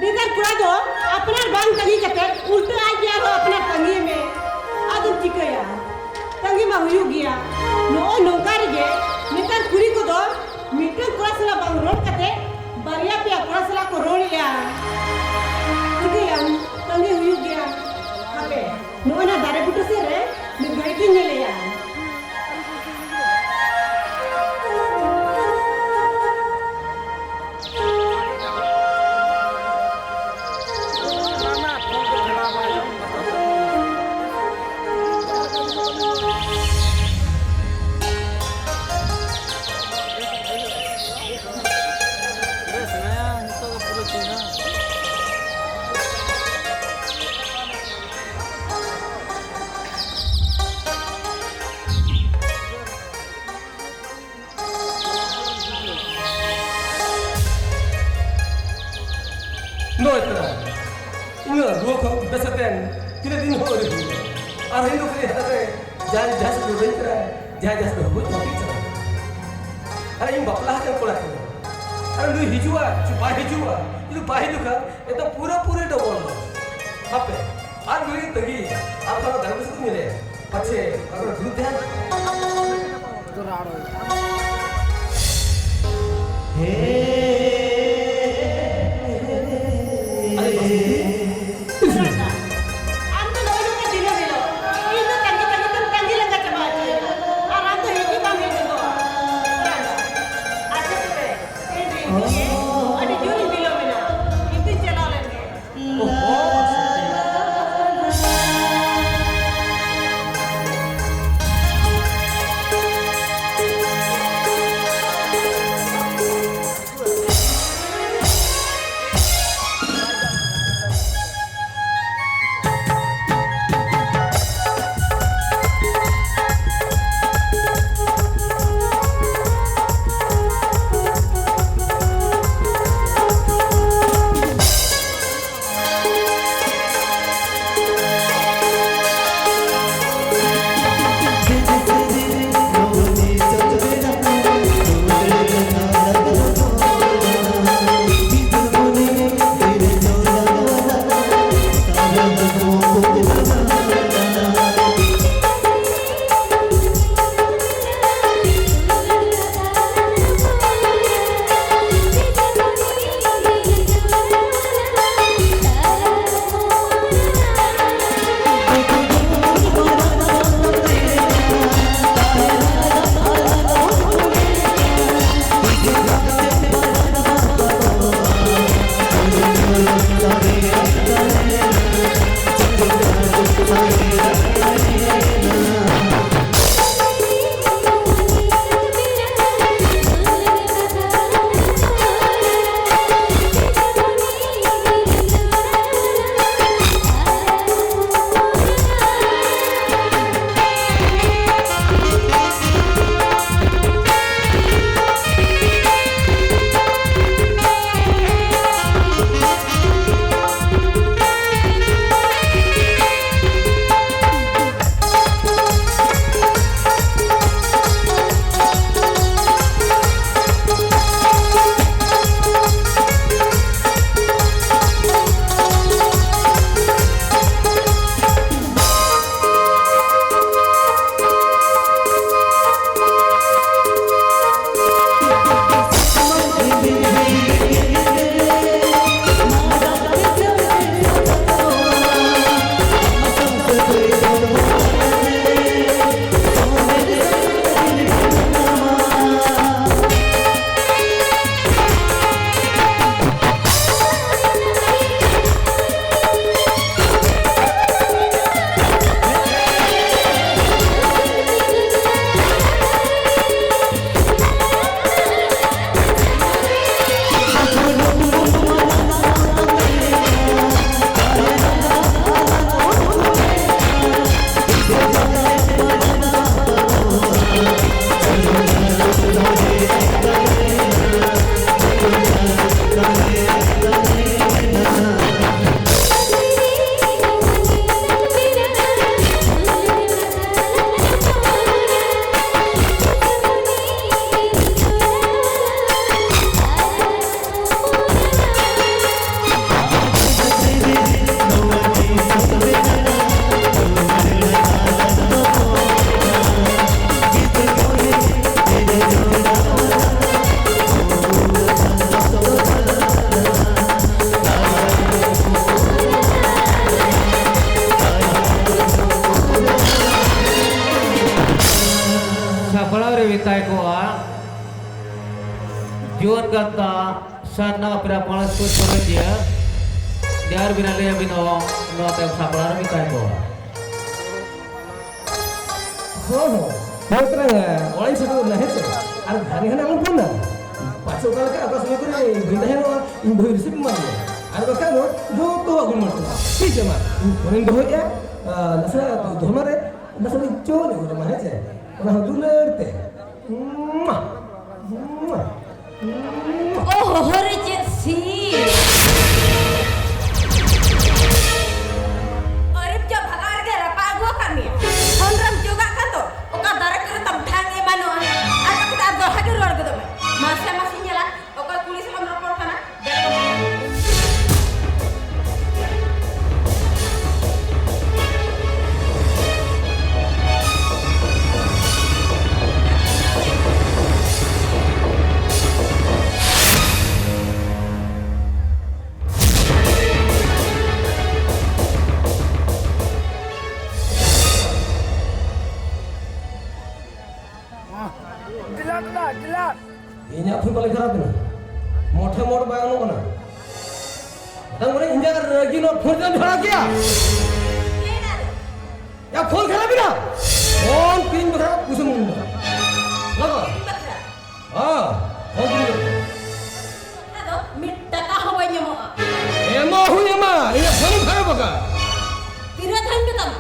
ᱱᱮᱛᱟᱨ ᱠᱚᱲᱟ ᱫᱚ ᱟᱯᱱᱟᱨ ᱵᱟᱝ ᱛᱟᱺᱜᱤ ᱠᱟᱛᱮ ᱩᱞᱴᱟᱹ ᱟᱡ ᱜᱮ ᱟᱨᱦᱚᱸ ᱟᱯᱱᱟᱨ ᱛᱟᱺᱜᱤᱭᱮ ᱢᱮ᱾ ᱟᱫᱚᱢ ᱪᱤᱠᱟᱹᱭᱟ? ᱛᱟᱺᱜᱤ ᱢᱟ ᱦᱩᱭᱩᱜ ᱜᱮᱭᱟ᱾ ᱱᱚᱜᱼᱚᱭ ᱱᱚᱝᱠᱟ ᱨᱮᱜᱮ ᱱᱮᱛᱟᱨ ᱠᱩᱲᱤ ᱠᱚᱫᱚ ᱢᱤᱫᱴᱟᱝ ᱠᱚᱲᱟ ᱥᱟᱞᱟᱜ ᱵᱟᱝ ᱨᱚᱲ ᱠᱟᱛᱮ ᱵᱟᱨᱭᱟ ᱯᱮᱭᱟ ᱠᱚᱲᱟ ᱥᱟᱞᱟᱜ ᱠᱚ ᱨᱚᱲᱮᱜᱼᱟ᱾ ᱪᱤᱠᱟᱹᱭᱟᱢ? ᱛᱟᱺᱜᱤ ᱦᱩᱭᱩᱜ ᱜᱮᱭᱟ᱾ ᱦᱟᱯᱮ, ᱱᱚᱜᱼᱚᱭ ᱱᱟ ᱫᱟᱨᱮ ᱵᱩᱴᱟᱹ ᱥᱮᱫ ᱨᱮ ᱢᱤᱫ ᱜᱷᱟᱹᱲᱤᱡ ᱤᱧ ᱧᱮᱞᱮᱭᱟ᱾ ᱱᱚᱜᱼᱚᱭ ᱛᱚᱨᱟ, ᱤᱧᱟᱹᱜ ᱨᱩᱣᱟᱹ ᱠᱷᱚᱱ ᱵᱮᱥ ᱠᱟᱛᱮᱱ ᱛᱤᱱᱟᱹᱜ ᱫᱤᱱ ᱦᱚᱸ ᱟᱹᱣᱨᱤ ᱦᱩᱭᱩᱜᱼᱟ᱾ ᱟᱨ ᱤᱧ ᱫᱚ ᱠᱷᱟᱹᱞᱤ ᱦᱟᱱᱟ ᱨᱮ ᱡᱟᱦᱟᱸᱭ ᱡᱟᱦᱟᱸ ᱥᱮᱫ ᱡᱚᱴᱟᱣᱤᱧ ᱠᱟᱱᱟ, ᱡᱟᱦᱟᱸᱭ ᱡᱟᱦᱟᱸ ᱥᱮᱫ ᱦᱚᱸ ᱵᱟᱹᱧ ᱪᱟᱞᱟᱜ ᱠᱟᱱᱟ᱾ ᱟᱨ ᱤᱧ ᱵᱟᱯᱞᱟ ᱟᱠᱟᱱ ᱠᱚᱲᱟ ᱠᱟᱱᱟ᱾ ᱟᱨ ᱱᱩᱭ ᱦᱤᱡᱩᱜᱼᱟ ᱪᱮ ᱵᱟᱭ ᱦᱤᱡᱩᱜᱼᱟ? ᱡᱩᱫᱤ ᱵᱟᱭ ᱦᱤᱡᱩᱜ ᱠᱷᱟᱱ, ᱮᱠᱫᱚᱢ ᱯᱩᱨᱟᱹ ᱯᱩᱨᱤ ᱰᱚᱵᱚᱞ ᱫᱚ᱾ ᱦᱟᱯᱮ, ᱟᱨ ᱱᱩᱭ ᱜᱮ ᱛᱟᱺᱜᱤ, ᱟᱨ ᱠᱷᱟᱱ ᱫᱟᱨᱮ ᱵᱩᱴᱟᱹ ᱥᱮᱫ ᱧᱮᱞᱮᱭᱟ᱾ ᱯᱟᱪᱷᱮ ᱟᱨᱚ ᱫᱩᱲᱩᱵ ᱛᱟᱦᱮᱱ᱾ ᱟᱢ ᱫᱚ ᱱᱚᱜᱼᱚᱭ ᱱᱚᱝᱠᱟ ᱫᱤᱱᱟᱹᱢ ᱦᱤᱞᱳᱜ ᱤᱧ ᱫᱚ ᱛᱟᱺᱜᱤ ᱛᱟᱺᱜᱤ ᱛᱮᱢ ᱛᱟᱺᱜᱤ ᱞᱟᱸᱜᱟ ᱪᱟᱵᱟ ᱦᱚᱪᱚᱭᱤᱧᱟ᱾ ᱟᱨ ᱟᱢ ᱫᱚ ᱦᱤᱡᱩᱜ ᱵᱟᱢ ᱦᱤᱡᱩᱜ ᱟᱹᱰᱤ ᱡᱳᱨ ᱤᱧ ᱵᱤᱞᱚᱢ ᱮᱱᱟ, ᱠᱤᱱᱛᱩᱧ ᱪᱟᱞᱟᱣ ᱞᱮᱱ ᱜᱮ᱾ ᱥᱟᱯᱲᱟᱣ ᱨᱮ ᱢᱮᱛᱟᱭ ᱠᱚᱣᱟ ᱡᱩᱣᱟᱹᱱ ᱜᱟᱶᱛᱟ ᱥᱟᱨᱱᱟ ᱯᱮᱲᱟ ᱯᱟᱹᱲᱦᱟᱹ ᱥᱠᱩᱞ ᱠᱚᱞᱮᱡᱽᱤᱭᱟᱹ ᱰᱟᱨ ᱵᱤᱱᱟ ᱞᱟᱹᱭ ᱟᱹᱵᱤᱱ ᱦᱚᱸ ᱱᱚᱣᱟ ᱛᱟᱭᱚᱢ ᱥᱟᱯᱲᱟᱣ ᱨᱮ ᱢᱮᱛᱟᱭ ᱠᱚᱣᱟ᱾ ᱦᱚᱸ, ᱦᱚᱸ᱾ ᱦᱳᱭ ᱛᱚᱨᱟ, ᱚᱲᱟᱜ ᱤᱧ ᱥᱮᱴᱮᱨ ᱮᱱᱟ, ᱦᱮᱸ ᱥᱮ? ᱟᱨ ᱜᱷᱟᱱᱮ ᱜᱷᱟᱱᱮ ᱟᱞᱚᱢ ᱯᱷᱳᱱᱟ᱾ ᱯᱟᱪᱷᱮ ᱚᱠᱟ ᱞᱮᱠᱟ, ᱚᱠᱟ ᱥᱚᱢᱚᱭ ᱠᱚᱨᱮ ᱵᱟᱹᱧ ᱛᱟᱦᱮᱱᱚᱜᱼᱟ, ᱤᱧ ᱵᱟᱹᱦᱩ ᱨᱤᱥᱤᱵᱷ ᱮᱢᱟ ᱫᱤᱧᱟ᱾ ᱟᱨ ᱵᱟᱠᱷᱟᱱ ᱫᱚ ᱡᱚᱛᱚᱣᱟᱜ ᱜᱩᱞᱢᱟᱴ ᱪᱟᱵᱟᱜᱼᱟ᱾ ᱴᱷᱤᱠ ᱜᱮᱭᱟ, ᱢᱟ, ᱤᱧ ᱯᱷᱳᱱᱤᱧ ᱫᱚᱦᱚᱭᱮᱫᱼᱟ᱾ ᱟᱨ, ᱱᱟᱥᱮᱱᱟᱜ ᱫᱷᱚᱨᱢᱟ ᱨᱮ ᱱᱟᱥᱮᱱᱟᱜ ᱤᱧ ᱪᱚ ᱧᱚᱜ ᱠᱟᱱᱟ, ᱦᱮᱸ ᱥᱮ? ᱚᱱᱟ ᱦᱚᱸ ᱫᱩᱞᱟᱹᱲ ᱛᱮ᱾ ᱢᱩᱟ! ᱢᱩᱟ! ᱢᱩᱟ! ᱳᱦᱳ ᱨᱮ, ᱪᱮᱫ ᱥᱤᱱ! ᱟᱨᱮᱢ ᱪᱚ ᱵᱷᱟᱜᱟᱣ ᱨᱮᱜᱮ ᱨᱟᱯᱟᱜ ᱟᱹᱜᱩ ᱟᱠᱟᱫ ᱢᱮᱭᱟ᱾ ᱯᱷᱳᱱ ᱨᱮᱢ ᱪᱚᱜᱟᱜ ᱠᱟᱱ ᱫᱚ, ᱚᱠᱟ ᱫᱟᱨᱮ ᱠᱚᱨᱮ ᱛᱟᱢ ᱴᱷᱟᱝ ᱮ ᱵᱟᱹᱱᱩᱜᱼᱟ᱾ ᱟᱨ ᱵᱟᱠᱷᱟᱱ ᱟᱨ ᱫᱚᱦᱲᱟ ᱜᱮ ᱨᱩᱣᱟᱹᱲ ᱜᱚᱫᱚᱜ ᱢᱮ᱾ ᱢᱟᱥᱮ, ᱢᱟᱥᱮᱧ ᱧᱮᱞᱟ, ᱚᱠᱚᱭ ᱠᱩᱲᱤ ᱥᱟᱞᱟᱜ ᱮᱢ ᱨᱚᱯᱚᱲ ᱠᱟᱱᱟ? ᱰᱤᱞᱟᱴ ᱱᱟ, ᱰᱤᱞᱟᱴ᱾ ᱤᱧᱟᱹᱜ ᱯᱷᱳᱱ ᱵᱟᱞᱮ ᱠᱷᱟᱨᱟᱯ ᱮᱱᱟ, ᱢᱚᱴᱷᱮ ᱢᱚᱴ ᱵᱟᱭ ᱜᱟᱱᱚᱜ ᱠᱟᱱᱟ᱾ ᱢᱤᱫᱴᱟᱝ ᱵᱚᱞᱮ ᱤᱧᱟᱹᱜ ᱨᱟᱹᱜᱤ ᱱᱚᱣᱟ ᱯᱷᱳᱱ ᱛᱮᱢ ᱡᱷᱟᱲᱟ ᱠᱮᱭᱟ᱾ ᱭᱟ, ᱯᱷᱳᱱ ᱠᱷᱟᱨᱟᱯ ᱮᱱᱟ᱾ ᱯᱷᱳᱱ ᱠᱤᱨᱤᱧ ᱵᱟᱠᱷᱨᱟ ᱯᱩᱭᱥᱟᱹ ᱵᱟᱹᱱᱩᱜ ᱠᱟᱫᱟ᱾ ᱞᱚᱜᱚ᱾ ᱦᱮᱸ, ᱯᱷᱳᱱ ᱠᱤᱨᱤᱧ ᱵᱟᱠᱷᱨᱟ᱾ ᱟᱫᱚ ᱢᱤᱫ ᱴᱟᱠᱟ ᱦᱚᱸ ᱵᱟᱭ ᱧᱟᱢᱚᱜᱼᱟ᱾ ᱮᱢᱟ ᱦᱚᱸᱧ ᱮᱢᱟ, ᱤᱧᱟᱹᱜ ᱯᱷᱳᱱ ᱮᱢ ᱠᱷᱟᱨᱟᱯ ᱟᱠᱟᱫ᱾ ᱛᱤᱱᱟᱹᱜ ᱫᱷᱟᱣᱤᱧ ᱢᱮᱛᱟᱢᱟ?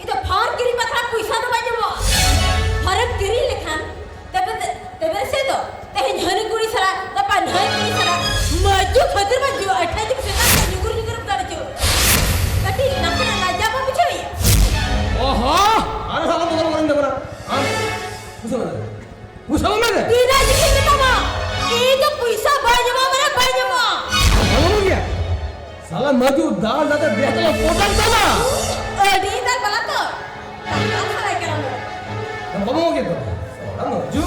ᱤᱧ ᱫᱚ ᱯᱷᱳᱱ ᱠᱤᱨᱤᱧ ᱵᱟᱠᱷᱨᱟ ᱯᱩᱭᱥᱟᱹ ᱫᱚ ᱵᱟᱭ ᱧᱟᱢᱚᱜᱼᱟ᱾ ᱯᱷᱳᱱᱮᱢ ᱠᱤᱨᱤᱧ ᱞᱮᱠᱷᱟᱱ ᱛᱚᱵᱮ, ᱛᱚᱵᱮ ᱥᱮ ᱫᱚ ᱛᱮᱦᱮᱧ ᱦᱟᱹᱱᱤ ᱠᱩᱲᱤ ᱥᱟᱞᱟᱜ, ᱜᱟᱯᱟ ᱱᱟᱹᱭ ᱠᱩᱲᱤ ᱥᱟᱞᱟᱜ, ᱢᱟᱹᱡᱩ ᱠᱷᱟᱹᱛᱤᱨ ᱢᱟ ᱡᱩ ᱟᱴᱷᱟ ᱡᱩ ᱥᱮᱛᱟᱜ ᱠᱷᱚᱱ ᱧᱩᱜᱩᱨ ᱧᱩᱜᱩᱨ ᱮᱢ ᱫᱟᱲᱮ ᱪᱚ᱾ ᱠᱟᱹᱴᱤᱡ ᱱᱟᱥᱮᱱᱟᱜ ᱞᱟᱡᱟ ᱵᱟᱢ ᱵᱩᱡᱷᱟᱹᱣᱮᱫᱼᱟ? ᱚᱦᱚ, ᱟᱨ ᱦᱚᱸ ᱟᱞᱚᱢ ᱵᱚᱠᱚᱞ ᱵᱚᱠᱚᱞ ᱤᱧ ᱫᱚ ᱠᱟᱱᱟ᱾ ᱟᱢ ᱯᱩᱭᱥᱟᱹ ᱢᱮᱱᱟᱜ ᱯᱩᱭᱥᱟᱹ ᱵᱟᱝ ᱢᱮᱱᱟᱜ? ᱛᱤᱱᱟᱹᱜ ᱡᱤᱵᱤ ᱢᱮᱛᱟᱢᱟ? ᱤᱧ ᱫᱚ ᱯᱩᱭᱥᱟᱹ ᱵᱟᱭ ᱧᱟᱢᱚᱜᱼᱟ, ᱢᱟᱱᱮ ᱵᱟᱭ ᱧᱟᱢᱚᱜᱼᱟ᱾ ᱵᱟᱝ ᱧᱟᱢᱚᱜ ᱜᱮᱭᱟ? ᱥᱟᱞᱟ ᱢᱟᱹᱡᱩ ᱫᱟᱞ ᱫᱟᱞ ᱛᱮ ᱫᱮᱡ ᱛᱟᱞᱟ ᱯᱚᱴᱟᱠ ᱛᱟᱢᱟ᱾ ᱟᱹᱰᱤ ᱫᱟᱞ ᱵᱟᱞᱟ ᱛᱚ᱾ ᱫᱟᱞ ᱥᱟᱞᱟᱭ ᱠᱟᱱᱟ ᱵᱚ᱾ ᱵᱟᱝ ᱧᱟᱢᱚᱜ ᱜᱮᱭᱟ ᱛᱚ᱾ ᱥᱟᱞᱟ ᱢᱟᱹᱡᱩ᱾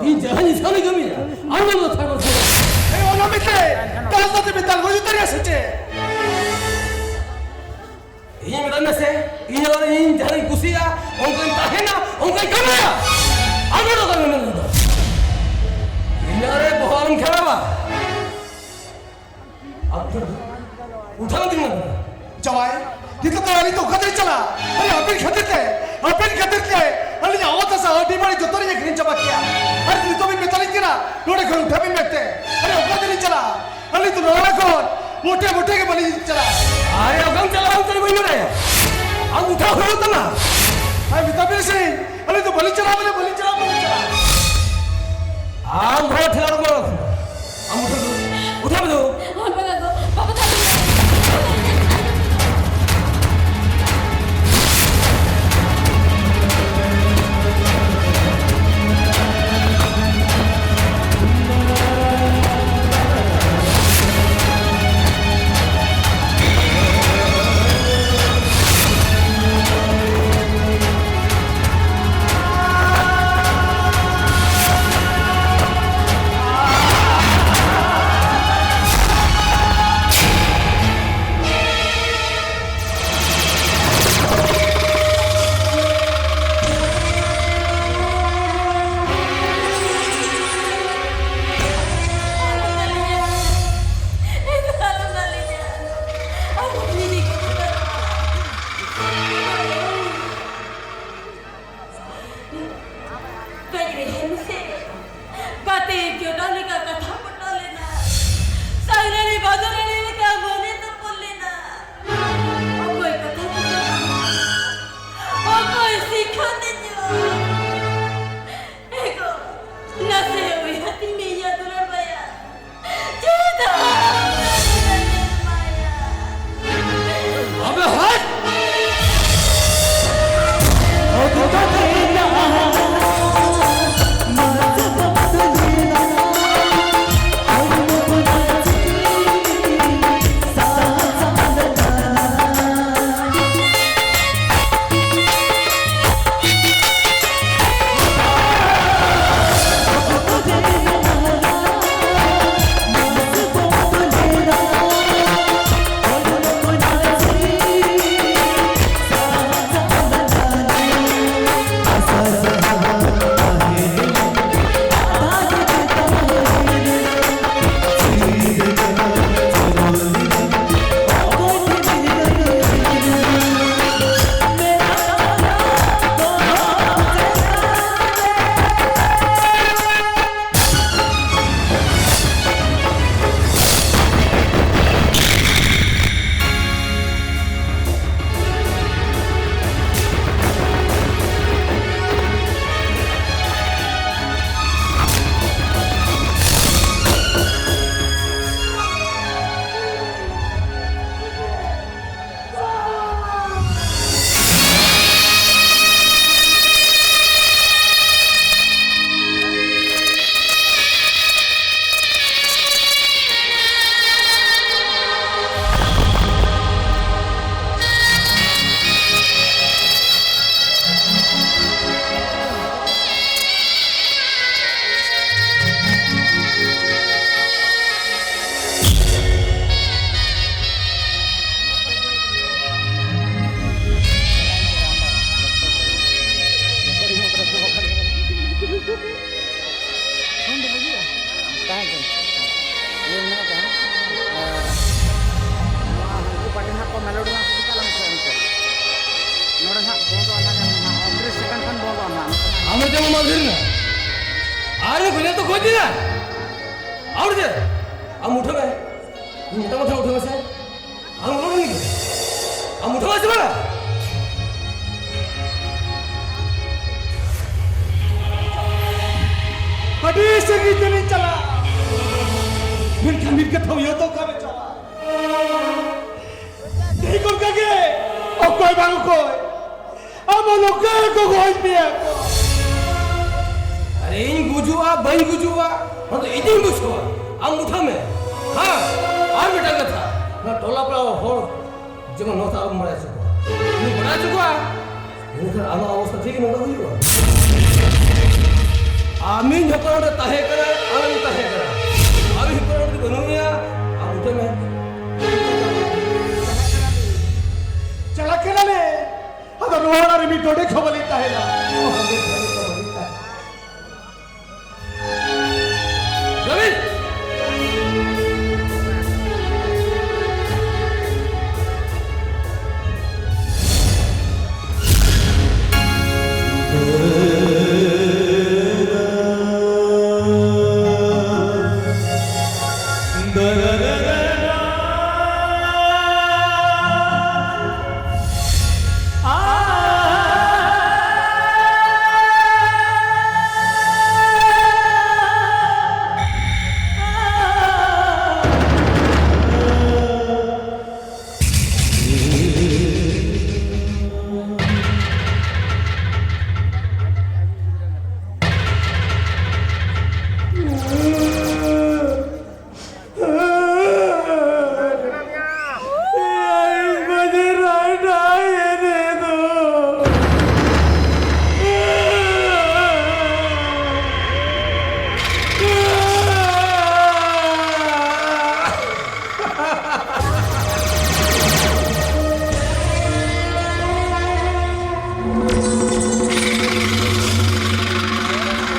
ᱤᱧ ᱡᱟᱦᱟᱸᱧ ᱤᱪᱪᱷᱟᱹᱧ ᱠᱟᱹᱢᱤᱭᱟ, ᱟᱢ ᱫᱚ ᱛᱷᱟᱨ ᱵᱟᱨ ᱮᱭ, ᱚᱱᱟ ᱢᱤᱫᱴᱮᱡ ᱠᱟᱞ ᱫᱚ ᱛᱮ ᱢᱮᱛᱟᱞ ᱜᱚᱡ ᱩᱛᱟᱹᱨ ᱭᱟ ᱥᱮ ᱪᱮᱫ? ᱤᱧ ᱢᱮᱛᱟᱧ ᱢᱮ ᱥᱮ, ᱤᱧ ᱟᱨ ᱤᱧ ᱡᱟᱦᱟᱸᱧ ᱠᱩᱥᱤᱭᱟᱜᱼᱟ, ᱚᱱᱠᱟᱧ ᱛᱟᱦᱮᱱᱟ, ᱚᱱᱠᱟᱧ ᱠᱟᱹᱢᱤᱭᱟ᱾ ᱟᱢ ᱫᱚ ᱚᱠᱟᱨᱮ ᱢᱮᱱᱟᱜ ᱢᱮᱭᱟ? ᱤᱧ ᱟᱨᱮ ᱵᱚᱦᱚᱜ ᱟᱞᱚᱢ ᱠᱷᱟᱨᱟᱯᱟ᱾ ᱟᱢ ᱫᱚ ᱩᱴᱷᱟᱹᱣ ᱫᱤᱧ ᱢᱮ᱾ ᱡᱟᱶᱟᱭ, ᱱᱤᱛᱚᱜ ᱫᱚ ᱟᱹᱞᱤᱧ ᱫᱚ ᱚᱠᱟ ᱛᱮᱞᱤᱧ ᱪᱟᱞᱟᱜᱼᱟ? ᱟᱨᱮ, ᱟᱯᱮᱱ ᱠᱷᱟᱹᱛᱤᱨ ᱛᱮ, ᱟᱯᱮᱱ ᱠᱷᱟᱹᱛᱤᱨ ᱛᱮ ᱟᱹᱞᱤᱧᱟᱜ ᱚᱛ ᱦᱟᱥᱟ ᱟᱹᱰᱤ ᱵᱟᱹᱲᱤᱡ ᱡᱚᱛᱚ ᱞᱤᱧ ᱟᱹᱠᱷᱨᱤᱧ ᱪᱟᱵᱟ ᱠᱮᱭᱟ᱾ ᱟᱨ ᱱᱤᱛᱚᱜ ᱵᱤᱱ ᱢᱮᱛᱟᱞᱤᱧ ᱠᱟᱱᱟ, ᱱᱚᱰᱮ ᱠᱷᱚᱱ ᱩᱴᱷᱟᱹᱣ ᱵᱤᱱ ᱢᱮᱱᱛᱮ᱾ ᱟᱨᱮ, ᱚᱠᱟ ᱛᱮᱞᱤᱧ ᱪᱟᱞᱟᱜᱼᱟ? ᱟᱹᱞᱤᱧ ᱫᱚ ᱱᱚᱣᱟ ᱠᱷᱚᱱ ᱢᱚᱴᱮ ᱢᱚᱴᱮ ᱜᱮ ᱵᱟᱹᱞᱤᱧ ᱪᱟᱞᱟᱜᱼᱟ᱾ ᱟᱨᱮ, ᱚᱠᱟᱢ ᱪᱟᱞᱟᱜᱼᱟ? ᱟᱢ ᱪᱟᱞᱟᱜ ᱵᱟᱹᱧ ᱵᱟᱰᱟᱭᱟ᱾ ᱟᱢ ᱩᱴᱷᱟᱹᱣ ᱦᱩᱭᱩᱜ ᱛᱟᱢᱟ᱾ ᱟᱨ ᱢᱮᱛᱟ ᱵᱤᱱ ᱥᱮ, ᱟᱹᱞᱤᱧ ᱫᱚ ᱵᱟᱹᱞᱤᱧ ᱪᱟᱞᱟᱜᱼᱟ, ᱵᱚᱞᱮ ᱵᱟᱹᱞᱤᱧ ᱪᱟᱞᱟᱜᱼᱟ, ᱵᱟᱹᱞᱤᱧ ᱪᱟᱞᱟᱜᱼᱟ᱾ ᱟᱢ ᱦᱚᱸ ᱴᱷᱮᱞᱟ ᱨᱮᱢ ᱵᱚᱞᱚ ᱟᱠᱟᱱᱟ᱾ ᱟᱢ ᱩᱴᱷᱟᱹᱣ ᱫᱚ, ᱩᱴᱷᱟᱹᱣ ᱫᱚ᱾ ᱦᱚᱸ, ᱵᱟᱵᱟ ᱫᱚ ᱵᱟᱵᱟ ᱫᱚ ᱟᱨ ᱩᱱᱤ ᱜᱚᱡ ᱫᱚ ᱜᱚᱡ ᱮᱱᱟ᱾ ᱟᱨ ᱪᱮᱫ? ᱟᱢ ᱩᱴᱷᱟᱹᱣ ᱢᱮ᱾ ᱤᱧ ᱢᱮᱛᱟᱢ ᱠᱟᱱᱟ, ᱩᱴᱷᱟᱹᱣ ᱢᱮᱥᱮ᱾ ᱟᱢ ᱩᱴᱷᱟᱹᱣ ᱢᱮ᱾ ᱟᱢ ᱩᱴᱷᱟᱹᱣ ᱢᱮ ᱥᱮ ᱵᱟᱝ? ᱟᱹᱰᱤ ᱥᱟᱺᱜᱤᱧ ᱛᱮᱞᱤᱧ ᱪᱟᱞᱟᱜᱼᱟ, ᱢᱮᱱᱠᱷᱟᱱ ᱢᱤᱫ ᱠᱟᱛᱷᱟ ᱩᱭᱦᱟᱹᱨ ᱫᱚ ᱚᱠᱟᱨᱮ ᱪᱟᱞᱟᱜᱼᱟ? ᱴᱷᱤᱠ ᱚᱱᱠᱟ ᱜᱮ, ᱚᱠᱚᱭ ᱵᱟᱝ ᱚᱠᱚᱭ, ᱟᱢ ᱱᱚᱝᱠᱟ ᱜᱮᱠᱚ ᱜᱚᱡ ᱢᱮᱭᱟ ᱠᱚ᱾ ᱟᱨᱮ, ᱤᱧ ᱜᱩᱡᱩᱜᱼᱟ, ᱵᱟᱹᱧ ᱜᱩᱡᱩᱜᱼᱟ, ᱚᱱᱟ ᱫᱚ ᱤᱧᱤᱧ ᱵᱩᱡᱷᱟᱹᱣᱟ᱾ ᱟᱢ ᱩᱴᱷᱟᱹᱣ ᱢᱮ᱾ ᱦᱮᱸ, ᱟᱨ ᱢᱤᱫᱴᱟᱝ ᱠᱟᱛᱷᱟ, ᱱᱚᱣᱟ ᱴᱚᱞᱟ ᱯᱟᱲᱟ ᱦᱚᱲ ᱡᱮᱢᱚᱱ ᱱᱚᱣᱟ ᱫᱚ ᱟᱞᱚᱢ ᱵᱟᱲᱟᱭ ᱦᱚᱪᱚ ᱠᱚᱣᱟ᱾ ᱡᱩᱫᱤᱢ ᱵᱟᱲᱟᱭ ᱦᱚᱪᱚ ᱠᱚᱣᱟ, ᱮᱱᱠᱷᱟᱱ ᱟᱢᱟᱜ ᱚᱵᱚᱥᱛᱟ ᱴᱷᱤᱠ ᱱᱚᱝᱠᱟ ᱦᱩᱭᱩᱜᱼᱟ᱾ ᱟᱢᱤᱧ ᱡᱚᱠᱷᱚᱱ ᱚᱸᱰᱮ ᱛᱟᱦᱮᱸ ᱠᱟᱱᱟ, ᱟᱢᱮᱢ ᱛᱟᱦᱮᱸ ᱠᱟᱱᱟ, ᱟᱢᱤᱧ ᱡᱚᱠᱷᱚᱱ ᱚᱸᱰᱮ ᱵᱟᱹᱱᱩᱜ ᱢᱮᱭᱟ, ᱟᱢ ᱩᱴᱷᱟᱹᱣ ᱢᱮ᱾ ᱪᱟᱞᱟᱜ ᱠᱟᱱᱟᱞᱮ᱾ ᱟᱫᱚ ᱱᱚᱣᱟ ᱚᱲᱟᱜ ᱨᱮ ᱢᱤᱫ ᱰᱚᱸᱰᱮ ᱠᱷᱚᱵᱚᱨ ᱞᱤᱧ ᱛᱟᱦᱮᱱᱟ᱾ ᱨᱚᱵᱤ!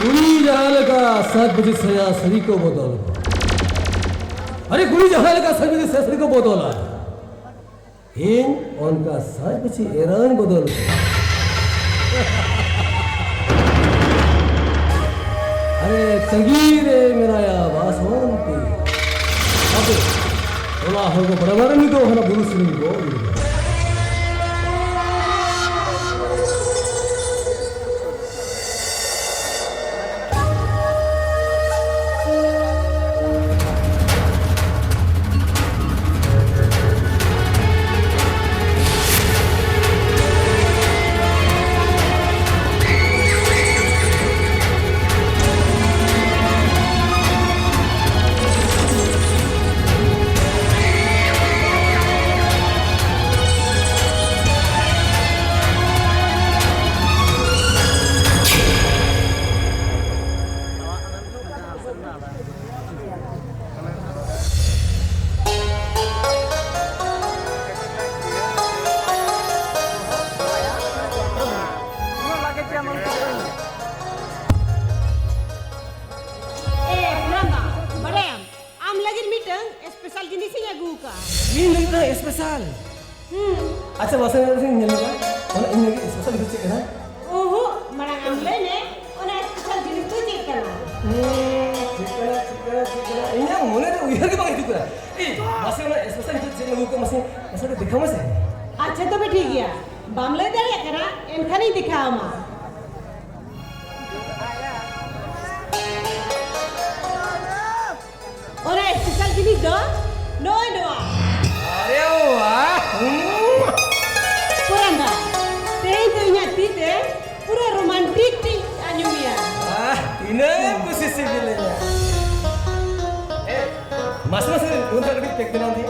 ᱠᱩᱲᱤ ᱡᱟᱦᱟᱸ ᱞᱮᱠᱟ ᱥᱟᱡᱽ ᱵᱩᱡᱷᱤ ᱥᱟᱭᱟ ᱥᱟᱹᱲᱤ ᱠᱚ ᱵᱚᱫᱚᱞ᱾ ᱟᱨᱮ, ᱠᱩᱲᱤ ᱡᱟᱦᱟᱸ ᱞᱮᱠᱟ ᱥᱟᱡᱽ ᱵᱩᱡᱷᱤ ᱥᱟᱭᱟ ᱥᱟᱹᱲᱤ ᱠᱚ ᱵᱚᱫᱚᱞᱟ, ᱤᱧ ᱚᱱᱠᱟ ᱥᱟᱡᱽ ᱵᱩᱡᱷᱤ ᱮᱨᱟᱧ ᱵᱚᱫᱚᱞ᱾ ᱟᱨᱮ ᱛᱟᱺᱜᱤ ᱨᱮ ᱢᱮᱱᱟᱭᱟ ᱵᱟᱥᱚᱱᱛᱤ᱾ ᱟᱫᱚ ᱚᱱᱟ ᱦᱚᱲ ᱫᱚ ᱵᱟᱲᱟᱭ ᱵᱟᱲᱟᱭ ᱱᱤᱛᱚᱜ ᱦᱟᱱᱟ ᱵᱩᱨᱩ ᱥᱮᱱ ᱠᱚ ᱤᱫᱤ ᱠᱟᱫᱟ᱾ ᱮ, ᱯᱨᱟᱢᱟ, ᱵᱟᱲᱟᱭᱟᱢ, ᱟᱢ ᱞᱟᱹᱜᱤᱫ ᱢᱤᱫᱴᱟᱝ ᱥᱯᱮᱥᱟᱞ ᱡᱤᱱᱤᱥ ᱤᱧ ᱟᱹᱜᱩ ᱟᱠᱟᱫᱼᱟ᱾ ᱤᱧ ᱞᱟᱹᱜᱤᱫ ᱫᱚ ᱥᱯᱮᱥᱟᱞ? ᱦᱩᱸ᱾ ᱟᱪᱪᱷᱟ, ᱢᱟᱥᱮ ᱚᱱᱟ ᱠᱟᱹᱴᱤᱡ ᱧᱮᱞ ᱧᱚᱜᱟ᱾ ᱚᱱᱟ ᱤᱧ ᱞᱟᱹᱜᱤᱫ ᱥᱯᱮᱥᱟᱞ ᱫᱚ ᱪᱮᱫ ᱠᱟᱱᱟ? ᱚᱦᱚ, ᱢᱟᱲᱟᱝ ᱟᱢ ᱞᱟᱹᱭ ᱢᱮ, ᱚᱱᱟ ᱥᱯᱮᱥᱟᱞ ᱡᱤᱱᱤᱥ ᱫᱚ ᱪᱮᱫ ᱠᱟᱱᱟ? ᱦᱩᱸ, ᱪᱮᱫ ᱠᱟᱱᱟ, ᱪᱮᱫ ᱠᱟᱱᱟ, ᱪᱮᱫ ᱠᱟᱱᱟ? ᱤᱧᱟᱹᱜ ᱢᱚᱱᱮ ᱨᱮ ᱩᱭᱦᱟᱹᱨ ᱜᱮ ᱵᱟᱝ ᱦᱤᱡᱩᱜ ᱠᱟᱱᱟ᱾ ᱮᱭ, ᱢᱟᱥᱮ ᱚᱱᱟ ᱥᱯᱮᱥᱟᱞ ᱡᱤᱱᱤᱥ ᱪᱮᱫ ᱮᱢ ᱟᱹᱜᱩ ᱠᱟᱜ, ᱢᱟᱥᱮ, ᱢᱟᱥᱮ ᱠᱟᱹᱴᱤᱡ ᱫᱮᱠᱷᱟᱣ ᱢᱮᱥᱮ᱾ ᱟᱪᱪᱷᱟ, ᱛᱚᱵᱮ ᱴᱷᱤᱠ ᱜᱮᱭᱟ, ᱵᱟᱢ ᱞᱟᱹᱭ ᱫᱟᱲᱮᱭᱟᱜ ᱠᱟᱱᱟ, ᱮᱱᱠᱷᱟᱱᱤᱧ ᱫᱮᱠᱷᱟᱣ ᱟᱢᱟ᱾ ᱚᱱᱟ ᱥᱯᱮᱥᱟᱞ ᱡᱤᱱᱤᱥ ᱫᱚ ᱱᱚᱜᱼᱚᱭ ᱱᱚᱣᱟ᱾ ᱟᱨᱮ ᱵᱟᱦ! ᱦᱩᱸ᱾ ᱯᱚᱨᱟᱱ ᱫᱟ, ᱛᱮᱦᱮᱧ ᱫᱚ ᱤᱧᱟᱹᱜ ᱛᱤ ᱛᱮ ᱯᱩᱨᱟᱹ ᱨᱳᱢᱟᱱᱴᱤᱠ ᱴᱤᱧ ᱟᱸᱡᱚᱢᱮᱭᱟ᱾ ᱟᱦ, ᱛᱤᱱᱟᱹᱜ ᱮᱢ ᱠᱩᱥᱤ ᱥᱤᱵᱤᱞᱤᱧᱟ᱾ ᱮ, ᱢᱟᱥᱮ ᱢᱟᱥᱮ, ᱱᱚᱝᱠᱟ ᱠᱟᱹᱴᱤᱡ ᱯᱮᱠ ᱵᱮᱱᱟᱣ ᱫᱮ᱾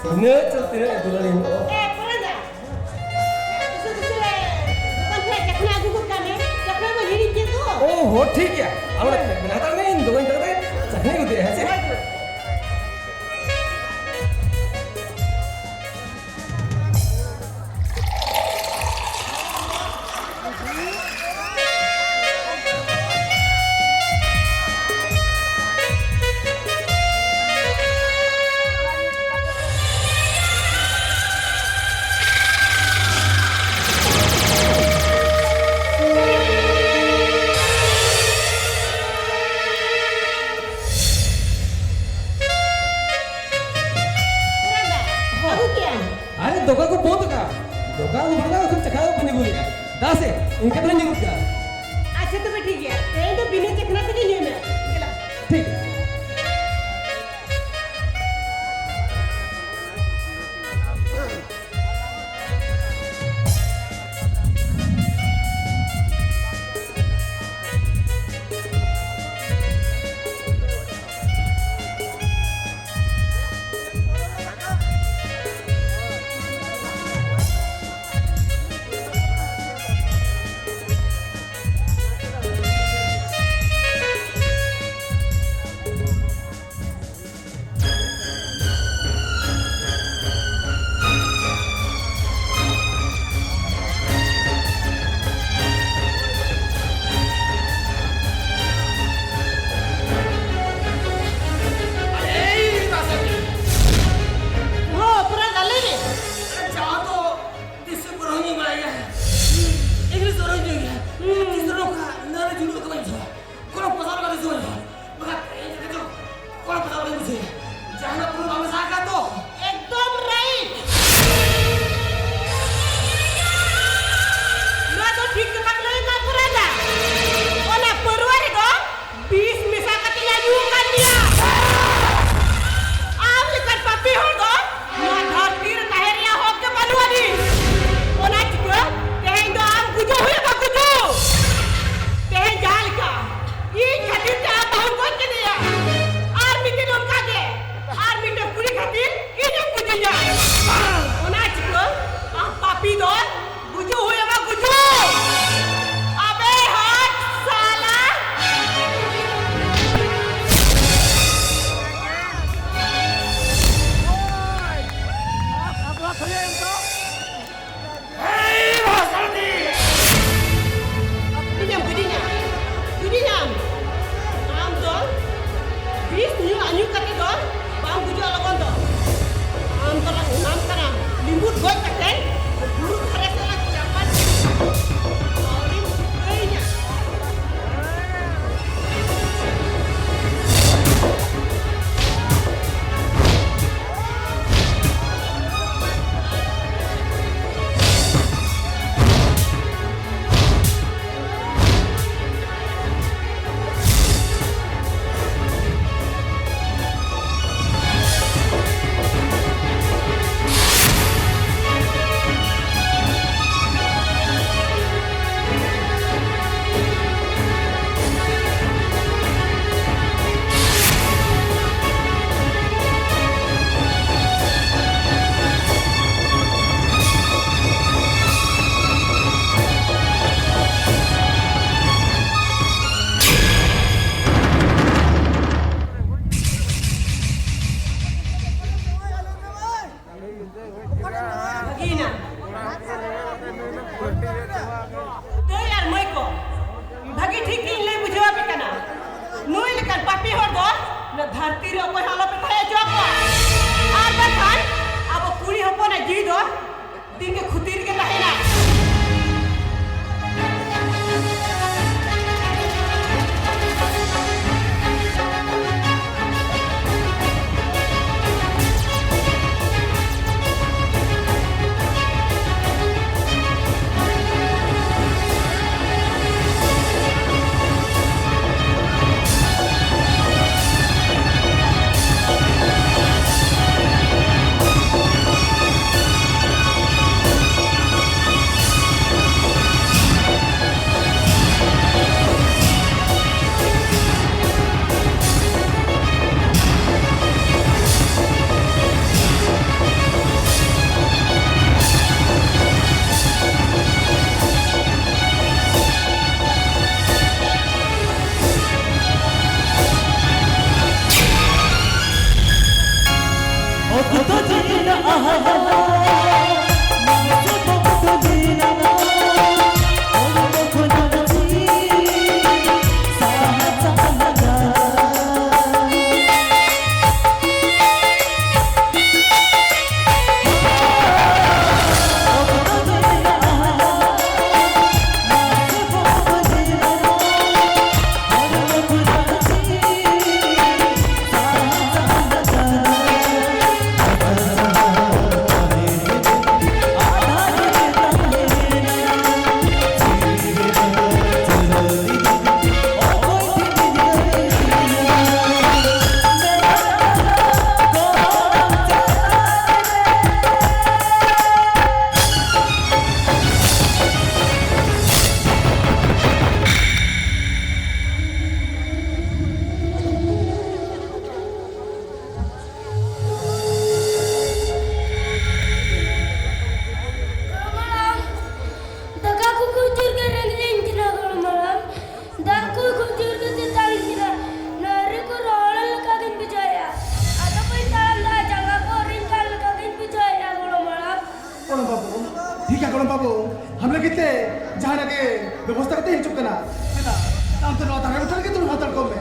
ᱛᱤᱱᱟᱹᱜ ᱪᱚ, ᱛᱤᱱᱟᱹᱜ ᱫᱩᱞᱟᱹᱲᱤᱧ᱾ ᱮ, ᱯᱚᱨᱟᱱ ᱫᱟ, ᱫᱚᱠᱟᱱ ᱠᱷᱚᱱᱟᱜ ᱪᱟᱠᱷᱱᱟ ᱟᱹᱜᱩ ᱜᱚᱫ ᱠᱟᱜ ᱢᱮ᱾ ᱪᱟᱠᱷᱱᱟ ᱢᱟ ᱦᱤᱲᱤᱧ ᱠᱮᱫ ᱫᱚ᱾ ᱚ ᱦᱚ, ᱴᱷᱤᱠ ᱜᱮᱭᱟ᱾ ᱟᱢ ᱚᱱᱟ ᱵᱮᱱᱟᱣ ᱦᱟᱛᱟᱲ ᱢᱮ, ᱤᱧ ᱫᱚᱠᱟᱱ ᱪᱟᱞᱟᱣ ᱠᱟᱛᱮ ᱪᱟᱠᱷᱱᱟᱧ ᱟᱹᱜᱩ ᱛᱮ, ᱦᱮᱸ ᱥᱮ? ᱦᱳᱭ, ᱦᱳᱭ᱾ ᱦᱮᱸ ᱥᱮ? ᱤᱱᱠᱟᱹ ᱛᱮᱞᱮ ᱧᱩᱨᱩᱜ ᱠᱟᱱᱟ᱾ ᱟᱪᱪᱷᱟ, ᱛᱚᱵᱮ ᱴᱷᱤᱠ ᱜᱮᱭᱟ, ᱛᱮᱦᱮᱧ ᱫᱚ ᱵᱤᱱᱟᱹ ᱪᱟᱠᱷᱱᱟ ᱛᱮᱜᱮ ᱧᱩᱭ ᱢᱮ᱾ ᱫᱮᱞᱟ᱾ ᱴᱷᱤᱠ᱾ ᱟᱨ ᱛᱤᱨᱮ ᱚᱠᱚᱭ ᱦᱚᱸ ᱟᱞᱚᱯᱮ ᱛᱟᱦᱮᱸ ᱦᱚᱪᱚ ᱟᱠᱚᱣᱟ᱾ ᱟᱨ ᱵᱟᱝᱠᱷᱟᱱ ᱟᱵᱚ ᱠᱩᱲᱤ ᱦᱚᱯᱚᱱᱟᱜ ᱡᱤᱣᱤ ᱫᱚ ᱫᱤᱱ ᱜᱮ ᱠᱷᱩᱛᱤ ᱨᱮᱜᱮ ᱛᱟᱦᱮᱱᱟ᱾ ᱜᱚᱲᱚᱢ ᱦᱟᱲᱟᱢ, ᱫᱟᱠᱟ ᱠᱚ ᱠᱷᱩᱪᱩᱨ ᱜᱮ ᱨᱮᱸᱜᱮᱡ ᱤᱧ ᱠᱟᱱᱟ ᱜᱚᱲᱚᱢ ᱦᱟᱲᱟᱢ᱾ ᱫᱟᱜ ᱠᱚ ᱠᱷᱩᱪᱩᱨ ᱜᱮ ᱛᱮᱛᱟᱝ ᱤᱧ ᱠᱟᱱᱟ᱾ ᱱᱟᱹᱨᱤ ᱠᱚ ᱨᱚᱦᱚᱲ ᱞᱮᱠᱟ ᱜᱤᱧ ᱵᱩᱡᱷᱟᱹᱣᱮᱫᱼᱟ᱾ ᱟᱫᱚ ᱵᱟᱹᱧ ᱛᱟᱲᱟᱢ ᱫᱟ, ᱡᱟᱸᱜᱟ ᱠᱚ ᱦᱟᱹᱨᱤᱧ ᱠᱟᱱ ᱞᱮᱠᱟ ᱜᱤᱧ ᱵᱩᱡᱷᱟᱹᱣᱮᱫᱼᱟ ᱜᱚᱲᱚᱢ ᱦᱟᱲᱟᱢ᱾ ᱜᱚᱲᱚᱢ ᱵᱟᱹᱵᱩ, ᱴᱷᱤᱠ ᱜᱮᱭᱟ ᱜᱚᱲᱚᱢ ᱵᱟᱹᱵᱩ, ᱟᱢ ᱞᱟᱹᱜᱤᱫ ᱛᱮ ᱡᱟᱦᱟᱱᱟᱜ ᱜᱮ ᱵᱮᱵᱚᱥᱛᱷᱟ ᱠᱟᱛᱮ ᱦᱤᱡᱩᱜ ᱠᱟᱱᱟ᱾ ᱪᱮᱫᱟᱜ? ᱟᱢ ᱫᱚ ᱱᱚᱣᱟ ᱫᱟᱨᱮ ᱵᱩᱴᱟᱹ ᱨᱮᱜᱮ ᱫᱩᱲᱩᱵ ᱦᱟᱛᱟᱲ ᱠᱚᱜ ᱢᱮ᱾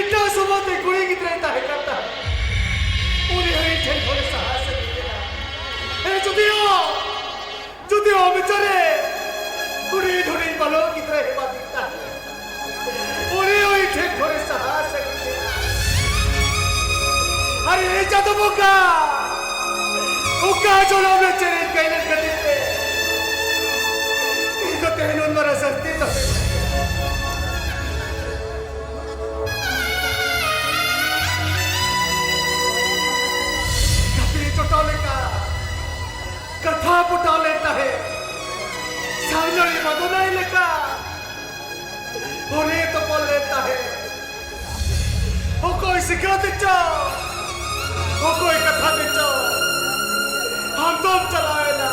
ᱮᱴᱟᱜ ᱥᱚᱢᱟᱡᱽ ᱨᱮ ᱠᱩᱲᱤ ᱜᱤᱫᱽᱨᱟᱹᱭ ᱛᱟᱦᱮᱸ ᱠᱟᱱ ᱛᱟᱦᱮᱸ᱾ ᱩᱱᱤ ᱦᱚᱸ ᱤᱧ ᱴᱷᱮᱱ ᱠᱷᱚᱱᱮ ᱥᱟᱦᱟ ᱥᱟᱺᱜᱤᱧ ᱮᱱᱟ᱾ ᱦᱮᱸ, ᱡᱩᱫᱤᱭᱳ, ᱡᱩᱫᱤᱭᱳ ᱵᱮᱪᱟᱨᱮ ᱦᱩᱰᱤᱧ ᱦᱩᱰᱤᱧ ᱵᱟᱞᱚᱠ ᱜᱤᱫᱽᱨᱟᱹᱭ ᱮᱢᱟᱫᱤᱧ ᱛᱟᱦᱮᱸ᱾ ᱩᱱᱤ ᱦᱚᱸ ᱤᱧ ᱴᱷᱮᱱ ᱠᱷᱚᱱᱮ ᱥᱟᱦᱟ ᱥᱟᱺᱜᱤᱧ ᱮᱱᱟ᱾ ᱟᱨᱮ ᱪᱟᱸᱫᱚ ᱵᱚᱸᱜᱟ, ᱚᱠᱟ ᱡᱚᱱᱚᱢ ᱨᱮ ᱪᱮᱫ ᱤᱧ ᱠᱟᱹᱭ ᱞᱮᱱ ᱠᱷᱟᱹᱛᱤᱨ ᱛᱮ ᱤᱧ ᱫᱚ ᱛᱮᱦᱮᱧ ᱱᱩᱱ ᱢᱟᱨᱟᱝ ᱥᱟᱹᱥᱛᱤ ᱫᱚ ᱜᱟᱛᱮ ᱡᱚᱴᱟᱣ ᱞᱮᱠᱟ ᱠᱟᱛᱷᱟ ᱯᱚᱴᱟᱣ ᱞᱮᱱ ᱛᱟᱦᱮᱸ, ᱥᱟᱨᱡᱚᱢᱤ ᱵᱟᱫᱚᱱᱟᱭ ᱞᱮᱠᱟ ᱦᱚᱨᱮ ᱛᱚᱯᱚᱞ ᱞᱮᱱ ᱛᱟᱦᱮᱸ᱾ ᱚᱠᱚᱭ ᱥᱤᱠᱷᱟᱹᱣ ᱛᱮᱪᱚ, ᱚᱠᱚᱭ ᱠᱟᱛᱷᱟ ᱛᱮᱪᱚ ᱟᱢ ᱫᱚᱢ ᱪᱟᱞᱟᱣ ᱮᱱᱟ᱾